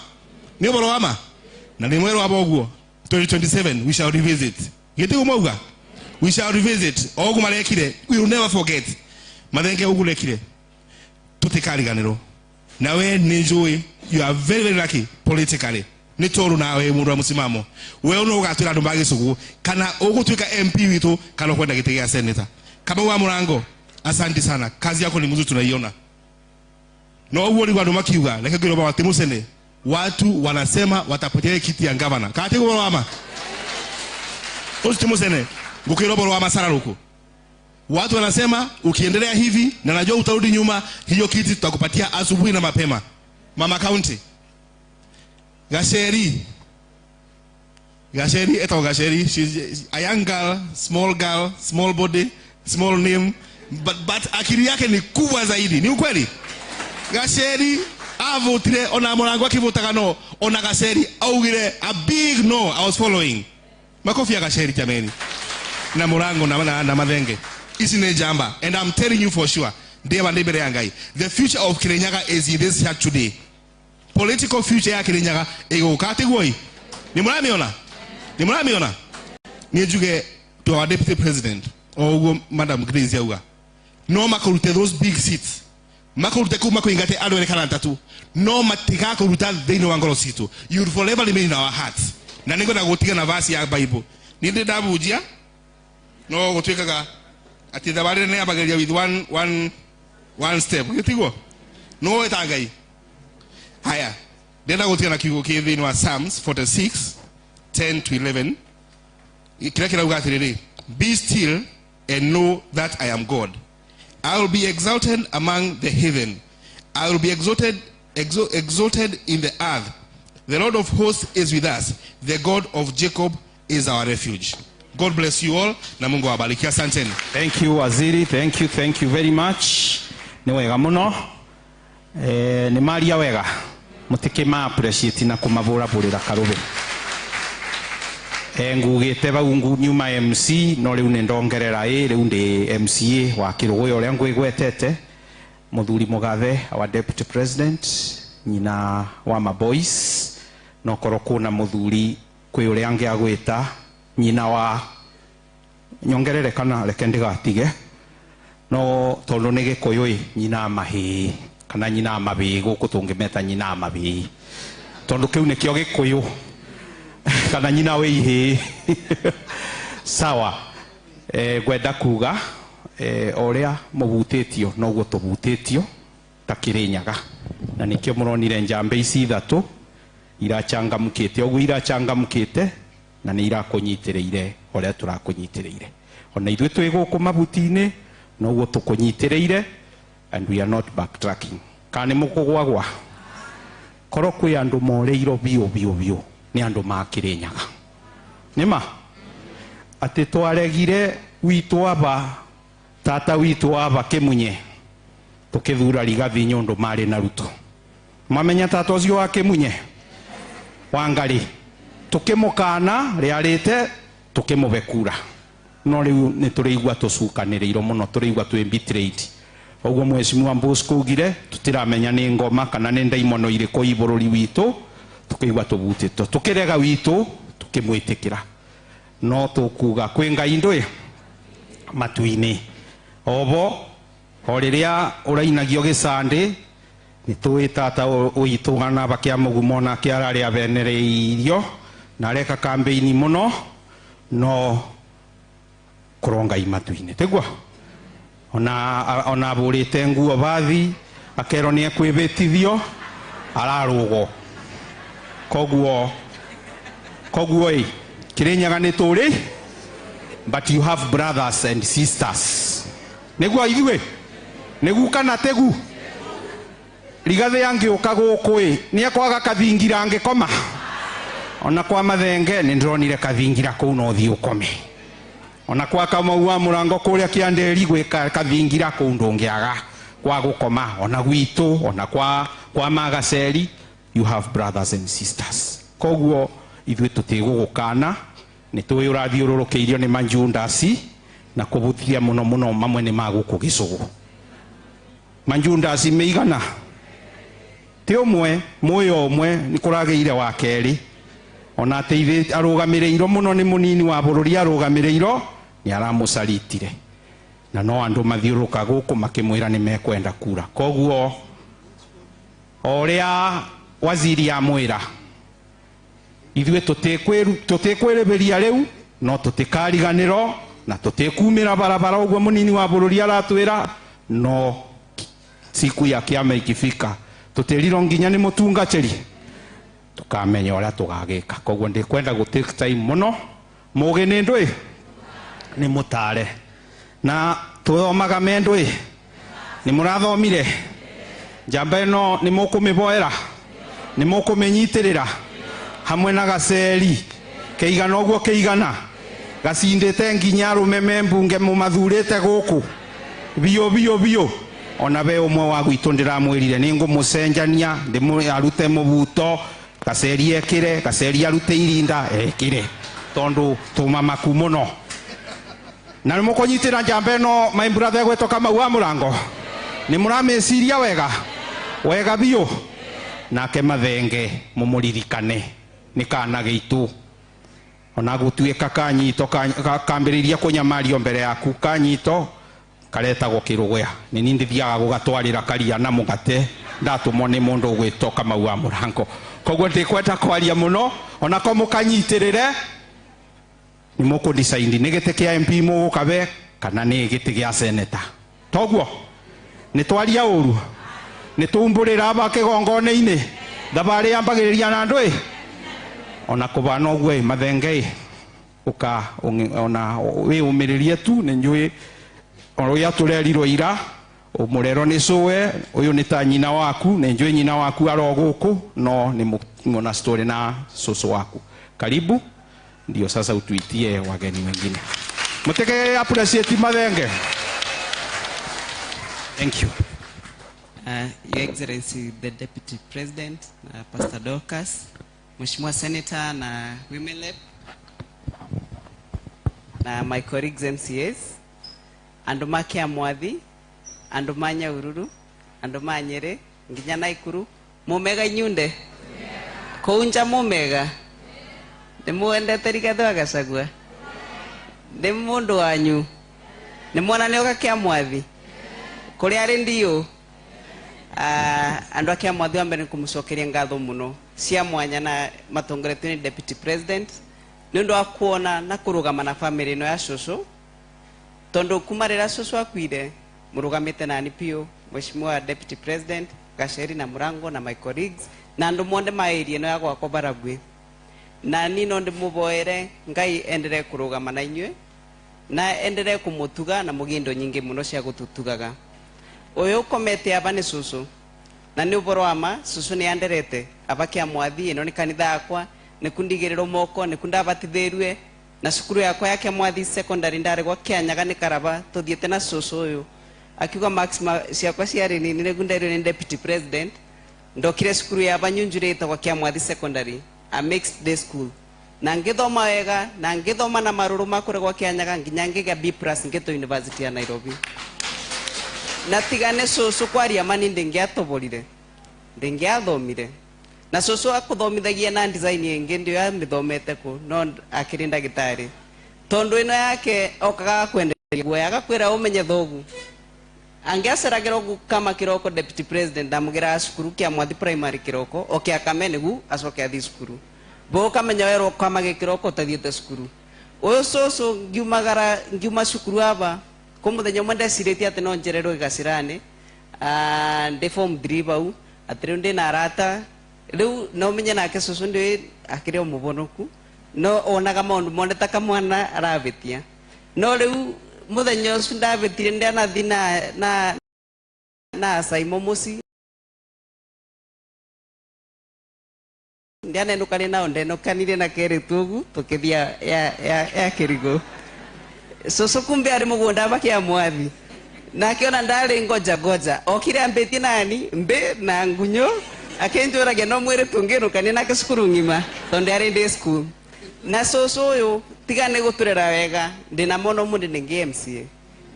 nĩ ũhoro wa ma, na nĩ mwerũ wa ũguo 2027 we shall revisit gĩtĩguo mauga, we shall revisit o ũguo marekire, we will never forget Mathenge ũguo rekire, tũtikariganĩrwo. Na we nĩ njũĩ you are very very lucky politically nĩ tondũ nawe mũndũ wa mũsimamo we no ũgatwĩra andũ ma Gĩcũgũ kana ũgũtuĩka MP witũ kana ũkwenda gĩtĩ gĩa senator. Kamau wa Mũrango, asante sana, kazi yako ni mzuri, tunaiona. No ũguo nĩguo andũ makiuga reke ngĩrwo baba Timusene, watu wanasema watapotea kiti ya gavana kati ũhoro wa ma ũcio Timusene ngũkĩrwo ũhoro wa masararuku. Watu wanasema ukiendelea hivi na najua utarudi nyuma, hiyo kiti tutakupatia asubuhi na mapema. Mama County Gasheri, Gasheri eto Gasheri, she's a young girl, small girl, small body, small name, but akili yake ni kubwa zaidi. Ni ukweli? Gasheri avotire ona Mũrango akivutaga no, ona Gasheri augire a big no, I was following. Makofi ya Gasheri jameni. Na Mũrango na Mathenge. Ici nĩ njamba, and I'm telling you for sure, ndĩba ndĩ mbere ya Ngai. The future of Kirinyaga is in this church today. Political future ya Kirinyaga ĩgũka atĩguo ĩ. Nĩ mũramĩona? Nĩ mũramĩona? Niĩ njuge to our deputy president, o ũguo Madam Grace auga, no makũrute those big seats, makũrute kuu makũingate andũ erĩ kana atatũ, no matigakũruta thĩinĩ wa ngoro citũ. You will forever remain in our hearts. Na nĩngwenda gũtiga na verse ya Bible. Niĩ ndĩ ndabunjia no gũtuĩkaga atĩ thabarĩ nĩ yambagĩrĩria with one step, gĩtiguo no weta Ngai. Haya, ndĩrenda gũtiga na kiugo kĩ thĩinĩ wa Psalms 46 10 to 11 kĩrĩa kĩrauga atĩrĩrĩ, "Be still and know that I am God. I will be exalted among the heathen. I will be exalted in the earth. The Lord of hosts is with us. The God of Jacob is our refuge." God bless you all na Mungu awabariki. Asanteni. Thank you, Waziri. Thank you, thank you very much. Nĩ wega mũno. Nĩ maria wega. Mũtikĩ ma appreciate na kũmavũravũrĩra karũbe. Ngugĩte vau nyuma MC no rĩu nĩ ndongerera ĩ rĩu ndĩ MCA wa Kĩrũgũya ũrĩa ngwĩgwetete, mũthuri mũgathe, our deputy president, nyina wa maboys, no korwo kwĩna mũthuri kwĩ ũrĩa angĩ agwĩta nyina wa nyongerere kana reke ndigatige no tondu nĩ gĩkũyũ ĩ nyina mahĩĩ kana nyina mabĩĩ gũkũ tũngĩmeta nyina mabĩĩ tondu kĩu nĩkĩo gĩkũyũ. Kana nyina we ihĩ. Sawa. Ngwenda kuga ũrĩa mũhutĩtio noguo tũhutĩtio ta Kĩrĩnyaga, na nĩkĩo mũronire njambe ici ithatũ irachangamkĩte ũguo irachangamkĩte na nĩ irakũnyitĩrĩire ũrĩa tũrakũnyitĩrĩire. Ona ithuĩ twĩ gũkũ mabuti-inĩ noguo tũkũnyitĩrĩire, and we are not backtracking. Kana nĩ mũkũgwagwa korwo kwĩ andũ morĩirwo biũ biũ biũ nĩ andũ ma Kĩrĩnyaga. Nĩma atĩ twaregire witũ aba tata witũ aba Kĩmunye tũkĩthura Rigathi nyũndũ marĩ na Ruto. Mamenya tata ũcio wa Kĩmunye Wangari tũkĩmũkana rĩarĩte tũkĩmũbe kura, no rĩu nĩ tũrĩigua tũcukanĩrĩirwo mũno, tũrĩigua twĩ betrayed. Ũguo Mheshimiwa Bosco ugire tũtiramenya nĩ ngoma kana nĩ ndaimono irĩkũ i bũrũri witũ, tũkĩigua tũbutĩtwo tũkĩrega witũ tũkĩmwĩtĩkĩra, no tũkuga kwĩ Ngai ndũĩ matu-inĩ. Obo o rĩrĩa ũrainagio gĩcandĩ nĩ tũĩ tata witũ ganaba kĩa mũgumo nake ararĩ abenereirio na areka kambeini mũno, no kũro Ngai matu-inĩ tiguo. Ona abũrĩte nguo bathi akerwo nĩ ekwĩbĩtithio ararũgo. Koguo ĩ Kĩrĩnyaga nĩ tũrĩ, but you have brothers and sisters. Nĩguo ithuĩ nĩgu kana tegu. Rigathi angĩũka gũkũ ĩ nĩ ekwaga kathingira angĩkoma. Ona kwa Mathenge nĩ ndĩronire kathingira kũu no ũthiĩ ũkome. Ona kwa Kamau wa Mũrango kũrĩa Kĩandĩri gwĩ kathingira kũu ndũngĩaga kwa gũkoma. Ona gwitũ ona kwa Magaceri, you have brothers and sisters. Koguo ithuĩ tũtigũgũkana, nĩ tũĩ ũrathiũrũrũkĩirio nĩ manjundasi na kũbũthia mũno mũno mamwe nĩ ma gũkũ gĩcũgũ. Manjundasi meigana ti ũmwe mũyo ũmwe nĩ kũragĩire wa kerĩ, ona arũgamĩrĩirwo mũno nĩ mũnini wa bũrũri arũgamĩrĩirwo nĩ aramũcaritire, na no andũ mathiũrũrũka gũkũ makĩmwĩra nĩ mekwenda kura. Koguo o ũrĩa waziri amwĩra ithuĩ tũtikwĩrĩbĩria rĩu, no tũtikariganĩrwo na tũtikumĩra barabara ũguo mũnini wa bũrũri aratwĩra, no siku ya kiama ikifika tũtĩrirwo nginya nĩ mũtungatĩri tũkamenya ũrĩa tũgagĩka. Koguo ndikwenda gũ take time mũno, mũgĩ nĩ ndũĩ nĩ mũtare na tũthomaga me ndũĩ nĩ mũrathomire njamba ĩno nĩ mũkũmĩboera nĩ mũkũmĩnyitĩrĩra hamwe na gaceri keigana ũguo keigana gacindĩte nginya arũme me mbunge mũmathurĩte gũkũ biũ biũ biũ. Ona we ũmwe wa gwitũ ndĩramwĩrire nĩ ngũmũcenjania arute mũbuto gaceri ekĩre gaceri arute irinda ekĩre tondũ tũmamaku mũno. Na nĩ mũkũnyitĩra njamba ĩno my brother egwĩtwo Kamau wa Mũrango, nĩ mũramĩciria wega wega biũ. Nake Mathenge mũmũririkane nĩ kana gĩitũ, ona gũtuĩka kanyito kambĩrĩria kũnyamario mbere yaku kanyito karetagwo Kĩrũgũya, nĩ niĩ ndithiaga gũgatwarĩra karia na mũgate ndatũmwo nĩ mũndũ ũgwĩtwo Kamau wa Mũrango. Koguo ndikwenda kwaria mũno, ona ko mũkanyitĩrĩre nĩ mũkũ-decide nĩ gĩtĩ kĩa MP mũgũkabe kana nĩ gĩtĩ gĩa seneta. Toguo nĩ twaria ũru nĩ tumbũrĩra aba kĩgongona-inĩ thabarĩ yambagĩrĩria na andũ ĩ ona kũbana ũguo ĩ Mathenge ĩ ũka ona wĩyũmĩrĩrie tu nĩ njũĩ ũrĩa tũrerirwo ira ũmũrero nĩ cũwe ũyũ nĩ ta nyina waku nĩ njũĩ nyina waku aro gũkũ no nĩ mũna story na cũcũ waku. Karibu ndio sasa utuitie wageni wengine. Muteke appreciate Mathenge. Thank you. Your Excellency the Deputy President, Pastor Dorcas, Mheshimiwa Senator na Women Rep, na my colleagues MCAs, andu ma Kĩamwathi, andu ma Nyahururu, andu ma Nyeri, nginya Naikuru, mumega inyunde? Kũu nja mumega? Nĩ mwendete Rigathĩ wa Gachagua? Nĩ mũndũ wanyu? Nĩ mwana nĩ oka Kĩamwathi? Kũrĩa arĩ ndiũ? Andu a Kĩamwathi wa mbere nĩ kũmũcokeria ngatho mũno. cia mwanya na matongoretio ni deputy president ni undu wa kuona na kurugama na family ino ya cucu tondu kuma rira cucu akuire murugamite nani piu mheshimiwa deputy president Gacheri na Murango na my colleagues na andu monde ma area ino ya gwakwa Baragwi na ni no ndimuboere Ngai enderee kurugama na inyue na enderee kumutuga na mugindo nyingi muno cia gututugaga. Uyu ukomete aba ni cucu na ni uboro wa ma cucu ni anderete aba kia mwathi ino ni kanitha yakwa ni kundigiriro moko ni kundabatithirue na cukuru yakwa ya Kiamwathi secondary ndaregwa Kianyaga ni Karaba tuthiete na cucu uyu akiuga maxima ciakwa ciarĩ nini nĩguo nderirwo ni deputy president ndokire cukuru ya Banyunjure ĩtagwo Kiamwathi secondary, a mixed day school, na ngithoma wega na ngithoma na maruru makuregwa Kianyaga nginya ngĩgĩa B+ ngĩtwo University ya Nairobi. Na tigane cucu kwaria mani ndingiatoborire ndingiathomire na cucu akuthomithagia na design ingi ndio amithomete ku no akiri ndagitari tondu ino yake okaga kwenderia guoya agakwira umenye thogu angiaceragĩrwo gukama kiroko deputy president ndamugĩraga cukuru Kiamwathi primary kiroko oke akame nĩgu acoke athi cukuru bo ukamenya werwo kamage kiroko utathiĩte cukuru. Ũyũ cucu ngiumagara ngiuma cukuru aba kũ mũthenya ũmwe ndecirĩtie atĩ no njererwo gĩgacĩrani ndĩ form 3 bau atĩ rĩu ndĩna arata rĩu no menye nake cucu ndĩ akĩrĩ o mũbonoku no onaga maũndũ mone ta kamwana arabĩtia no rĩu muthenya ũcio ndabĩtire ndanathi na Saimo mũci ndianenũkanire nao ndenũkanire na kerĩtu ũgu tũkĩthia ya kĩrigũ. Cucu kumbe arĩ mũgũnda aba Kiamwathi nake ona ndarĩ ngoja ngoja okire ambĩtie nani mbĩ na ngunyũ akĩnjũragia no mwĩrĩ tũngĩnũkania nake cukuru ng'ima tondũ arĩ day school. Na cucu ũyũ tiga nĩ gũtũrera wega ndĩna mono mũnene ngĩ MCA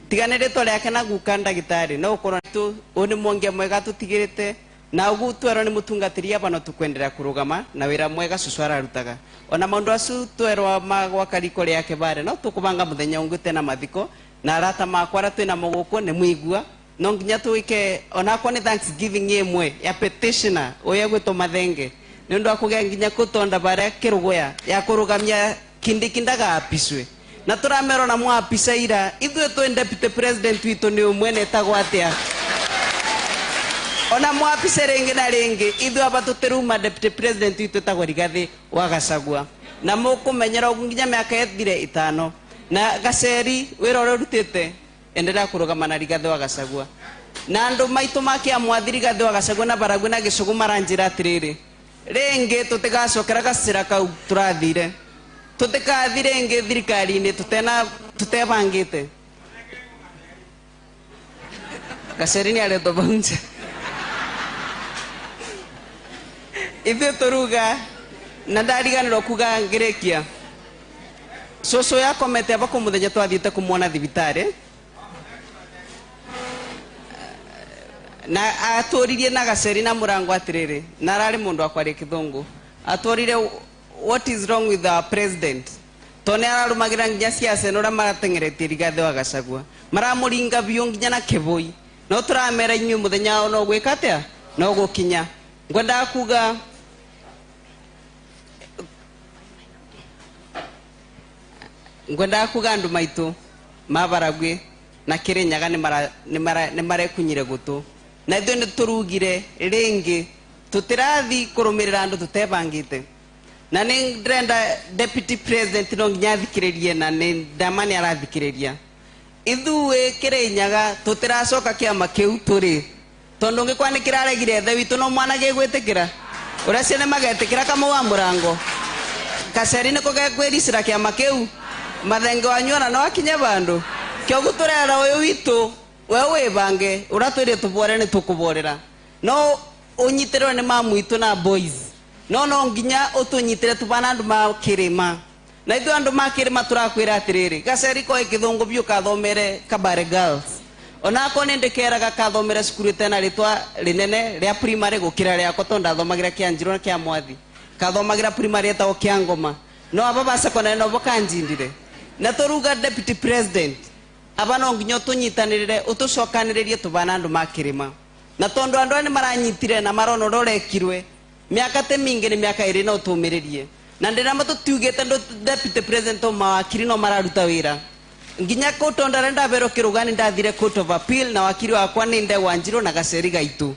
tiga nĩ rĩtwa rĩake na guka ndagĩtarĩ no ũkorwo tu ũyũ nĩ mwongia mwega tũtigĩrĩte na ũguo twerwo nĩ mũtungatĩri aba no tũkwenderea kũrũgama na wĩra mwega cucu ararutaga ona maũndũ acu twerwo ma gwaka riko rĩake bare no tũkũbanga mũthenya ũngĩ tena mathiko na arata makwa arĩa twĩnamo gũkũ nĩ mũigua no nginya twĩke onakorwo nĩ thanksgiving ĩmwe ya petitioner ũyũ egwĩtwo Mathenge nĩ ũndũ wa kũgĩa nginya kũtonda baria kĩrũgũya ya kũrũgamia Kindiki ndagaapicwe na tũramerwo na mwapica ira ithuĩ twĩ deputy president witũ nĩ ũmwe netagwo atĩa ona mwapice rĩngĩ na rĩngĩ ithuĩ aba tũtĩruma deputy president witũ etagwo Rigathĩ wa Gachagua na mũkũmenyera ũguo nginya mĩaka ĩthire 5 na Gacheri wĩra ũrĩa ũrutĩte endelea kũrũgama na Rigathĩ wa Gachagua na andũ maitũ ma Kiamwathi Rigathĩ wa Gachagua na Baragwi na Gĩcũgũ maranjĩra atĩrĩrĩ rĩngĩ tũtigacokera gacĩra kau tũrathire tutikathi rĩngĩ thirikari-inĩ tutebangĩte. Gacheri nĩ aretwo bau nja ithuĩ tũruga na ndariganĩrwo kuga ngĩrĩkia cucu yakomete aba kũ mũthenya twathiĩte kũmuona thibitarĩ na atũririe na Gacheri na Mũrango atĩrĩrĩ na ararĩ mũndũ wa kwaria kĩthũngũ atũrire what is wrong with our president tondũ nĩ ararũmagĩra nginya ciaca ĩno ũrĩa marateng'eretie Rigathĩ wa Gachagua maramũringa biũ nginya na kĩbũi no tũramera inyuĩ mũthenya no gwĩka atĩa no gũkinya. Ngwendaga kuga andũ maitũ ma Baragwi na Kĩrĩnyaga nĩ marekunyire gũtũ na ithuĩ nĩ tũrugire rĩngĩ tũtĩrathi kũrũmĩrĩra andũ tũtebangĩte na nĩ ndĩrenda deputy president no nginya athikĩrĩrie na nĩ ndama nĩ arathikĩrĩria ithuĩ Kĩrĩnyaga tũtĩracoka kĩama kĩu tũrĩ tondũ ũngĩkorwo nĩ kĩraregire ethe witũ no mwana gĩgwĩtĩkĩra ũrĩa ciana magetĩkĩra Kamau wa Mũrango Gacheri nĩko gekwĩricĩra kĩama kĩu Mathenge wanyu ona no akinye bandũ kĩoguo tũrera ũyũ witũ we wĩbange ũrĩa twĩrĩ tũbore nĩ tũkũborera no ũnyitĩrĩrwo nĩ mamu witũ na boys no no nginya ũtũnyitĩre tũbana andũ ma kĩrĩma na ithuĩ andũ ma kĩrĩma tũrakwĩra atĩrĩrĩ Gacheri koĩ kĩthũngũ biũ kathomere Kabare Girls onako nĩ ndĩkeraga kathomere cukuru ĩtena rĩtwa rĩnene rĩa primary gũkĩra rĩakwa tondũ ndathomagĩra Kĩanjirũ na Kĩamwathi kathomagĩra primary ĩtagwo Kĩangoma no aba ba secondary nobo kanjindire na tũruga deputy president aba no nginya ũtũnyitanĩrĩre ũtũcokanĩrĩrie tũbana andũ ma kĩrĩma na tondũ andũ aya nĩ maranyitire na marona ũrĩa ũrekirwe Miaka te mingi ni miaka iri no tumiririe. Na ndira matu tuugite ndu deputy president o mawakiri no mararuta wira. Nginya court ondare ndabero kirugani ndathire court of appeal na wakiri wakwa ni Nde Wanjiru na Gaceri gaitu.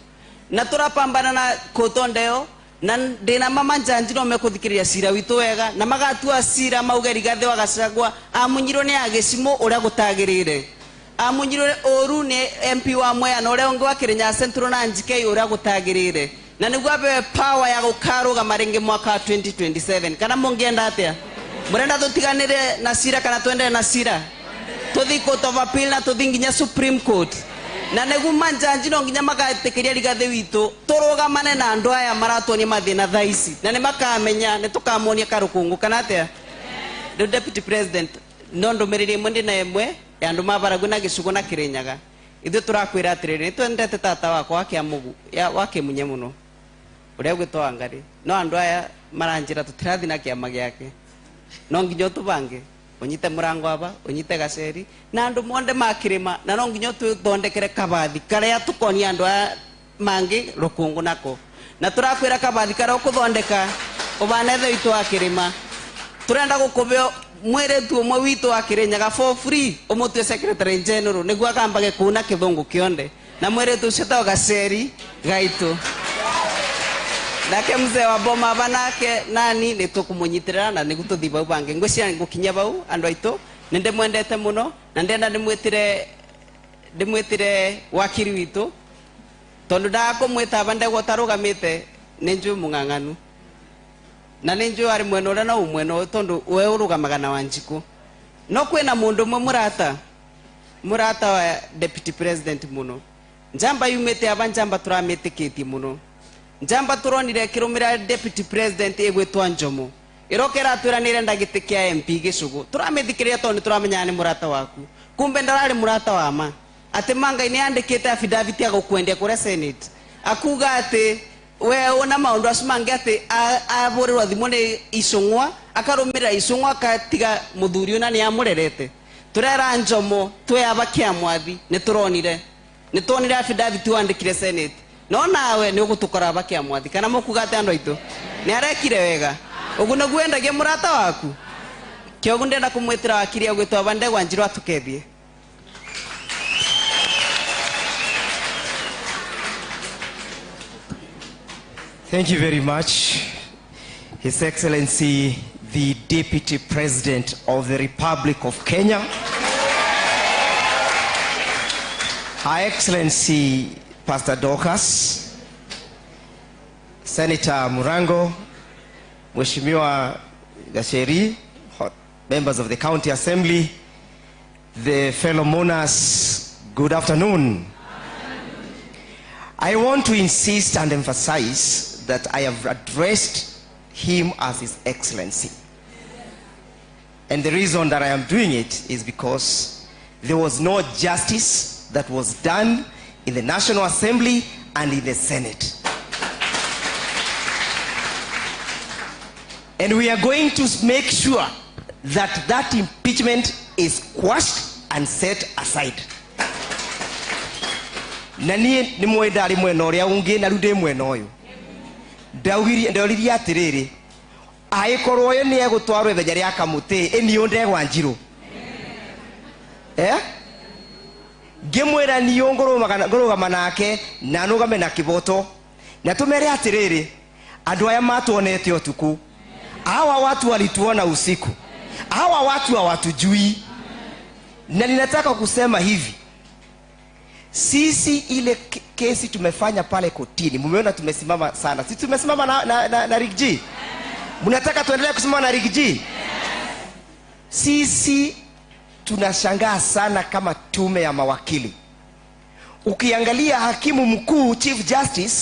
Na turapambana na court ondeo na ndina mama njanjiro mekuthikiriria cira witu wega na magatua cira mauge Rigathi wa Gachagua amunyirwo ni agicimo uria gutagirire. Amunyirwo uru ni MP wa Mwea na uria ungi wa Kirinyaga Central na NGK uria gutagirire. Na niguo abewe power ya gukarugama ringi mwaka wa 2027. Kana mungienda atia? Murenda tutiganire na cira kana tuendere na cira? Tuthi court of appeal na tuthi nginya Supreme Court. Na niguo manjanji no nginya magatikiria Rigathi witu turugamane na andu aya maratuonia mathina thaa ici na nimakamenya ni tukamonia karukungu kana atia? The deputy president no ndumiriri imwe ndina imwe ya andu mabaragu na Gicugu na Kirinyaga. Ithuĩ turakwira atiriri ni twendete tata wakwa wa Kiamugu ya wa Kimunye muno uria ugwitwo Wangari no andu aya maranjira tutirathi na kiama giake no nginya utubange unyite murango aba unyite Gaceri na andu monde makirima na no nginya tuthondekere kabathi karia tukonia andu aya mangi rukungu nako na turakwira kabathi karia ukuthondeka ubanethe witu wa kirima turenda gukubeo mwiretu umwe witu wa Kirinyaga for free umutue secretary general niguo akambage kuna kithungu kionde na mwiretu ucio ta Gaceri gaitu. Nake mzee wa boma banake nani ni tukumunyitirira na niguo tuthi bau bangi ngwiciria ngukinya bau andu aitu ni ndimwendete muno na ndenda ndimwitire wakiri witu tondu ndakumwita aba ndegwa utarugamite ni njui mung'ang'anu na ni njui ari mwena uria no umwena tondu we urugamaga na Wanjiku no kwina mundu umwe murata wa deputy president muno njamba yumite aba njamba turamitikitie muno njamba turonire kirumira deputy president igwitwa Njomo irokera atwira nda giti kia MP Gicugu turamithikiriria tondu turamenya ni murata waku kumbe ndarari murata wa ma ati Mangai ni andikite affidavit ya gukwendia kuria Senate akuga ati we una maundu acio mangi ati aburirwo thimu ni Icung'wa akarumirira Icung'wa akatiga muthuri una ni amurerete turera Njomo twe aba Kiamwathi ni turonire ni tuonire affidavit wandikire Senate no nawe ni ugutukora aba Kiamwathi kana mukuga ati andu aitu ni arekire wega ugu niguo endagia murata waku kiogu ndenda kumwitira wakiri agwitwo aba Ndegwa Njiru atukethie. Thank you very much, His Excellency, the Deputy President of the Republic of Kenya, Her Excellency, Pastor Dorcas, Senator Murango, Mheshimiwa Gacheri, members of the County Assembly, the fellow mourners, good afternoon. I want to insist and emphasize that I have addressed him as His Excellency. And the reason that I am doing it is because there was no justice that was done in the National Assembly and in the Senate. And we are going to make sure that that impeachment is quashed and set aside. Na niĩ nĩ mwenda arĩ mwena ũrĩa ũngĩ na rĩu ndĩ mwena ũyũ. Ndauririe atĩrĩrĩ, angĩkorwo ũyũ nĩ egũtwarwo ithenya rĩa kamũtĩ, ĩ niĩ Ndegwa Njiru. Ngĩmwĩra niĩ ngũrũgama nake na nũgame na kĩboto na tũmere atĩrĩrĩ, andũ aya matuonete ũtukũ, hawa watu walituona usiku, hawa watu hawatujui. Na ninataka kusema hivi, sisi ile kesi tumefanya pale kotini, mumeona tumesimama sana. Sisi tumesimama na Riggy G. Mnataka tuendelee kusimama na Riggy G? Sisi tunashangaa sana kama tume ya mawakili. Ukiangalia hakimu mkuu Chief Justice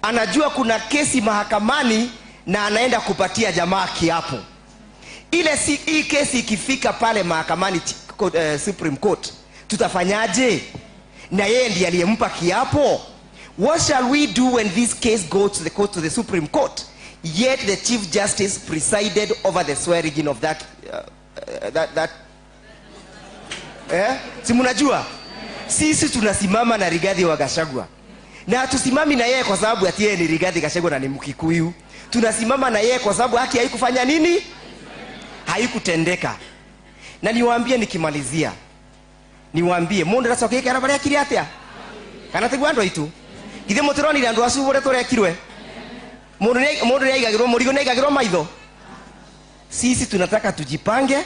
anajua kuna kesi mahakamani na anaenda kupatia jamaa kiapo. Ile si, hii kesi ikifika pale mahakamani Supreme Court, tutafanyaje? Na yeye ndiye aliyempa kiapo. What shall we do when this case goes to the court, to the Supreme Court? Yet the Chief Justice presided over the swearing in of that Si mnajua? Sisi tunasimama na Rigathi wa Gachagua. Na hatusimami na yeye kwa sababu ati yeye ni Rigathi Gachagua na ni Mkikuyu. Tunasimama na yeye kwa sababu haki haikufanya nini? Haikutendeka. Na niwaambie nikimalizia, niwaambie mundu ndacoka ikara baria akire atia kana tiguo andu aitu githe mutironire andu acu uria turekirwe mundu ni aigagirwo murigo ni aigagirwo maitho. Sisi tunataka tujipange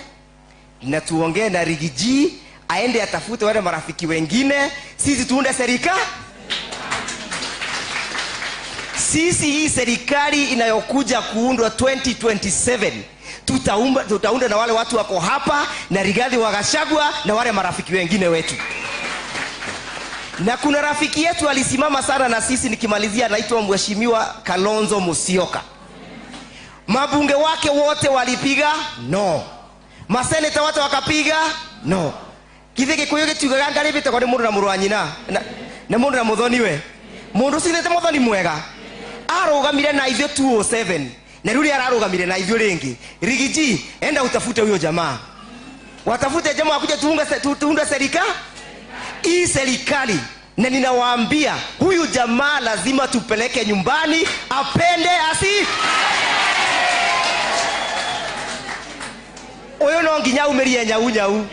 na tuongee na Rigiji aende atafute wale marafiki wengine, sisi tuunde serikali. Sisi hii serikali inayokuja kuundwa 2027 tutaunda na wale watu wako hapa na Rigathi wa Gachagua na wale marafiki wengine wetu. Na kuna rafiki yetu alisimama sana na sisi, nikimalizia, anaitwa Mheshimiwa Kalonzo Musyoka. Mabunge wake wote walipiga no, maseneta wote wakapiga no. Kithe Gikuyu gĩtiugaga ngarĩbĩte kwa nĩ mũndũ na mũrũ wa nyina na mũndũ na mũthoniwe. Mũndũ ũcio mũthoni mwega arũgamire na ithuĩ 207 na rĩu ararũgamire na ithuĩ rĩngĩ. Rigiji, enda utafute huyo jamaa, watafute jamaa wakuja tuunge serikali. Hii serikali, na ninawaambia huyu jamaa lazima tupeleke nyumbani, apende asi. Uyu no nginya umerie nyau nyau.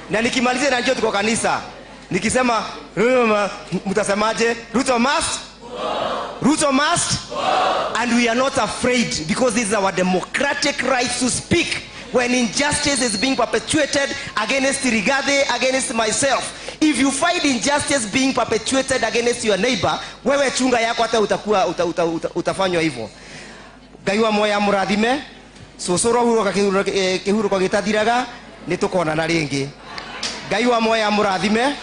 Na nikimalizia na njoo tuko kanisa, nikisema mtasemaje? Ruto must go. Ruto must go. And we are not afraid because this is our democratic right to speak when injustice is being perpetuated against Rigathi, against myself. If you find injustice being perpetuated against your neighbor, wewe chunga yako hata utakuwa utafanywa hivyo. Ngai wa moya murathime, cucuro huruka kihuruko gitathiraga, nitukonana ringi. Ngai wa moya murathime,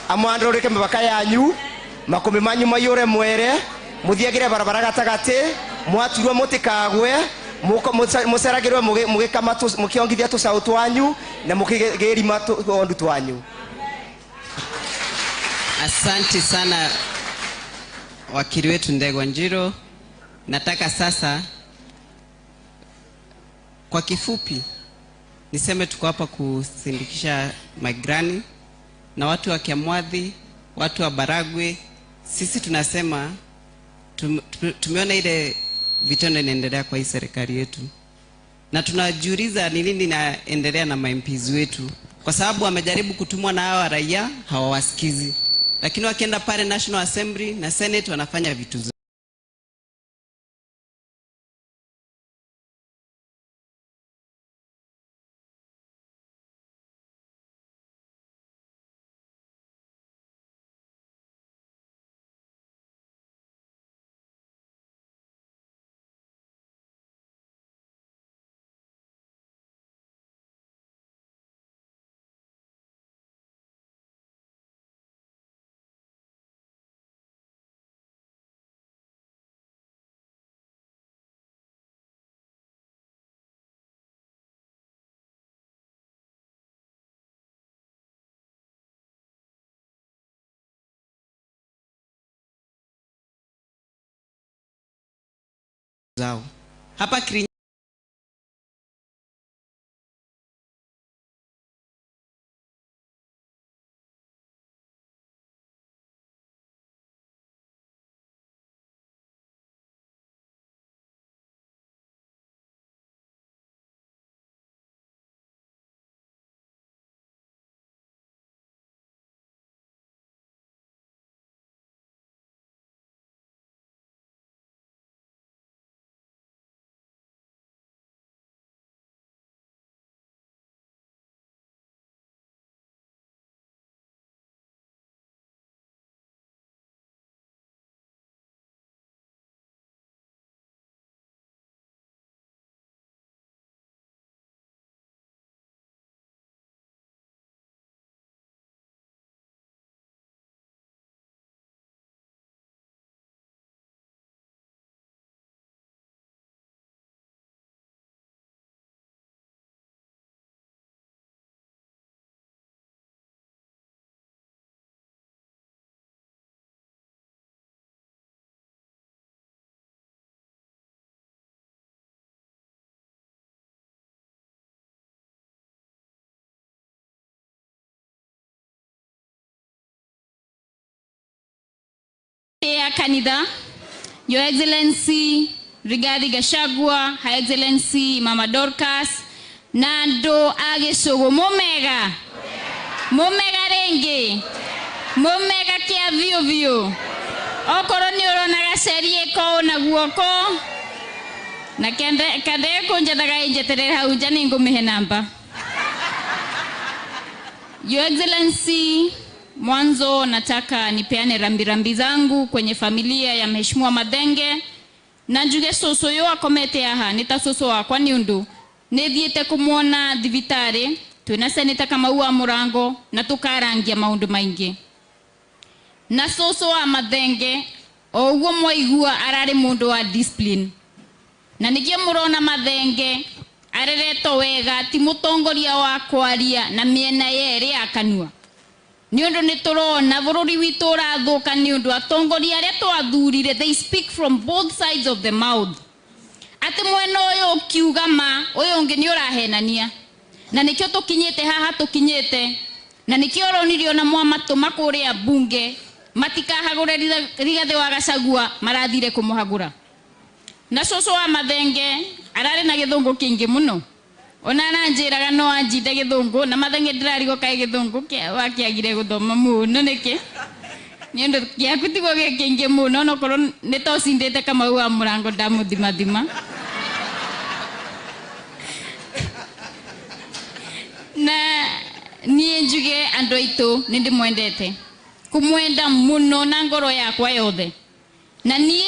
amwandũrĩke mĩbaka yanyu, makũmbĩ manyu maiyũre mwere, mũthiagĩre barabara gatagatĩ, mwaturwo mũtikagwe, mũceragĩrwe mũgĩkama mũkĩongithia tũcaũ twanyu na mũkĩgĩrima tũgondu twanyu. Asante sana wakili wetu Ndegwa Njiro. Nataka sasa kwa kifupi niseme tuko hapa kusindikisha my granny na watu wa Kiamwathi, watu wa Baragwe. Sisi tunasema tumeona ile vitendo inaendelea kwa hii serikali yetu, na tunajiuliza ni nini inaendelea na MPs wetu, kwa sababu wamejaribu kutumwa na hawa raia hawawasikizi, lakini wakienda pale National Assembly na Senate wanafanya vitu zao. Hapa a kanitha, Your Excellency Rigathi Gachagua, Her Excellency Mama Dorcas, na andũ a gĩcũgũ mũmega mũmega rĩngĩ mũmega kĩa biũ biũ. Okorwo nĩ ũrona gaceri ĩko na guoko na kende kũnjethaga ĩnjeterere hau nja nĩ ngũmĩhe namba. Your Excellency, mwanzo nataka nipeane rambirambi zangu kwenye familia ya Mheshimiwa Mathenge na njuge cũcũ ũyũ akomete haha nĩ ta cũcũ wakwa nĩ ũndũ nĩ thiĩte kũmuona thibitarĩ twĩna Senator Kamau wa Mũrango na tũkarangia maũndũ maingĩ. Na cũcũ wa Mathenge o ũguo mwaigua ararĩ mũndũ wa discipline, na nĩkĩo mũrona Mathenge areretwo wega, ti mũtongoria wa kwaria na mĩena yerĩ ya kanua. Nĩ ũndũ nĩ tũrona bũrũri witũ ũrathũka nĩ ũndũ atongoria arĩa twathurire, they speak from both sides of the mouth. Atĩ mwena ũyũ ũkiuga ma, ũyũ ũngĩ nĩ ũrahenania. Na nĩkĩo tũkinyĩte haha tũkinyĩte, na nĩkĩo ũronire ona mwamatũma kũrĩa bunge matikahagũre Rigathĩ wa Gachagua, marathire kũmũhagũra. Na cũcũ wa Mathenge ararĩ na gĩthũngũ kĩingĩ mũno, ona aranjĩraga no anjinde gĩthũngũ, na Mathenge ndĩrarigwo kaĩ gĩthũngũ wakĩagire gũthoma mũno nĩkĩ, nĩ ũndũ gĩaku tiguo gĩ kĩingĩ mũno, onokorwo nĩ ta ũcindĩte Kamau wa Mũrango ndamũthimathima. Na niĩ njuge andũ aitũ nĩ ndĩmwendete, kũmwenda mũno na ngoro yakwa yothe, na niĩ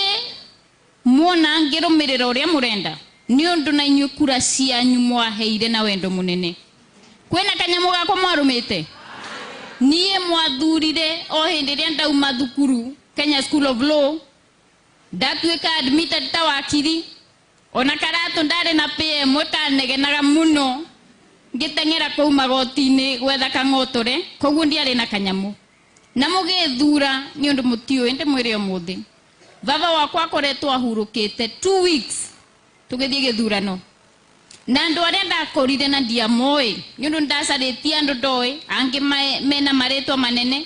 muona ngĩrũmĩrĩra ũrĩa mũrenda nĩ ũndũ na inyuĩ kura cianyu mwaheire na wendo mũnene. Kwĩna kanyamũ gakwa mwarũmĩte niĩ mwathurire o hĩndĩ ĩrĩa ndauma thukuru Kenya School of Law, ndatuĩka admitted ta wakiri, ona karatũ ndarĩ na PM kanegenaga mũno ngĩteng'era kũu magoti-inĩ gwetha kang'otore, koguo ndiarĩ na kanyamũ. Na mũgĩthura nĩ ũndũ mũtiũĩ ndĩmwĩre ũmũthĩ baba wakwa akoretwo ahurũkĩte 2 weeks tũgĩthiĩ gĩthurano, na andũ arĩa ndakorire na ndiamoĩ nĩ ũndũ ndacarĩtie andũ ndoĩ angĩ mena marĩtwa manene.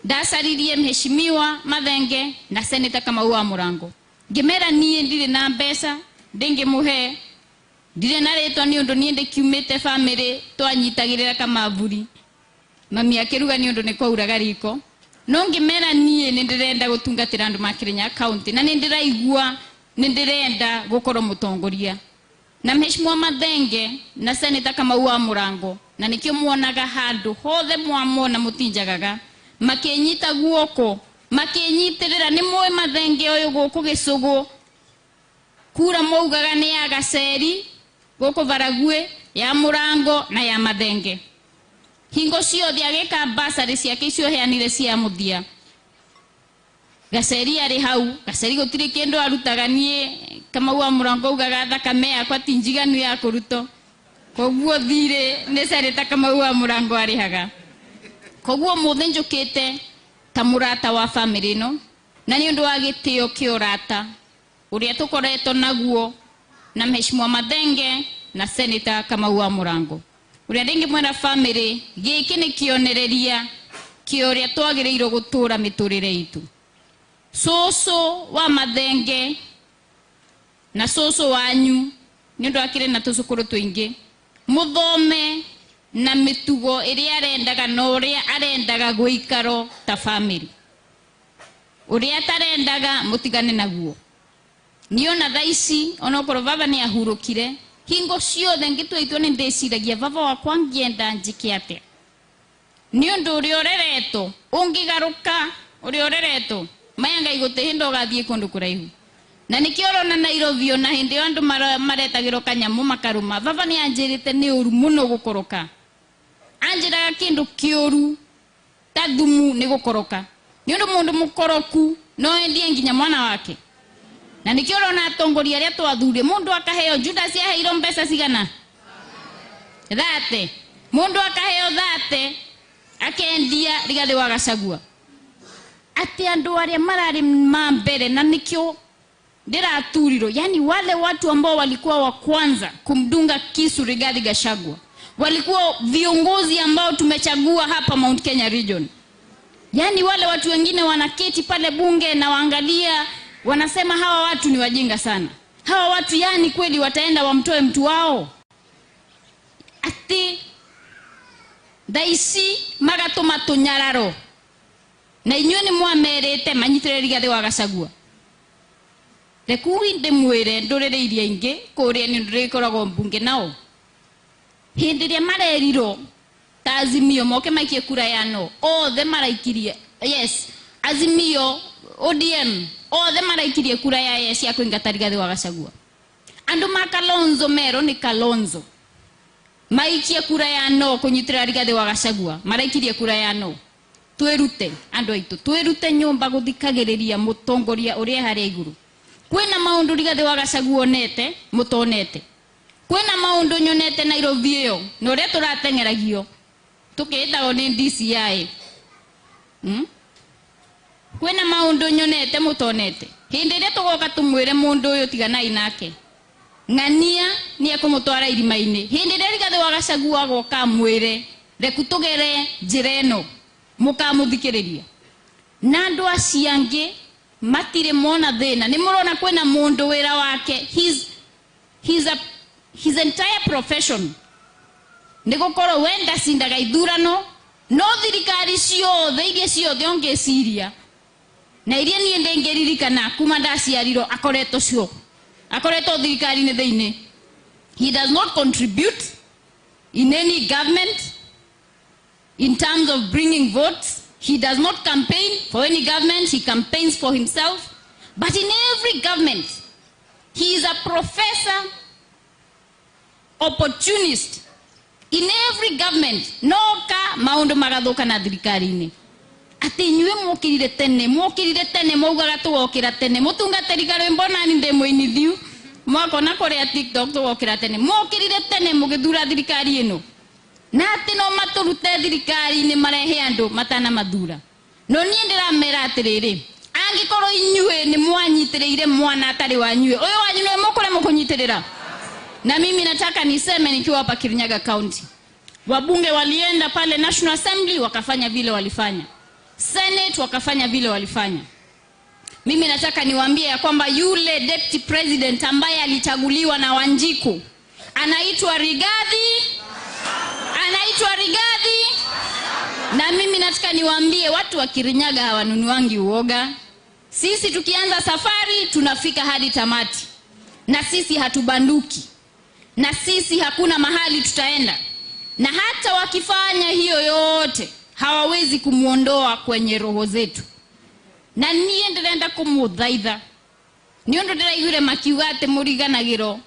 Ndacaririe Mheshimiwa Mathenge na Senator Kamau wa Mũrango, ngĩmera niĩ ndirĩ na mbeca ndĩngĩmũhe, ndirĩ na rĩtwa nĩ ũndũ niĩ ndĩkiumĩte bamĩrĩ twanyitagĩrĩra kamaburi, mami akĩruga nĩ ũndũ nĩ kwauraga riko, no ngĩmera niĩ nĩ ndĩrenda gũtungatĩra andũ ma Kirinyaga County na nĩ ndĩraigua nĩ ndĩrenda gũkorwo mũtongoria. Na Mheshimiwa Mathenge na Senator Kamau wa Mũrango, na nĩkĩo muonaga handũ hothe mwamona mũtinjagaga, makĩnyita guoko makĩnyitĩrĩra. Nĩ mũĩ Mathenge ũyũ gũkũ gĩcũgũ kura maugaga nĩ ya Gaceri gũkũ Barague, ya Mũrango na ya Mathenge. Hingo ciothe agĩka basarĩ ciake icio heanire cia mũthia, Gaceri arĩ hau. Gaceri gũtirĩ kĩndũ arutaga, niĩ Kamau wa Mũrango augaga thakame yakwa ti njiganu ya kũrutwo, koguo thirĩ nĩ Senator Kamau wa Mũrango arĩhaga. Koguo ũmũthĩ njũkĩte ta mũrata wa bamĩrĩ ĩno, na nĩ ũndũ wa gĩtĩo kĩa ũrata ũrĩa tũkoretwo naguo na Mheshimiwa Mathenge na Senator Kamau wa Mũrango. Ũrĩa ndĩngĩmwĩra bamĩrĩ, gĩkĩ nĩ kĩonereria kĩa ũrĩa twagĩrĩirwo gũtũra mĩtũrĩre itũ. Cũcũ wa Mathenge na cũcũ wanyu nĩ ũndũ akĩrĩ na tũcũkũrũ tũingĩ, mũthome na mĩtugo ĩrĩa arendaga na ũrĩa arendaga gũikaro ta bamĩrĩ, ũrĩa atarendaga mũtigane naguo. Niĩ ona thaa ici onokorwo baba nĩ ahurũkire, hingo ciothe ngĩtua itua nĩ ndĩciragia baba wakwa ngĩenda njĩke atĩa, nĩ ũndũ ũrĩa ũreretwo ũngĩgarũka, ũrĩa ũreretwo maya Ngai gũtirĩ hĩndĩ ũgathiĩ kũndũ kũraihu. Na nĩkĩo ũrona Nairobi ona hĩndĩ ĩyo andũ maretagĩrwo kanyamũ makarũma. Baba nĩ anjĩrĩte nĩ ũru mũno gũkoroka, anjĩraga kĩndũ kĩũru ta thumu nĩ gũkoroka, nĩ ũndũ mũndũ mũkoroku no endie nginya mwana wake. Na nĩkĩo ũrona atongoria arĩa twathurire, mũndũ akaheo Judas aheirwo mbeca cigana 30, mũndũ akaheo 30 akendia Rigathĩ wa Gachagua. Atĩ andũ arĩa mararĩ ma mbere, na nĩkĩo ndĩraturirwo, yani wale watu ambao walikuwa wa kwanza kumdunga kisu Rigathi Gachagua walikuwa viongozi ambao tumechagua hapa Mount Kenya region. Yaani wale watu wengine wanaketi pale bunge na waangalia, wanasema hawa watu ni wajinga sana. Hawa watu yani kweli wataenda wamtoe mtu wao. Ati thaici magatuma tunyararo. Na inyuĩ nĩ mwamerĩte manyitĩrĩre Rigathĩ wa Gachagua. Rekui ndĩmwĩre ndũrĩrĩ iria ingĩ kũrĩa nĩ ndĩrĩkoragwo mbunge nao. Hĩndĩ ĩrĩa marerirwo ta Azimio moke maikie kura ya no, othe maraikirie yes, Azimio, ODM, othe maraikirie kura ya yes ya kũingata Rigathĩ wa Gachagua. Andũ ma Kalonzo mero nĩ Kalonzo maikie kura ya no kũnyitĩrĩra Rigathĩ wa Gachagua, maraikirie kura ya no. Twĩrute andũ aitũ, twĩrute nyũmba gũthikagĩrĩria mũtongoria ũrĩa harĩa igũrũ. Kwĩna maũndũ Rigathĩ wa Gachagua onete mũtonete. Kwĩna maũndũ nyonete Nairobi ĩyo na ũrĩa tũrateng'eragio tũkĩĩtagwo nĩ DCI. Kwĩna maũndũ nyonete mũtonete. Hĩndĩ ĩrĩa tũgoka tũmwĩre mũndũ ũyũ tiganai nake, ng'ania nĩ ekũmũtwara irima-inĩ. Hĩndĩ ĩrĩa Rigathĩ wa Gachagua agoka amwĩre reku tũgere njĩra ĩno, mũkamũthikĩrĩria. Na andũ acio angĩ matirĩ mona thĩna. Nĩ mũrona kwĩna mũndũ wĩra wake, his entire profession nĩ gũkorwo we ndacindaga ithurano, no thirikari ciothe iria ciothe ũngĩciria na iria niĩ ndĩngĩririkana kuma ndaciarirwo akoretwo cio, akoretwo thirikari-inĩ thĩinĩ. He does not contribute in any government in terms of bringing votes. He does not campaign for any government. He campaigns for himself. But in every government, he is a professor, opportunist. In every government, noka maundu magathuka na thirikari-inĩ. Atĩ inyuĩ mwokĩrire tene, mwokĩrire tene, mwaugaga tũgokĩra tene. Mũtungatĩri karwĩmbo nani ndĩ mũinithiu. Mwakona kũrĩa TikTok tũgokĩra tene. Mwokĩrire tene mũgĩthura thirikari ĩno. Na atĩ no matũrute thirikari-inĩ marehe andũ matanamathura. No niĩ ndĩramera atĩrĩrĩ, angĩkorwo inyuĩ nĩ mwanyitĩrĩire mwana atarĩ wanyuĩ, ũyũ wanyu nĩwe mũkũremwo kũnyitĩrĩra. Na mimi nataka niseme nikiwa hapa Kirinyaga County, wabunge walienda pale National Assembly wakafanya vile walifanya, Senate wakafanya vile walifanya. Mimi nataka niwaambie ya kwamba yule deputy president ambaye alichaguliwa na Wanjiku anaitwa Rigathi, anaitwa Rigathi. Na mimi nataka niwaambie watu wa Kirinyaga hawanunuangi uoga. Sisi tukianza safari tunafika hadi tamati, na sisi hatubanduki, na sisi hakuna mahali tutaenda. Na hata wakifanya hiyo yote hawawezi kumuondoa kwenye roho zetu. Na niĩ ndĩrenda kũmũthaitha nĩ ũndũ ndĩraiguire makiuga atĩ mũriganagĩro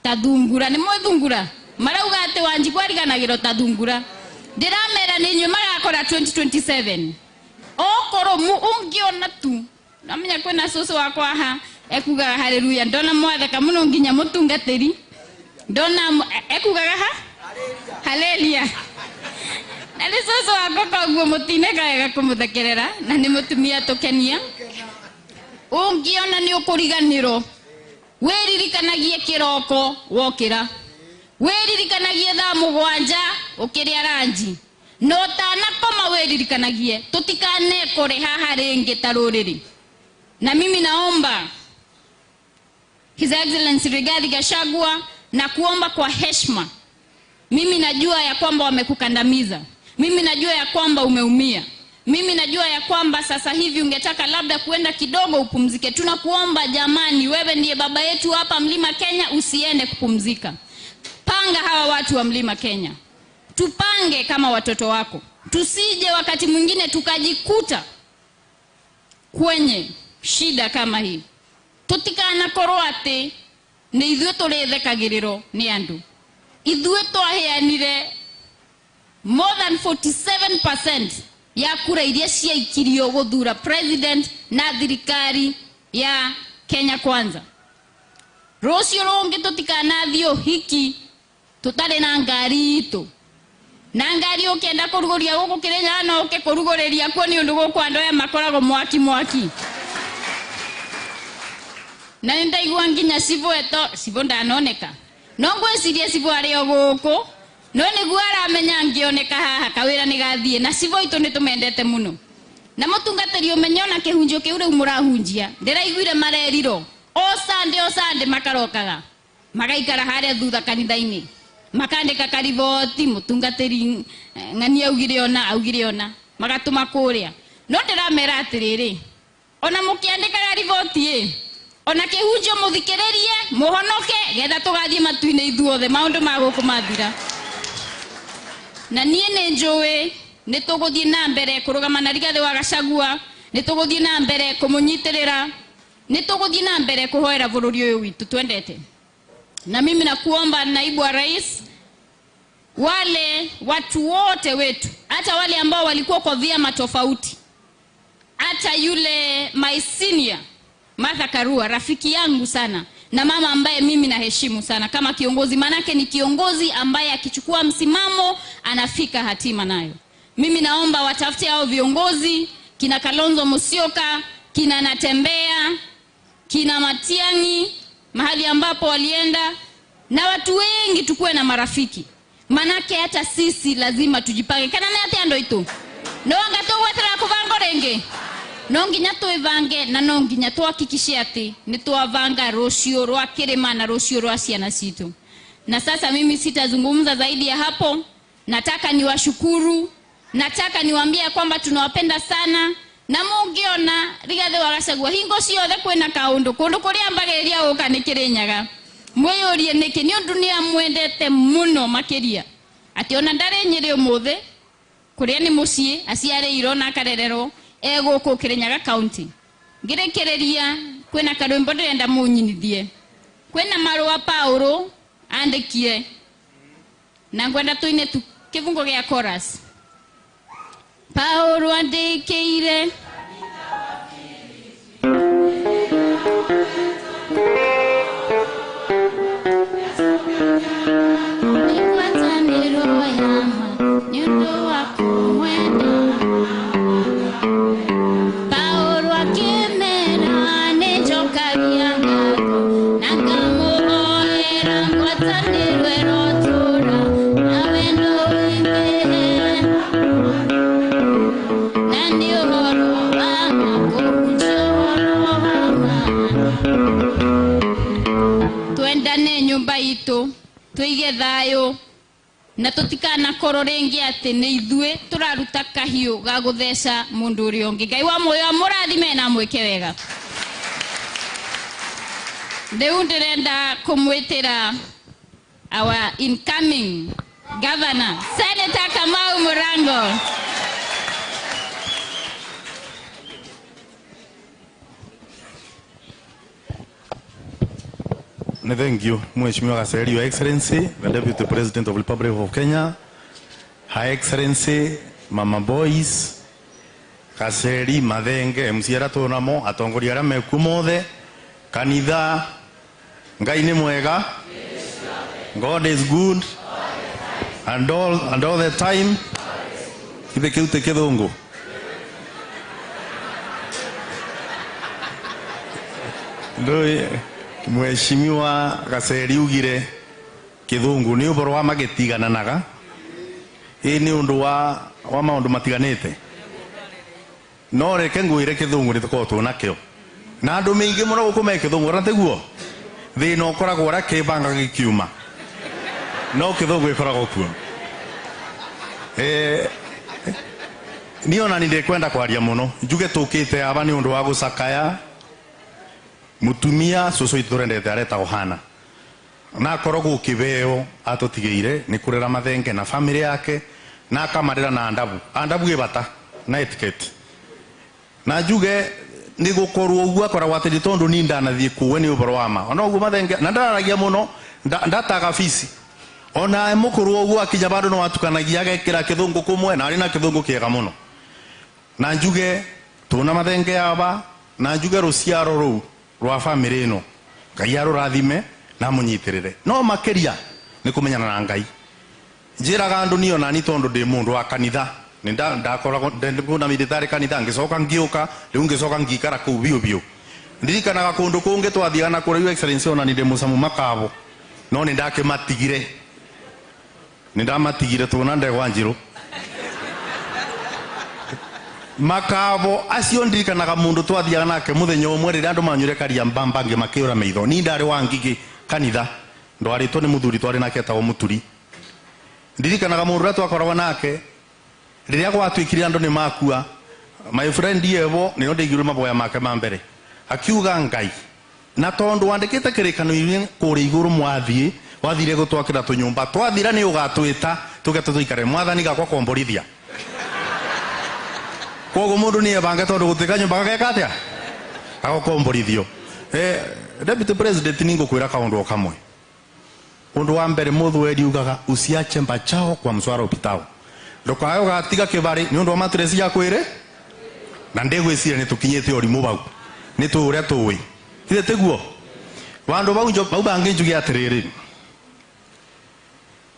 ta thungura. Nĩ mũĩ thungura? Marauga atĩ Wanjikũ ariganagĩro ta thungura. Ndĩramera nĩ inyuĩ marakora 2027. Okorwo ũngĩona tu, namenya kwĩna cũcũ wakwa haha ekugaga haleluya, ndona mwatheka mũno nginya mũtungatĩri, ndona ekugaga ha haleluya. Na nĩ cũcũ wakwa koguo mũtineka wega kũmũthekerera, na nĩ mũtumia tũkenia. Ũngĩona nĩ ũkũriganĩrwo, wĩririkanagie kĩroko wokĩra, wĩririkanagie thaa 7 ũkĩrĩa ranji, no ũtanakoma wĩririkanagie tũtikanekore haha rĩngĩ ta rũrĩrĩ. Na mimi naomba His Excellency Rigathi Gachagua, na kuomba kwa heshima. Mimi najua ya kwamba wamekukandamiza. Mimi najua ya kwamba umeumia. Mimi najua ya kwamba sasa hivi ungetaka labda kuenda kidogo upumzike. Tunakuomba jamani, wewe ndiye baba yetu hapa Mlima Kenya, usiende kupumzika. Panga hawa watu wa Mlima Kenya. Tupange kama watoto wako. Tusije wakati mwingine tukajikuta kwenye shida kama hii. Tutikana korwo atĩ nĩ ithuĩ tũrĩthekagĩrĩrwo nĩ andũ. Ithuĩ twaheanire more than 47% ya kura iria ciaikirio gũthura president na thirikari ya Kenya Kwanza. Rũciũ rũngĩ tũtikanathiĩ ũhiki tũtarĩ na ngari itũ. Na ngari ũkĩenda kũrugũria gũkũ Kĩrĩnyaga no ũke kũrugũrĩria kuo nĩ ũndũ gũkũ andũ aya makoragwo mwaki mwaki. Na nĩ ndaigua nginya cibũ eto, cibũ ndanoneka. No ngwĩciria cibũ arĩ o gũkũ, no nĩguo aramenya ngĩoneka haha kawĩra nĩ gathiĩ, na cibũ itũ nĩ tũmendete mũno. Na mutungatĩri ũmenye ona kĩhunjio kĩu rĩu mũrahunjia ndĩraiguire marerirwo o Sunday makarokaga magaikara harĩa thutha kanitha-inĩ makandĩka kariboti mutungatĩri ng'ani augire ona magatũma kũrĩa. No ndĩramera atĩrĩrĩ, ona mũkĩandĩkaga riboti ĩ ona kĩhunjio mũthikĩrĩrie mũhonoke getha tũgathiĩ matu-inĩ ithuothe maũndũ ma gũkũ mathira. Na niĩ nĩ njũĩ nĩ tũgũthiĩ na mbere kũrũgama na Rigathĩ wa Gachagua, nĩ tũgũthiĩ na mbere kũmũnyitĩrĩra, nĩ tũgũthiĩ na mbere kũhoera bũrũri ũyũ witũ twendete. Na mimi nakuomba naibu wa rais, wale watu wote wetu, hata wale ambao walikuwa kwa vyama tofauti, hata yule my senior Martha Karua, rafiki yangu sana na mama ambaye mimi naheshimu sana kama kiongozi, manake ni kiongozi ambaye akichukua msimamo anafika hatima nayo. Mimi naomba watafute hao viongozi, kina Kalonzo Musyoka, kina Natembea, kina Matiang'i, mahali ambapo walienda, na watu wengi tukue na marafiki. Manake hata sisi lazima tujipange. Kana na ate ando itu. No anga tugwetera kubango rĩngĩ. No nginya twĩbange na no nginya tuhakikishe atĩ nĩ twabanga rũciũ rwa kĩrĩma na rũciũ rwa ciana citũ. Na sasa mimi sitazungumza zaidi ya hapo. Nataka niwashukuru, nataka niwaambie kwamba tunawapenda sana. Na mungiona Rigathi wa Gachagua hingo ciothe kwina kaundu kundu kuria mbagĩrĩria gũka nĩ Kĩrĩnyaga, mwĩyũrie nĩkĩ, nĩ ũndũ nĩ amwendete mũno makĩria atĩ ona ndarĩ Nyĩrĩ ũmũthĩ kũrĩa nĩ mũciĩ aciarĩirwo na akarererwo e gũkũ Kĩrĩnyaga county. Ngĩrĩkĩrĩria kwĩna karwĩmbo ndĩrenda mũnyinithie, kwĩna marũa Paulo andĩkie na ngwenda tũine tu kĩbungo gĩa chorus. Paulo andĩkĩire nĩngwatanĩro yama nĩ ũndũ wa kũmwenda. Paulo akĩmera nĩ njokagia ngatho na ngamũhoera ngwatanĩro ĩrotũũra na wendo ũingĩhe na nĩ ũhoro wa ma kũhunjia ũhoro wa ma. Twendane nyũmba itũ, tũige thayũ na tũtikanakorwo rĩngĩ atĩ nĩ ithuĩ tũraruta kahiũ ga gũtheca mũndũ ũrĩa ũngĩ. Ngai wa muoyo amũrathime na amwĩke wega. Rĩu ndĩrenda kũmwĩtĩra our incoming governor, Senator Kamau Murango. Thank you, Mheshimiwa Gaseri, Your Excellency, the Deputy President of the Republic of Kenya, Her Excellency, Mama Boys, Gaseri, Mathenge, MC aria tũnamo, atongoria aria mekuo mothe, kanitha, Ngai nĩ mwega, God is good, and all the time. Githĩ kĩu ti kĩthũngũ? Ndũĩ Mheshimiwa Gaseri ugire kithungu ni ũhoro wa magĩtigananaga ĩ nĩ ũndũ wa maũndũ matiganĩte, no reke ngwĩre kĩthũngũ nĩ tũkoragwo twĩnakĩo na andũ maingĩ mũno gũkũ me kĩthũngũ, na tiguo thĩna ũkoragwo ũrĩa kĩbanga gĩkiuma, no kĩthũngũ gĩkoragwo kuo. Niĩ ona nĩ ndĩkwenda kwaria mũno, njuge tũkĩte aba nĩ ũndũ wa gũcakaya mutumia cũcũ witũ tũrendete aretagwo Hana, na akorwo gũkĩbeo atũtigĩire nĩ kũrera Mathenge na family yake na akamarera na andabu andabu ĩ bata na etiquette, na njuge nĩ gũkorwo ũguo akoragwo atĩ nĩ tondũ niĩ ndanathiĩ kuwe nĩ ũhoro wa ma ona ũguo Mathenge na ndararagia mũno ndataga bici ona mũkũrũ ũguo akinya bandũ no atukanagia agekĩra kĩthũngũ kũmwe na arĩ na kĩthũngũ kĩega mũno. Na njuge tũna Mathenge aba na njuge rũciaro rũu rwa family ĩno Ngai arũrathime na amũnyitĩrĩre, no makĩria nĩ kũmenyana na Ngai. Njĩraga andũ niĩ ona niĩ tondũ ndĩ mũndũ wa kanitha, nĩ ndakoragwo na mĩndĩ kanitha ngĩcoka ngĩũka rĩu ngĩcoka ngĩikara kũu biũ biũ. Ndirikanaga kũndũ kũngĩ twathiaga na kũrĩa Your Excellency ona niĩ ndĩ mũcamu makabo, no nĩ ndakĩmatigire, nĩ ndamatigire tũna ndegwa njirũ. Makabo acio ndirikanaga mundu twathiaga nake muthenya umwe riria andu manyure karia mbamba ngi makiura maitho. Ni ndari wa ngigi kanitha ndwaritwo ni muthuri twari nake etagwo Muturi. Ndirikanaga mundu uria twakoragwo nake riria gwatuikire andu ni makua. My friend yevo nio ndigirwe maboya make ma mbere akiuga Ngai na tondu wandikite kirikano-ini kuria iguru mwathie wathire gutwakira tunyumba twathira ni ugatwita tuge tuikare mwathani gakwa komborithia. Koguo mundu ni ebange tondu gutika nyumba gageka atia agakomborithio. Deputy President ni ngukwira kaundu o kamwe. Undu wa mbere muthweri ugaga usiache mbachao kwa mswara upitao. Ndukae ugatiga kibari ni undu wa matresi ya kwire na ndigwiciria ni tukinyite urimu bau ni tu uria tuwi ithe tiguo wandu bau bau bangi njuge atiriri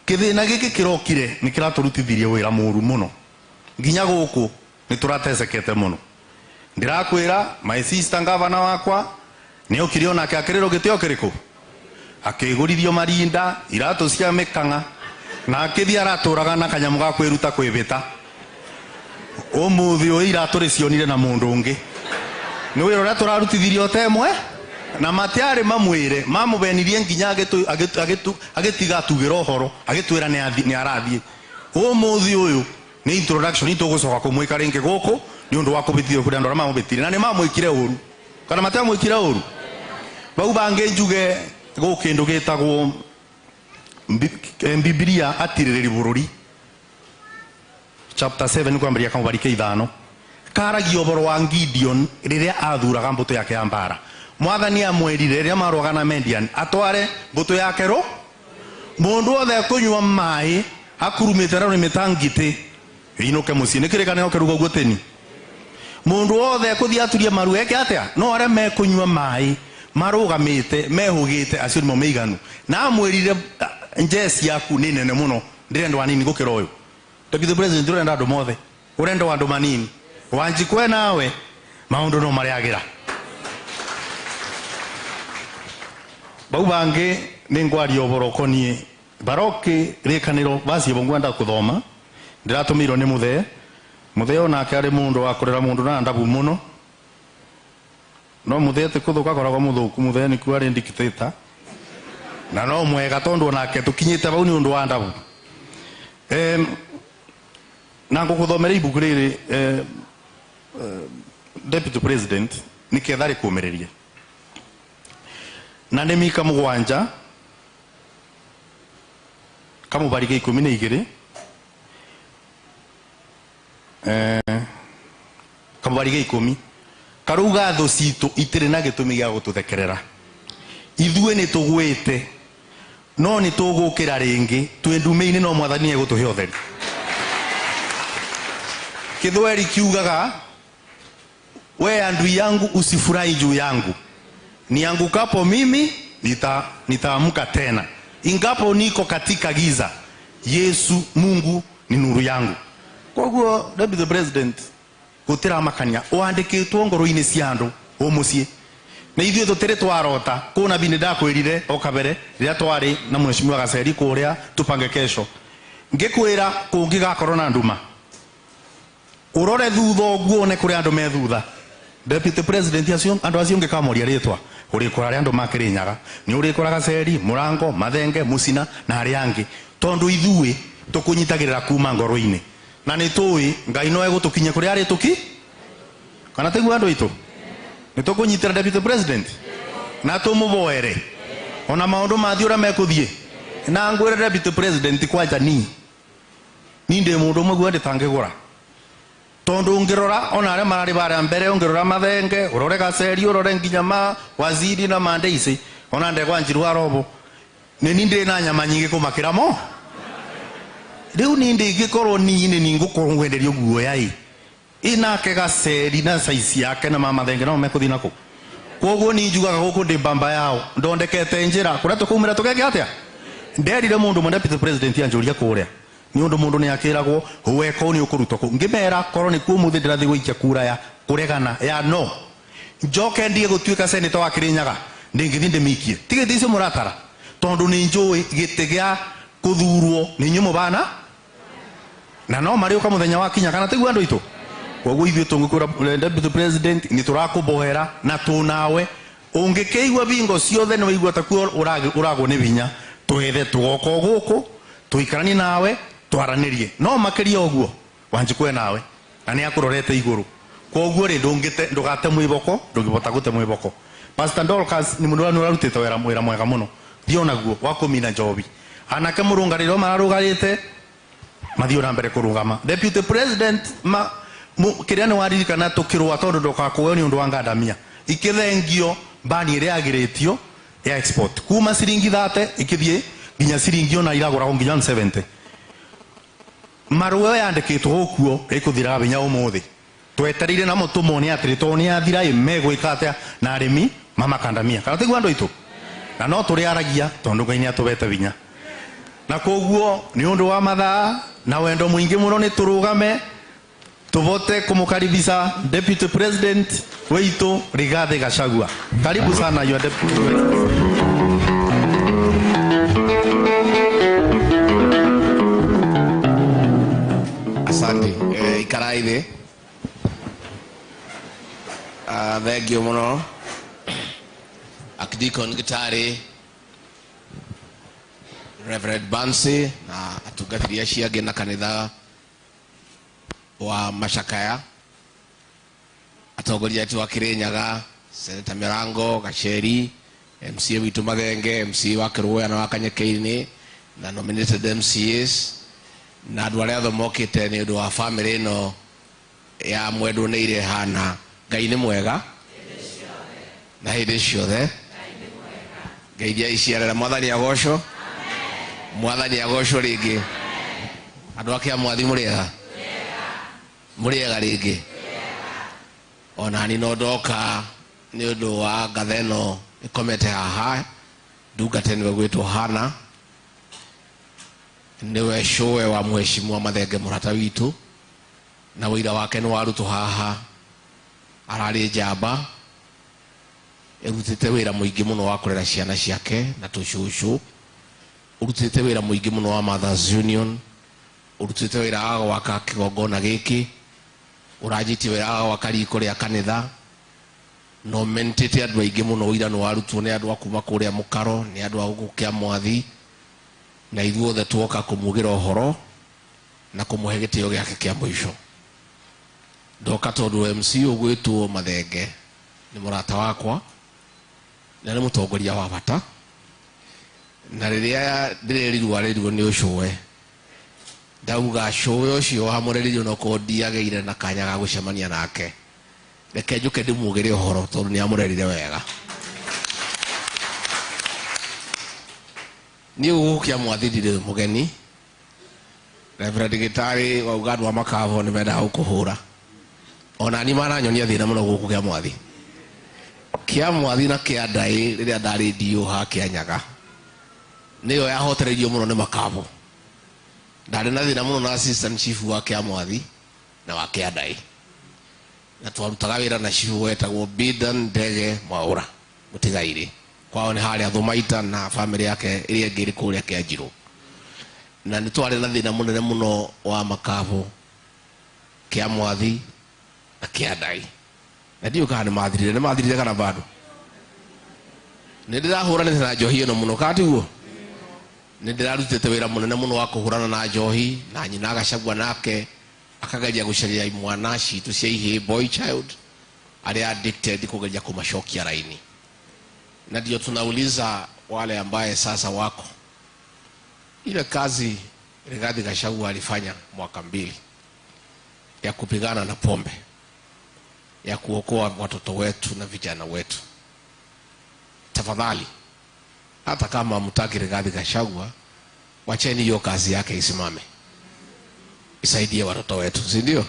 kithina giki kirokire ni kiraturutithirie wira muru muno nginya guku ni turatecekete muno. Ndirakwira my sister gavana wakwa ni okire onake akiriro gitio kiriku akigurithio marinda iratu cia mikanga na akithia araturaga na kanyamu ga kwiruta kwibita. Umuthi uyu iratu ricionire na mundu ungi ni wira uria turarutithirie otemwe na matiari mamwire mamubenirie nginya agitiga atugira uhoro agitwira ni arathie. Umuthi uyu ni introduction itugucoka kumwika ringi guku ni undu wa kubitithio kuri andu aria mamubitire na ni mamwikire uru kana matiamwikire uru. Bau bangi njuge gukindu gitagwo Bibilia atiriri bururi chapter 7 kwambiria kamũbarike 5 karagia ũhoro wa Gideon riria athuraga mbũtũ yake ya mbara. Mwathani amwĩrire riria marũaga na Median atware mbũtũ yake ro mundu othe akunyua maĩ akurumĩte na rũrĩmĩ ta ngitĩ ĩinũke mũciĩ. Nĩ kĩrĩkanĩro kĩruga ũguo tĩni mundu othe ekũthiĩ aturie maru eke atĩa no arĩa mekũnyua maĩ marũgamĩte mehũgĩte acio nĩmo meiganu. Na amwĩrire njeci yaku nĩ nene mũno ndĩrenda anini gũkĩra ũyũ. Deputy President urenda andu mothe urenda andu manini Wanjikwe nawe maundu no mariagira. Bau bangi ni ngwaria ũhoro ũkoniĩ baroki rikaniro bacie ngwenda kuthoma ndiratumirwo ni muthee. Muthee onake ari mundu wa kurera mundu na ndabu muno no muthee ti kuthuka akoragwo muthuku. Muthee nikuo ari dictator na no mwega tondu onake tukinyite bau ni undu wa ndabu. Na ngukuthomera ibuku riri Deputy President niketha rikumirerie na nĩ Mika 7 kamũbarike 12 kamũbarike 10 karuga thũ citũ itirĩ na gĩtũmi gĩa gũtũthekerera. Ithuĩ nĩ tũgwĩte no nĩ tũgũkĩra rĩngĩ twĩ nduma-inĩ no mwathani egũtũhe ũtheri. Kithweri kiugaga we andui yangu usifurahi juu yangu, niangukapo mimi nitaamka tena, ingapo niko katika giza, Yesu Mungu ni nuru yangu. Koguo Deputy President gutira makania wandikitwo ngoro-ini cia andu umucie na ithuĩ tũtirĩ twarota kũna bi nĩndakwĩrire o kabere rĩrĩa twarĩ na mheshimiwa Gaceri kũrĩa tupange kesho ngĩkwĩra kũngĩgakorwo na nduma urore thutha ũguo one kũrĩa andũ me thutha. Deputy President acio andũ acio ngĩkamoria rĩtwa ũrĩkora arĩa andũ makĩrĩnyaga nĩ ũrĩkora Gaceri Mũrango Mathenge Mũcina na arĩa angĩ tondũ ithuĩ tũkũnyitagĩrĩra kuma ngoro-inĩ na nĩ tũĩ Ngai no egũtũkinyia kũrĩa arĩ tũki kana tiguo andũ aitũ nĩ tũkũnyitĩra Deputy President na tũmũboere ona maũndũ mathiĩ ũrĩa mekũthiĩ na ngwĩre Deputy President kwanja ni ndĩ mũndũ ũmwe guo ndĩtangĩgũra tondu ungirora ona aria marari baria mbere ungirora Mathenge urore Gaceri urore nginya ma waziri na mandeisi ona ndegwa Njiru arobo ni ni ndiri na nyama nyingi kumakira mo riu ni ndingikorwo ni ni ngukorwo ngwenderio guoya i inake Gaceri na size yake na mama Mathenge no mekuthi nako koguo ni njugaga guku ndi mbamba yao ndondekete njira kuria tukumira tukeke atia nderire mundu mwe Deputy President anjuria kuria ni undu mundu ni akiragwo weko ni ukurutwo ku ngimera korwo ni ku muthi ndirathi guikia kura ya kuregana ya no njoke ndie gutuika senator wa Kirinyaga ndingithi ndimikie tigiti icio muratara tondu ni njui giti gia kuthurwo ni inyuĩ bana na no mariuka muthenya wa kinya kana tiguo andu itu Koguo ithuĩ tũngĩkwĩra deputy president nĩ tũrakũbohera na tũnawe ũngĩkĩigua bingo ciothe nĩ waigua takuo ũragwo nĩ binya twethe tũgoka gũkũ tũikaranie nawe twaranĩrie no makĩria ũguo Wanjikũ nawe na nĩ akũrorete igũrũ koguo rĩ ndũngĩte ndũgate mwĩboko ndũngĩbota gũte mwĩboko. Pastor Dorcas nĩ mũndũ ũrĩa ũrarutĩte wĩra mwega mũno thiĩ onaguo wa kũmina njobi anake mũrũngarĩro mararũgarĩte mathiĩ na mbere kũrũgama. Deputy president ma kĩrĩa nĩ waririkana tũkĩrũa tondũ ndũgakũo nĩ ũndũ wa ngandamia ikĩthengio bani ĩrĩa yagĩrĩtio ya export kuma ciringi 30 ikĩthiĩ nginya ciringi ona iragũragwo nginya 70 marũa yandĩkĩtwo gũkuo ĩkũthiraga binya ũmũthĩ twetereire namo tũmone atĩrĩ tondũ nĩ yathira ĩ megwĩka atĩa na arĩmi mamakandamia kana tiguo andũ aitũ na no tũrĩaragia tondũ Ngai nĩ atũhete binya na koguo nĩ ũndũ wa mathaa na wendo mũingĩ mũno nĩ tũrũgame tuvote kumukaribisha Deputy President wetu Rigathi Gachagua. Karibu sana your Deputy President. Asante. Ikarai thĩ. Thank you mũno Archdeacon Gitari, Reverend Bansi na atungatĩri acio angĩ na kanitha wa Machakaya, atongoria aitu a Kirinyaga, Senator Mirango, Gacheri, MCA witũ Mathenge, MCA wa Kĩrũya na wa Kanyekei-inĩ na nominated MCAs na andũ arĩa othe mokĩte nĩ ũndũ wa family ĩno ya mwendwo nĩ irehana. Ngai nĩ mwega na hĩndĩ ciothe. Ngai iria iciarĩra. Mwathani agocwo, Mwathani agocwo rĩngĩ. Andũ ake a Mwathi mũrĩega, mũrĩega rĩngĩ. Ona ni no ndoka nĩ ũndũ wa ngatha ĩno ĩkomete haha ndungata nĩwe gwĩtwo Hana, nĩwe cũwe wa mheshimiwa Mathenge mũrata witũ, na wĩira wake nĩ warutwo haha. Ararĩ njamba ĩrutĩte wĩra mũingĩ mũno wa kũrera ciana ciake na tũcũcũ, ũrutĩte wĩra mũingĩ mũno wa Mothers Union, ũrutĩte wĩra wa gwaka kĩgongona gĩkĩ, ũranjĩtie wĩra wa gwaka riko rĩa kanitha, na ũmentĩte andũ aingĩ mũno. Ũira nĩ warutwo nĩ andũ a kuma kũrĩa mũkaro, nĩ andũ a gũkũ kĩa Mwathi, na ithuothe tuoka kũmugĩra ũhoro na kũmũhe gĩtĩo gĩake kĩa mũico. Ndoka tondũ MC ũgwĩtwo Mathenge nĩ mũrata wakwa na nĩ mũtongoria wa bata, na rĩrĩa ndĩrerirwo arĩrirwo nĩ ũcũwe, ndauga cũwe ũcio wamũreririo no korwo ndiagĩire na kanya ga gũcemania nake, reke njũke ndĩmugĩre ũhoro tondũ nĩ amũrerire wega. Niĩ gũkũ kĩa Mwathi ndirĩ mũgeni. Reverend Gitari wauga andũ a Makavo nĩ mendaga gũkũhũra, ona ni maranyonia thĩna mũno gũkũ kĩa Mwathi. Kĩa Mwathi na kĩa Ndaĩ rĩrĩa ndarĩ DO ha Kĩanyaga nĩyo yahotereirio mũno nĩ Makavo. Ndarĩ na thĩna mũno na assistant chief wa kĩa Mwathi na wa kĩa Ndaĩ, na twarutaga wĩra na chief wetagwo Bidan Ndege Mwaũra mũtigairĩ. Kwao nĩ harĩa Thumaita na family yake ĩrĩa ĩngĩ ĩrĩ kũrĩa Kĩanjirũ, na nĩ twarĩ na thĩna mũnene mũno wa Makavo, kĩa Mwathi na kĩa Ndaĩ, na ndiũĩ kana nĩ mathirire kana bado. Nĩ ndĩrahũranĩte na njohi ĩno mũno, kana tiguo? Nĩ ndĩrarutĩte wĩra mũnene mũno wa kũhũrana na njohi, na nyina Gachagua nake akageria gũcaria imwana citũ cia ihĩĩ, boy child, arĩa addicted, kũgeria kũmacokia raini. Na ndio tunauliza wale ambaye sasa wako ile kazi Rigathi Gachagua alifanya mwaka 2 ya kupigana na pombe, ya kuokoa watoto wetu na vijana wetu, tafadhali hata kama hamtaki Rigathi Gachagua, wacheni hiyo kazi yake isimame, isaidie watoto wetu, si ndio?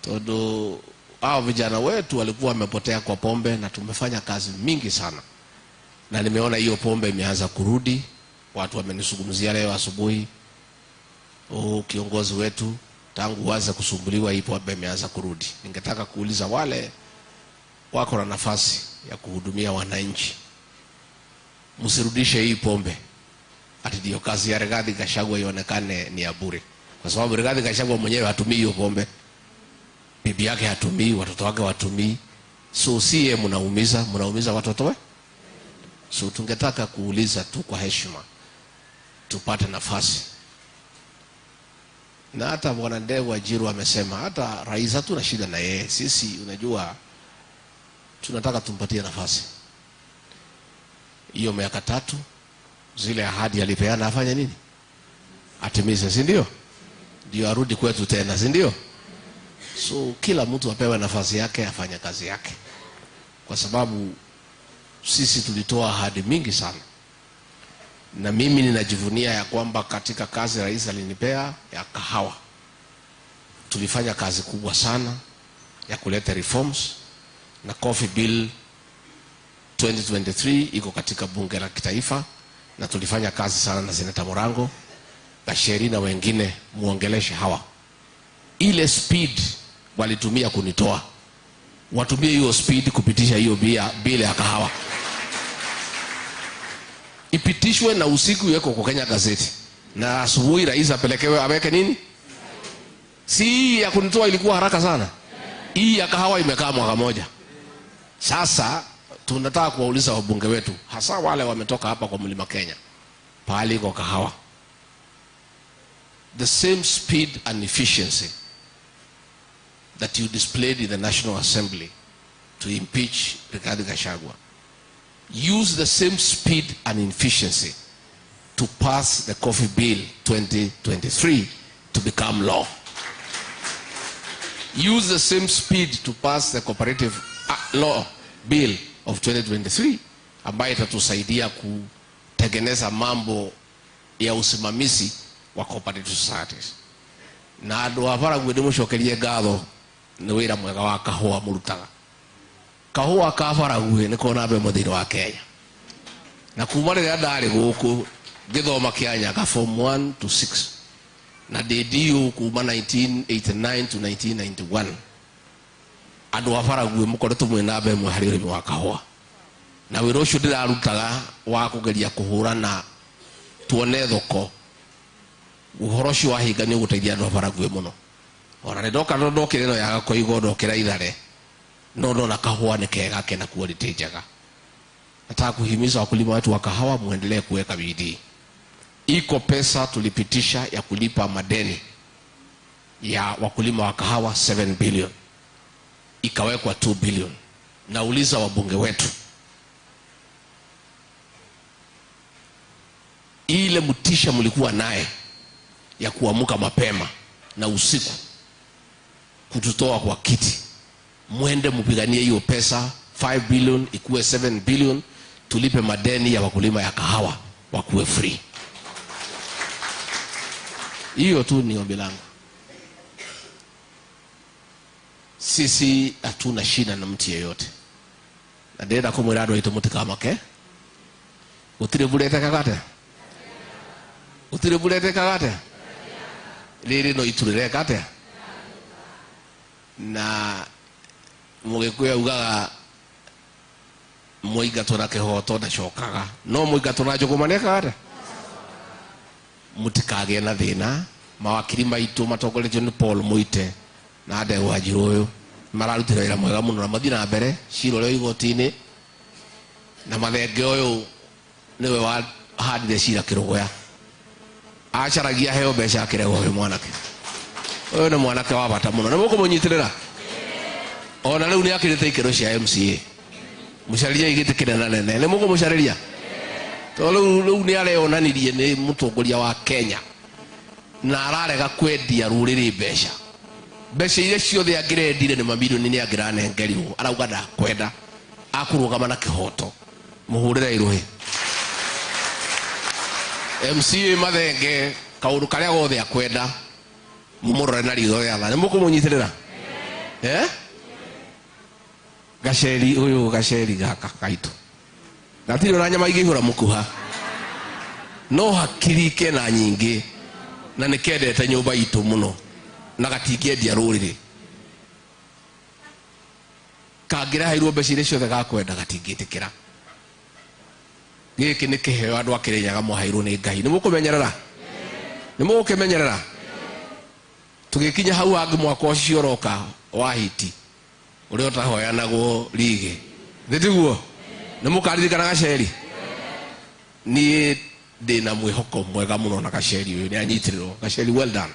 Todo hao vijana wetu walikuwa wamepotea kwa pombe, na tumefanya kazi mingi sana, na nimeona hiyo pombe imeanza kurudi. Watu wamenisungumzia leo asubuhi, kiongozi wetu tangu waanze kusumbuliwa hii pombe imeanza kurudi. Ningetaka kuuliza wale wako na nafasi ya kuhudumia wananchi, msirudishe hii pombe ati ndio kazi ya Rigathi Gachagua ionekane ni ya bure, kwa sababu Rigathi Gachagua mwenyewe hatumii hiyo pombe. Bibi yake hatumii, watoto wake watumii. So si yeye mnaumiza, mnaumiza watoto we. So tungetaka kuuliza tu kwa heshima tupate nafasi. Na hata Bwana Ndegwa Njiru amesema hata rais hatuna shida na yeye. Sisi unajua tunataka tumpatie nafasi. Hiyo miaka 3 zile ahadi alipeana afanye nini? Atimize, si ndio? Ndio arudi kwetu tena, si ndio? So kila mtu apewe nafasi yake afanye kazi yake. Kwa sababu sisi tulitoa ahadi mingi sana. Na mimi ninajivunia ya kwamba katika kazi rais alinipea ya kahawa, tulifanya kazi kubwa sana ya kuleta reforms, na Coffee Bill 2023 iko katika bunge la kitaifa, na tulifanya kazi sana na Seneta Morango, Gasheri na wengine, muongeleshe hawa. Ile speed walitumia kunitoa, watumie hiyo speed kupitisha hiyo bila ya kahawa. Ipitishwe na usiku iwekwe kwa Kenya gazeti, na asubuhi rais apelekewe aweke nini? Si ya kunitoa ilikuwa haraka sana. Hii ya kahawa imekaa mwaka moja. Sasa tunataka kuwauliza wabunge wetu, hasa wale wametoka hapa kwa Mlima Kenya, pahali kwa kahawa, the same speed and efficiency that you displayed in the National Assembly to impeach Rigathi Gachagua, use the same speed and efficiency to pass the Coffee Bill 2023 to become law. Use the same speed to pass the Cooperative Law Bill of 2023 ambayo itatusaidia kutengeneza mambo ya usimamizi wa cooperative societies. Na andu a Baragwi ndimucokerie ngatho ni wira mwega wa kahua murutaga. Kahua ka Baragwi niko na mbe muthini wa Kenya. Na kuma riria ndari guku ngithoma Kianyaga form 1 to 6 na DDU kuma 1989 to 1991, andu a Baragwi mukoretwo mwina mbe mwe hari urimi wa kahua. Na wira ucio ndirarutaga wa kugeria kuhurana tuone thoko, uhoro ucio wahinga ni uguteithia andu a Baragwi muno. Ona ndoka no ndokire no yaga koigo ndokira ithare, no ndona kahua ni kega kena quality njega. Nataka kuhimiza wakulima wetu wa kahawa muendelee kuweka bidii. Iko pesa tulipitisha ya kulipa madeni ya wakulima wa kahawa 7 billion, ikawekwa 2 billion. Nauliza wabunge wetu, ile mtisha mlikuwa naye ya kuamka mapema na usiku kututoa kwa kiti, muende mpiganie hiyo pesa 5 billion ikuwe 7 billion, tulipe madeni ya wakulima ya kahawa wakuwe free. Hiyo tu ni ombi langu. Sisi hatuna shida na mtu yeyote. Na ndĩrenda kũmwĩra andũ aitũ mũtikamake. Gũtirĩ mbura ĩtekaga atĩa? Gũtirĩ mbura ĩtekaga atĩa? Rĩrĩ no itu rĩreka atĩa? Na Mũgĩkũyũ augaga mũingatwo na kĩhoto ndacokaga, no mũingatwo na njũgũma nĩekaga atĩa? Mũtikagĩe na thĩna. Mawakiri maitũ matongoretio nĩ Paul Muite na Ndegwa Njiru ũyũ mararutire wĩra mwega mũno na mathiĩ na mbere cira ũrĩa wĩ igoti-inĩ, na Mathenge ũyũ nĩwe wahandire cira Kĩrũgũya, acaragia heo mbeca akĩregwo ũyũ mwanake. Ũyũ nĩ mwanake wa bata mũno, nĩ mũkũmũnyitĩrĩra. Ona rĩu nĩ akĩrĩte ikĩro cia MCA, mũcariei gĩtĩ kĩnene nene, nĩ mũkũmũcarĩria tondũ rĩu nĩ areyonanirie nĩ mũtongoria wa Kenya na ararega kwendia rũrĩrĩ mbeca. Mbeca iria ciothe angĩrendire nĩ mamirioni nĩ angĩranengerirwo, arauga ndakwenda, akũrũgama na kĩhoto. Mũhũrĩre irũhĩ MCA Mathenge, kaũndũ karĩa gothe akwenda mũmũrore na ritho rĩa tha. Nĩ mũkũmũnyitĩrĩra? Eh? Gaceri ũyũ, gaceri gaka kaitũ gatirĩ ona nyama ingĩihũra mũkuha, no hakiri kena nyingĩ na nĩ kendete nyũmba itũ mũno na gatingĩendia rũrĩrĩ. Kangĩraheirwo mbeca iria ciothe gakwenda gatingĩtĩkĩra. Gĩkĩ nĩ kĩheo andũ a Kĩrĩnyaga mwaheirwo nĩ Ngai. Nĩ mũkũmenyerera? Nĩ mũgũkĩmenyerera? Tugikinya hau hangi mwaka ucio uroka wa hiti uria utahoyanagwo rigi. Thitiguo ni mukaririkana Gacheri. Ni ndina mwihoko mwega muno na Gacheri uyu ni anyitirwo. Gacheri, well done.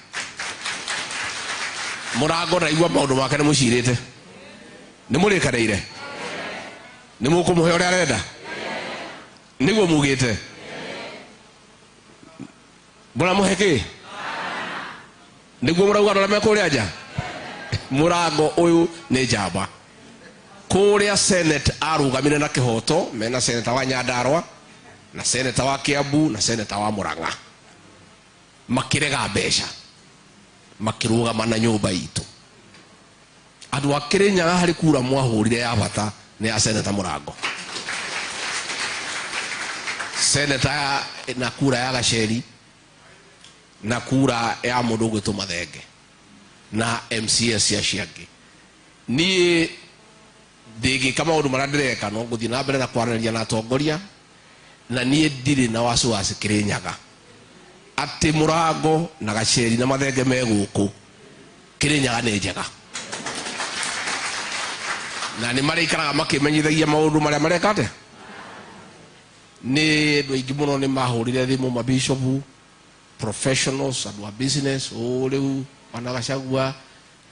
Murango ndaigua maundu make ni mucirite. Ni murikaneire. Ni mukumuhe uria arenda. Niguo mugite. Muramuhe ki? Niguo murauga andu aria me kuria nja. Murango uyu ni njamba. Kuria Senate arugamire na kihoto mena seneta wa Nyandarua na seneta wa Kiambu na seneta wa Murang'a. Makirega mbeca. Makirugama na nyumba itu. Andu a Kirinyaga hari kura mwahurire ya bata ni ya seneta Murango. Seneta na kura ya Gacheri na kura ya mundu gwitwo Mathenge na MCS ya ciangĩ. Niĩ ndingĩka maũndũ marĩa ndĩreka no ngũthiĩ na mbere na kwaranĩria na atongoria, na niĩ ndirĩ na wasiwasi Kirinyaga atĩ Murango na Gacheri na Mathenge me gũkũ. Kirinyaga nĩ njega na nĩ marĩikaraga makĩmenyithagia maũndũ marĩa mareka atĩa. Nĩ andũ aingĩ mũno nĩ mahũrire thimũ, mabishopu, professionals, andũ a business, rĩu wana Gachagua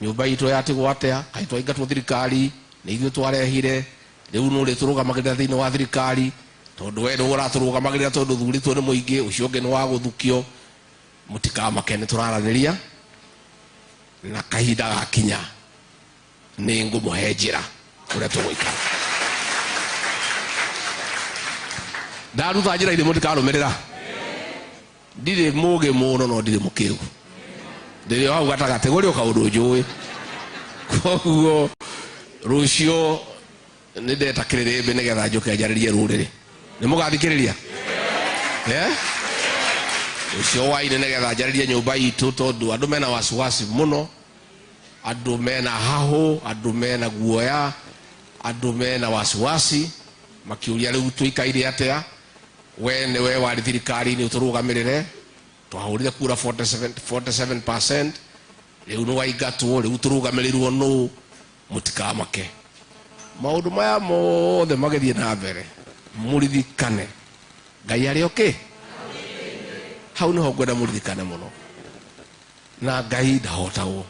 nyũmba itũ yatigwo atĩa, kaĩ twaingatwo thirikari nĩ ithuĩ twarehire, rĩu nũ rĩtũrũgamagĩrĩra thĩinĩ wa thirikari tondũ we nĩwe ũratũrũgamagĩrĩra tondũ thurĩtwo nĩ mũingĩ, ũcio ũngĩ nĩ wa gũthukio. Mũtikamake, nĩ tũraranĩria na kahinda gakinya nĩ ngũmũhe njĩra ũrĩa tũgũikara. Ndaruta njĩra ithe mũtikarũmĩrĩra. Ndirĩ mũgĩ mũno no ndirĩ mũkĩgu. Ndĩrĩ o hau gatagatĩ gũrĩ o kaũndũ njũĩ. Koguo rũciũ nĩ ndeta kĩrĩrĩmbĩ nĩgetha njũke njarĩrie rũrĩrĩ. Nĩ mũgathikĩrĩria? Rũciũ hwainĩ nĩgetha njarĩrie nyũmba itũ tondũ andũ mena wasiwasi mũno, andũ mena hahũ, andũ mena guoya, andũ mena wasiwasi makiuria rĩu tũikaire atĩa. We nĩwe warĩ thirikari-inĩ ũtũrũgamĩrĩre, twahũrire kura 47%, rĩu nĩ waingatwo, rĩu tũrũgamĩrĩrwo nũ? Mũtikamake. Maũndũ maya mothe magĩthiĩ na mbere, mũririkane Ngai arĩ okay. Hau nĩho ngwenda mũririkane mũno. Na Ngai ndahotagwo,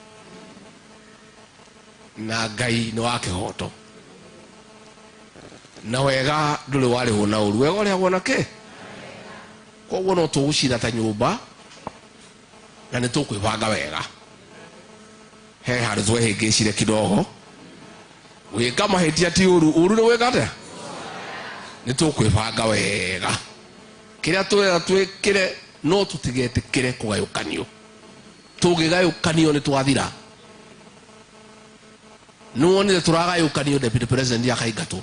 na Ngai nĩ wa kĩhoto, na wega ndũrĩ warĩhwo na ũru, wega ũrĩhagwo na kĩ? Koguo no tũgũcira ta nyũmba na nĩ tũkwĩbanga wega. He handũ twehĩngĩcire kidogo, gwĩka mahĩtia ti ũru, ũru nĩ gwĩka atĩa? Nĩ tũkwĩbanga wega. Kĩrĩa twĩra twĩkĩre no tũtigetĩkĩre kũgayũkanio. Tũngĩgayũkanio nĩ twathira. Nĩwonire tũragayũkanio deputy president akaingatwo,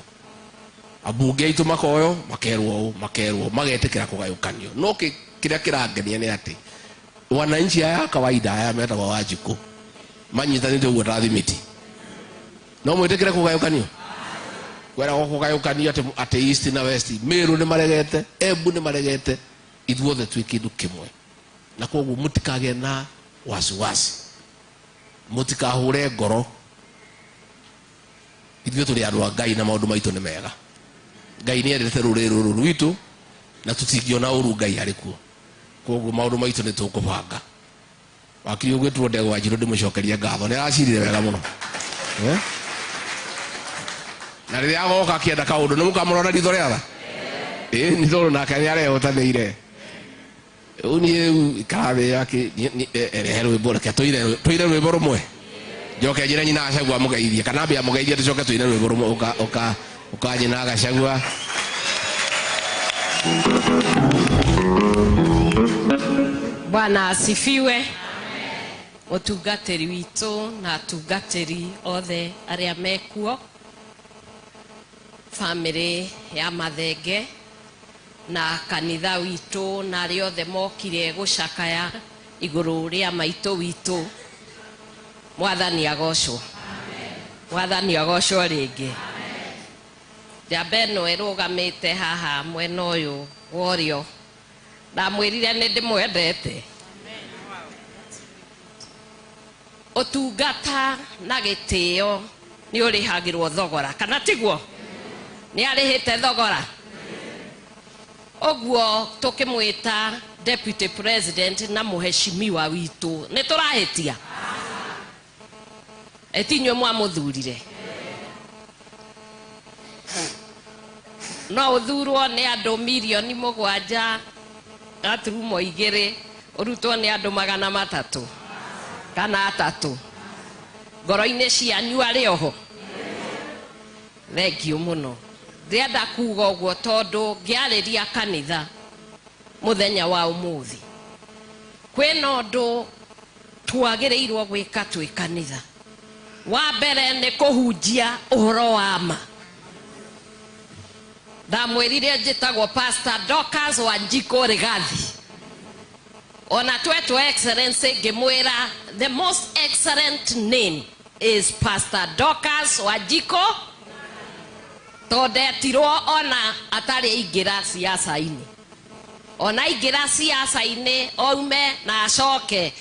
ambunge aitũ makoyo makerwo ũũ, makerwo magetĩkĩra kũgayũkanio. No kĩrĩa kĩrangenia nĩ atĩ wananchi aya kawaida aya metagwo Wanjikũ manyitanĩte ũguo ta thimiti. No mwĩtĩkĩre kũgayũkanio? Kweragwo kũgayũkanio atĩ East na West, Meru nĩ maregete, Embu nĩ maregete, ithuothe twĩ kĩndũ kĩmwe. Na koguo mũtikagĩe na wasiwasi, mũtikahũre ngoro. Ithuĩ tũrĩ andũ a Ngai na maũndũ maitũ nĩ mega. Ngai nĩ endete rũrĩrĩ rũrũ rwitũ na tũtingĩona ũru Ngai arĩ kuo. Koguo maũndũ maitũ nĩ tũkũbanga. Wakiri ũgwĩtwo Ndegwa Njirũ ndĩmũcokerie ngatho, nĩ aracirire wega mũno. Na rĩrĩa agoka akĩenda kaũndũ nĩ mũkamũrora ritho rĩa tha? Ĩĩ, nĩ tondũ nake nĩ arehotanĩire. Rĩu niĩ rĩu ikara thĩ erehe rwĩmbo, reke tũire rwĩmbo rũmwe. Njoke njĩre nyina Gachagua amũgeithie, kana ambe amũgeithie tũcoke tũine rwĩmbo rũmwe, ũka nyina Gachagua. Bwana asifiwe. Mũtungatĩri witũ na atungatĩri othe arĩa mekuo, famĩlĩ ya Mathenge na kanitha witũ na arĩa othe mokire gũcakaya igũrũ rĩa maitũ witũ, Mwathani agocwo. Mwathani agocwo rĩngĩ. Njamba ĩno ĩrũgamĩte haha mwena ũyũ wa ũrĩo, ndamwĩrire nĩ ndĩmwendete. Ũtungata na gĩtĩo nĩ ũrĩhagĩrwo thogora, kana tiguo? Nĩ arĩhĩte thogora. Ũguo tũkĩmwĩta deputy president na mũheshimiwa witũ, nĩ tũrahĩtia? Ĩtinyuĩ mwamũthurire. No ũthurwo nĩ andũ 7.2 million, ũrutwo nĩ andũ 300 kana 3. Ngoro-inĩ cianyu arĩ oho. Thengiũ mũno. Ndĩrenda kuga ũguo tondũ ngĩarĩria kanitha mũthenya wa ũmũthĩ, kwĩna ũndũ twagĩrĩirwo gwĩka twĩ kanitha. Wa mbere nĩ kũhunjia ũhoro wa ma. Ndamwĩrire njĩtagwo Pastor Dorcas Wanjikũ Rigathi. Ona twetwo Excellency ngĩmwĩra the most excellent name is Pastor Dorcas Wanjikũ, tondũ etirwo ona atarĩ aingĩra siasa-inĩ. Ona aingĩra siasa-inĩ aume na acoke,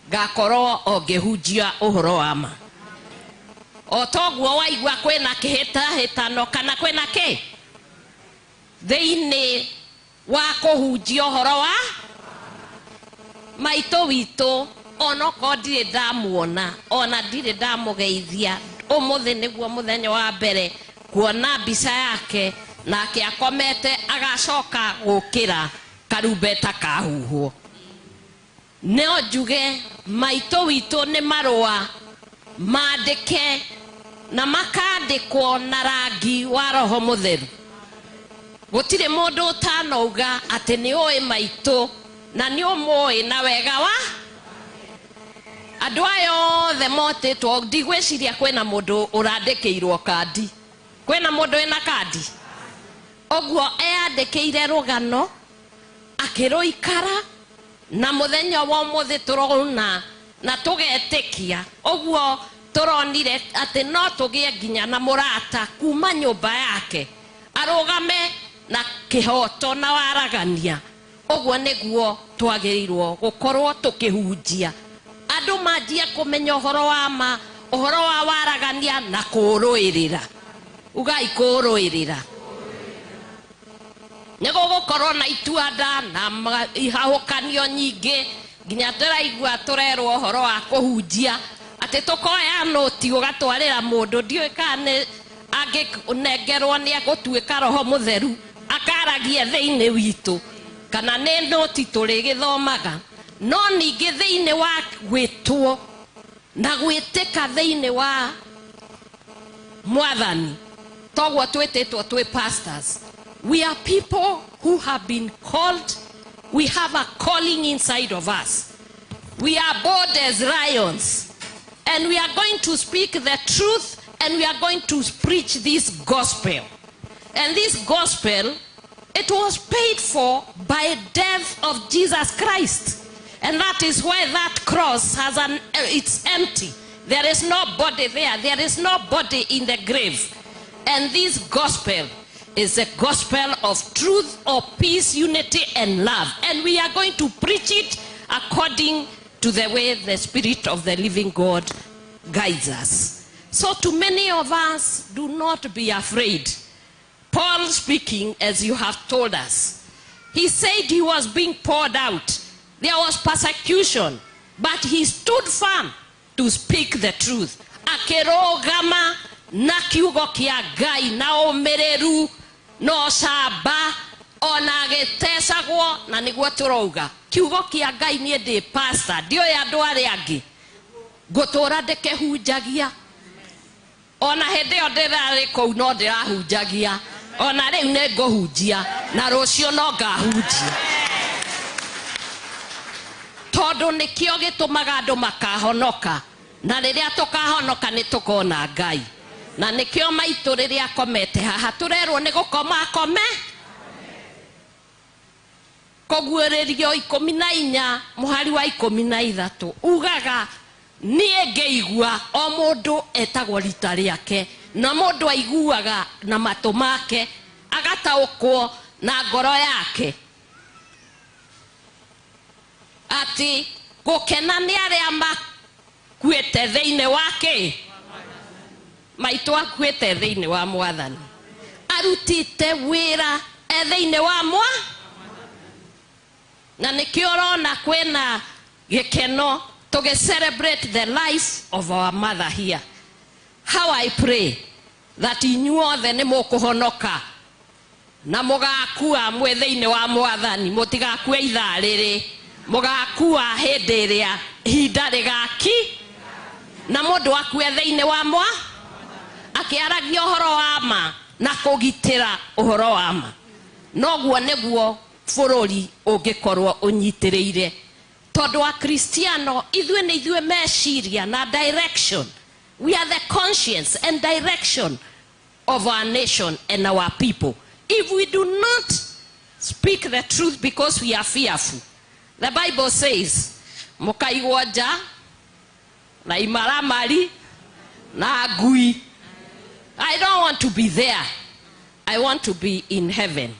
ngakorwo o ngĩhunjia ũhoro wa ma. O toguo waigua kwĩna kĩhĩtahĩtano kana kwĩna kĩ thĩinĩ wa kũhunjia ũhoro wa maitũ witũ, onokorwo ndirĩ ndamuona, ona ndirĩ ndamũgeithia, ũmũthĩ nĩguo mũthenya wa mbere kuona mbica yake, nake akomete agacoka gũkĩra karumbeta kahuhwo. No njuge maitũ witũ nĩ marũa mandĩke na makandĩkwo na rangi wa Roho Mũtheru. Gũtirĩ mũndũ ũtanauga atĩ nĩ ũĩ maitũ na nĩ ũmũĩ na wega wa andũ aya othe motĩtwo. Ndigwĩciria kwĩna mũndũ ũrandĩkĩirwo kandi. Kwĩna mũndũ wĩna kandi? Ũguo eyandĩkĩire rũgano akĩrũikara, na mũthenya wa ũmũthĩ tũrona na tũgetĩkia. Ũguo tũronire atĩ no tũgĩe nginya na mũrata kuma nyũmba yake, arũgame na kĩhoto na waragania. Ũguo nĩguo twagĩrĩirwo gũkorwo tũkĩhunjia, andũ manjie kũmenya ũhoro wa ma, ũhoro wa waragania na kũrũĩrĩra. Ugai kũrũĩrĩra. Nĩ gũgũkorwo na ituanda na ihahũkanio nyingĩ, nginya tũraigua tũrerwo ũhoro wa kũhunjia atĩ tũkoya nũti ũgatwarĩra mũndũ, ndiũĩ kana nĩ angĩnengerwo nĩ egũtuĩka Roho Mũtheru akaragie thĩinĩ witũ, kana nĩ nũti tũrĩgĩthomaga. No ningĩ thĩinĩ wa gwĩtwo na gwĩtĩka thĩinĩ wa Mwathani, toguo twĩtĩtwo twĩ pastors, we are people who have been called. We have a calling inside of us. We are bold as lions, and we are going to speak the truth, and we are going to preach this gospel. And this gospel, it was paid for by death of Jesus Christ. And that is why that cross has it's empty. There is no body there. There is no body in the grave. And this gospel is a gospel of truth, of peace, unity, and love. And we are going to preach it according to the way the Spirit of the living God guides us. So to many of us, do not be afraid. Paul speaking, as you have told us, he said he was being poured out. There was persecution, but he stood firm to speak the truth. Akĩrũgama na kiugo kĩa Ngai na ũmĩrĩru na ũcamba, ona agĩtecagwo, na nĩguo tũrauga kiugo kĩa Ngai. Niĩ ndĩ pastor, ndiũĩ andũ arĩa angĩ, ngũtũra ndĩkĩhunjagia. Ona hĩndĩ ĩyo ndĩrarĩ kũu no ndĩrahunjagia, ona rĩu nĩ ngũhunjia, na rũciũ no ngahunjia, tondũ nĩkĩo gĩtũmaga andũ makahonoka, na rĩrĩa tũkahonoka nĩ tũkona Ngai. Na nĩkĩo maitũ rĩrĩa akomete haha tũrerwo nĩ gũkoma akome. Kũguũrĩrio 14 mũhari wa 13 ugaga niĩ ngĩigua, o mũndũ etagwo rita rĩake, na mũndũ aiguaga na matũ make, agataũkwo na ngoro yake, atĩ gũkena nĩ arĩa Akuĩte thĩinĩ wa kĩ? Maitũ akuĩte thĩinĩ wa mwathani. Arutĩte wĩra e thĩinĩ wa mwa. Na nĩkĩo ũrona kwĩna gĩkeno tũgĩ celebrate the life of our mother here. How I pray that inyuothe nĩ mũkũhonoka na mũgakua mwĩ thĩinĩ wa mwathani, mũtigakue ithaa rĩrĩ, mũgakua hĩndĩ ĩrĩa ihinda rĩgaki na mũndũ akue thĩinĩ wa mwa akĩaragia ũhoro wa ma na kũgitĩra ũhoro wa ma. Noguo nĩguo bũrũri ũngĩkorwo ũnyitĩrĩire, tondũ Akristiano ithuĩ nĩ ithuĩ meciria na direction. We are the conscience and direction of our nation and our people. If we do not speak the truth because we are fearful, the Bible says, mũkaigwo nja na imaramari na ngui. I don't want to be there. I want to be in heaven.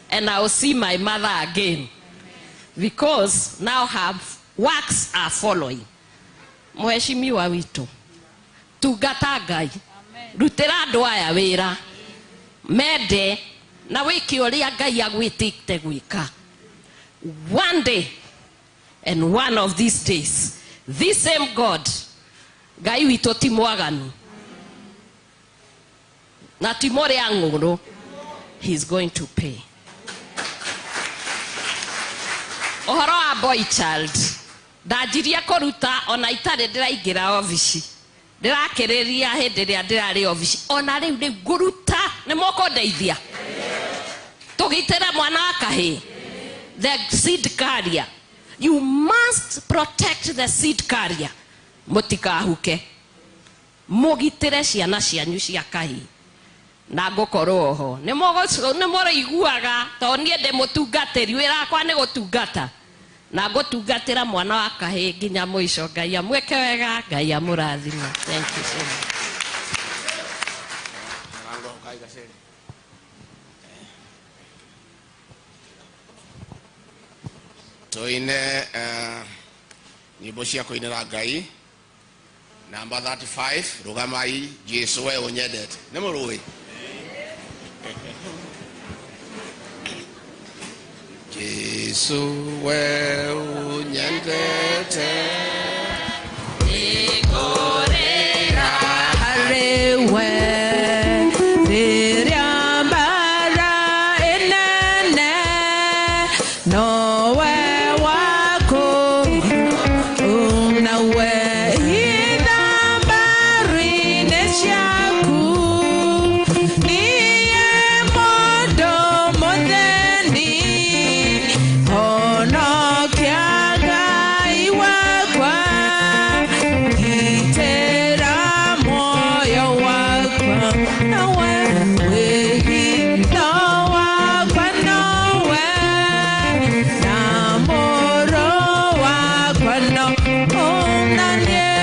And I will see my mother again. Because now her works are following. Mheshimiwa witũ, tungata Ngai, rutĩra andũ aya wĩra, mende na wĩke ũrĩa Ngai agwĩtĩte gwĩka. One day, and one of these days, this same God, Ngai witũ ti mwaganu na ti mũrĩa ng'ũrũ, he is going to pay. Ũhoro wa boy child, ndanjirie kũruta ona itarĩ ndĩraingĩra obici, ndĩrakĩrĩria hĩndĩ ĩrĩa ndĩrarĩ obici, ona rĩu rĩu ngũruta, nĩ mũkũndeithia tũgitĩre mwana wa kahĩĩ, the seed carrier. You must protect the seed carrier. Mũtikahuke, mũgitĩre ciana cianyu cia kahĩĩ. Na ngũkorwo ho nĩ mũrĩiguaga, tondũ niĩ ndĩ mũtungatĩri, wĩra wakwa nĩ gũtungata, na ngũtungatĩra mwana wa kahĩĩ nginya mũico. Ngai amwĩke wega, Ngai amũrathime. Thank you so much. Tuine nyĩmbo cia kũinĩra Ngai namba 35, rũgamai Jesũ we ũnyendete. Nĩ mũrũĩ? Jesũ we ũnyendete, nĩngũrĩra harĩ we rĩrĩa mbara ĩnene, nowe waku nawe hitha mbara-inĩ ciaku, niĩ mũndũ mũthĩni, honokia Ngai wakwa, gitĩra muoyo wakwa, nawe wĩhitho wakwa, nowe na mũrũ wakwa, no ũnanie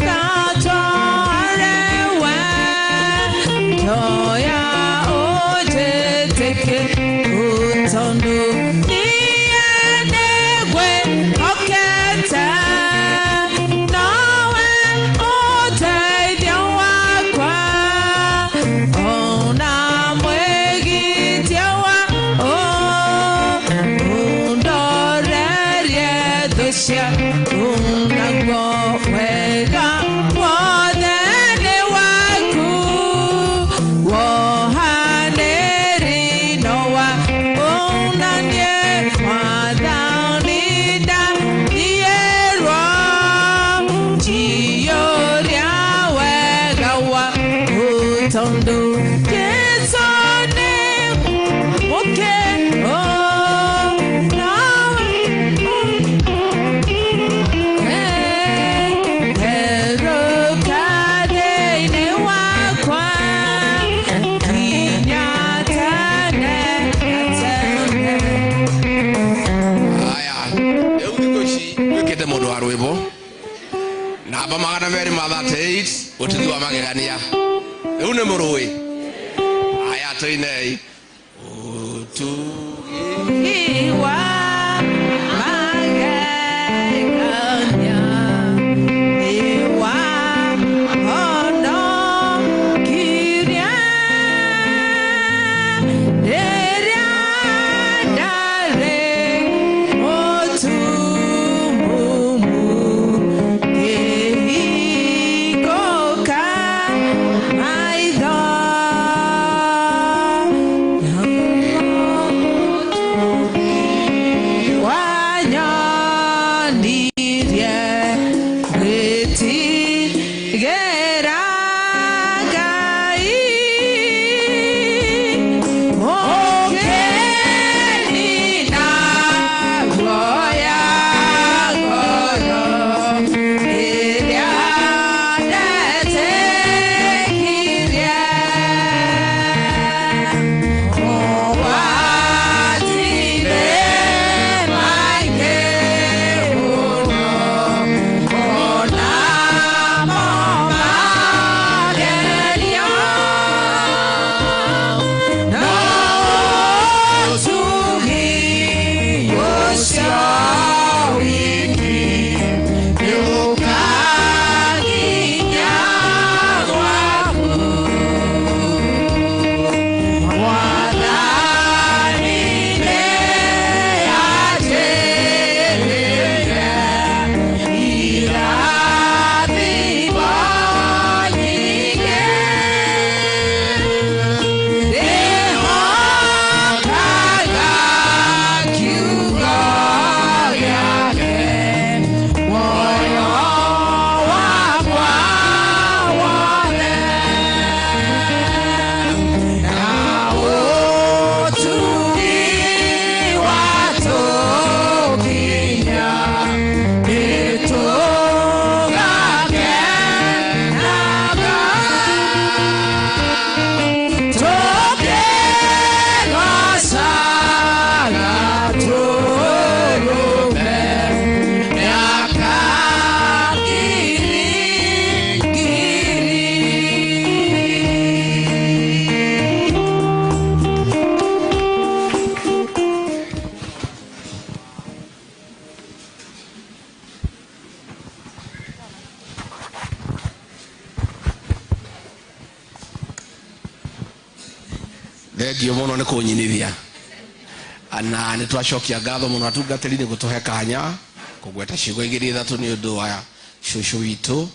ngatware we, ndoya ũnjĩtĩke, tondũ niĩ nĩngwĩhokete, nowe ũteithio wakwa, ona mwĩgitia wa ũndorerie thũ ciaku, naguo wega wothe nĩ waku, wohanĩri no wa ũnanie mwathani ndathiĩrwo, njiyũria wega waku, tondũ Jesũ nĩ mũkĩ Herũka thĩinĩ wakwa nginya tene na tene. Aya, rĩu thikũ ici gwĩkĩte mũndũ wa rwĩmbo namba 238, ũtugi wa magegania. Rĩu nĩ mũrũĩ. Aya, tũinei ũtugi wa magegania. Thengio muno ni kunyinithia na nĩ twacokia ngatho mũno atungatĩri nĩ gũtũhe kanya kũgweta ciugo igĩrĩ ithatũ nĩ ũndũ wa cũcũ witũ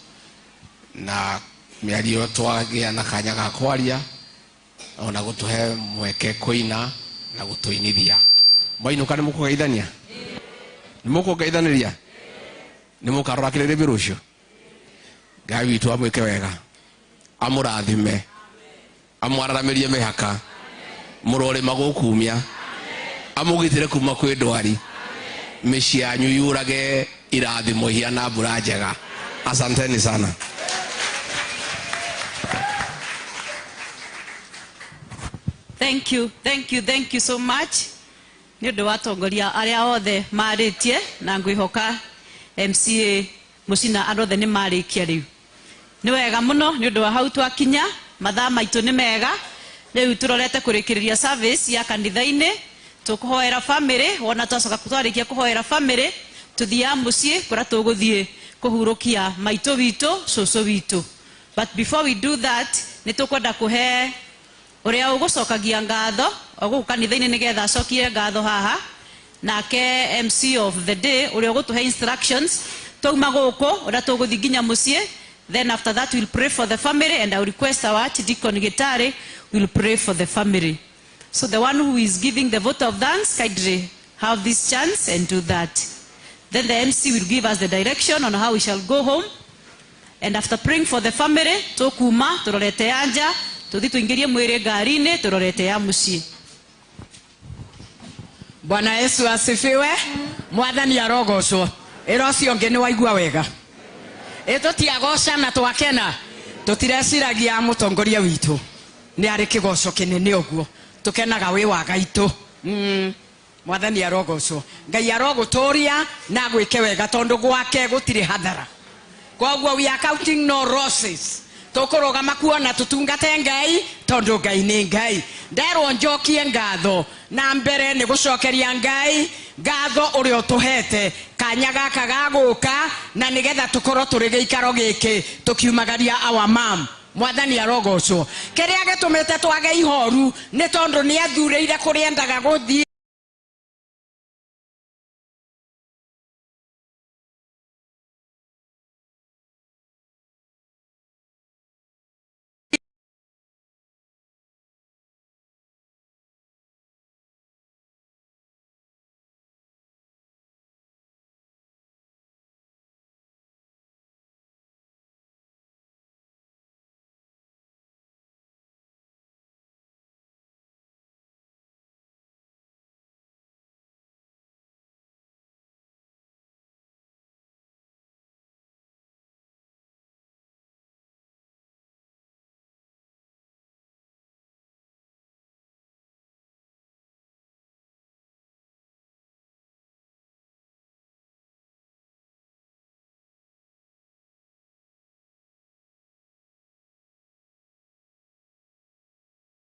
na mĩario twagĩa na kanya ga kwaria ona gũtũhe mweke kũina na gũtũinithia. Mwainũka nĩ mũkũgeithania? Nĩ mũkũgeithanĩria? Nĩ mũkarora kĩrĩrĩmbĩ rũciũ? Ngai witũ amwĩke wega, amũrathime, amwararamĩrie mĩhaka, mũrorĩma gũkumia, amũgitĩre kuma kwĩ ndwari, mĩciĩ yanyu yurage irathimo ihiana mbura njega. Asanteni sana. Thank you, thank you, thank you so much. Nĩ ũndũ wa atongoria arĩa othe marĩtie na ngwĩhoka MCA Mucina andũ othe nĩ marĩkia rĩu. Nĩ wega mũno nĩ ũndũ wa hau twakinya, mathaa maitũ nĩ mega. Rĩu tũrorete kũrĩkĩrĩria service ya kanitha-inĩ, tũkũhoera family, wona twacoka twarĩkia kũhoera family, tũthiaga mũciĩ kũrĩa tũgũthiĩ kũhurũkia maitũ witũ, cũcũ witũ. But before we do that, nĩ tũkwenda kũhe ũrĩa ũgũcokagia ngatho o gũkũ kanitha-inĩ nĩgetha acokie ngatho haha, nake MC of the day ũrĩa ũgũtũhe instructions twauma gũkũ ũrĩa tũgũthiĩ nginya mũciĩ. Then after that we'll pray for the family, and I will request our Archdeacon Gitare will pray for the family. So the one who is giving the vote of thanks, kindly have this chance and do that. Then the MC will give us the direction on how we shall go home. And after praying for the family, tũkuma tũrorete ya nja, tũthiĩ tũingĩrie mwĩrĩ ngari-inĩ tũrorete ya mũciĩ. Bwana Yesu asifiwe. Mwathani arogocwo. Ĩra ũcio ũngĩ nĩ waigua wega. Ĩ tũtiagoca na twakena, tũtireciragia mũtongoria witũ nĩ arĩ kĩgoco kĩnene ũguo, tũkenaga wĩ wa gaitũ. Mwathani arogocwo. Ngai arogũtũria na agwĩke wega tondũ gwake gũtirĩ hathara. Koguo we are counting no losses. Tũkũrũgama kuona tũtungate Ngai tondũ Ngai nĩ Ngai. Nderwo njokie ngatho na mbere nĩ gũcokeria Ngai ngatho ũrĩa ũtũhete kanya gaka ga gũka na nĩgetha tũkorwo tũrĩ gĩikaro gĩkĩ tũkiumagaria our mom. Mwathani arogocwo. Kĩrĩa gĩtũmĩte twage ihoru nĩ tondũ nĩ athurĩire kũrĩa endaga gũthiĩ.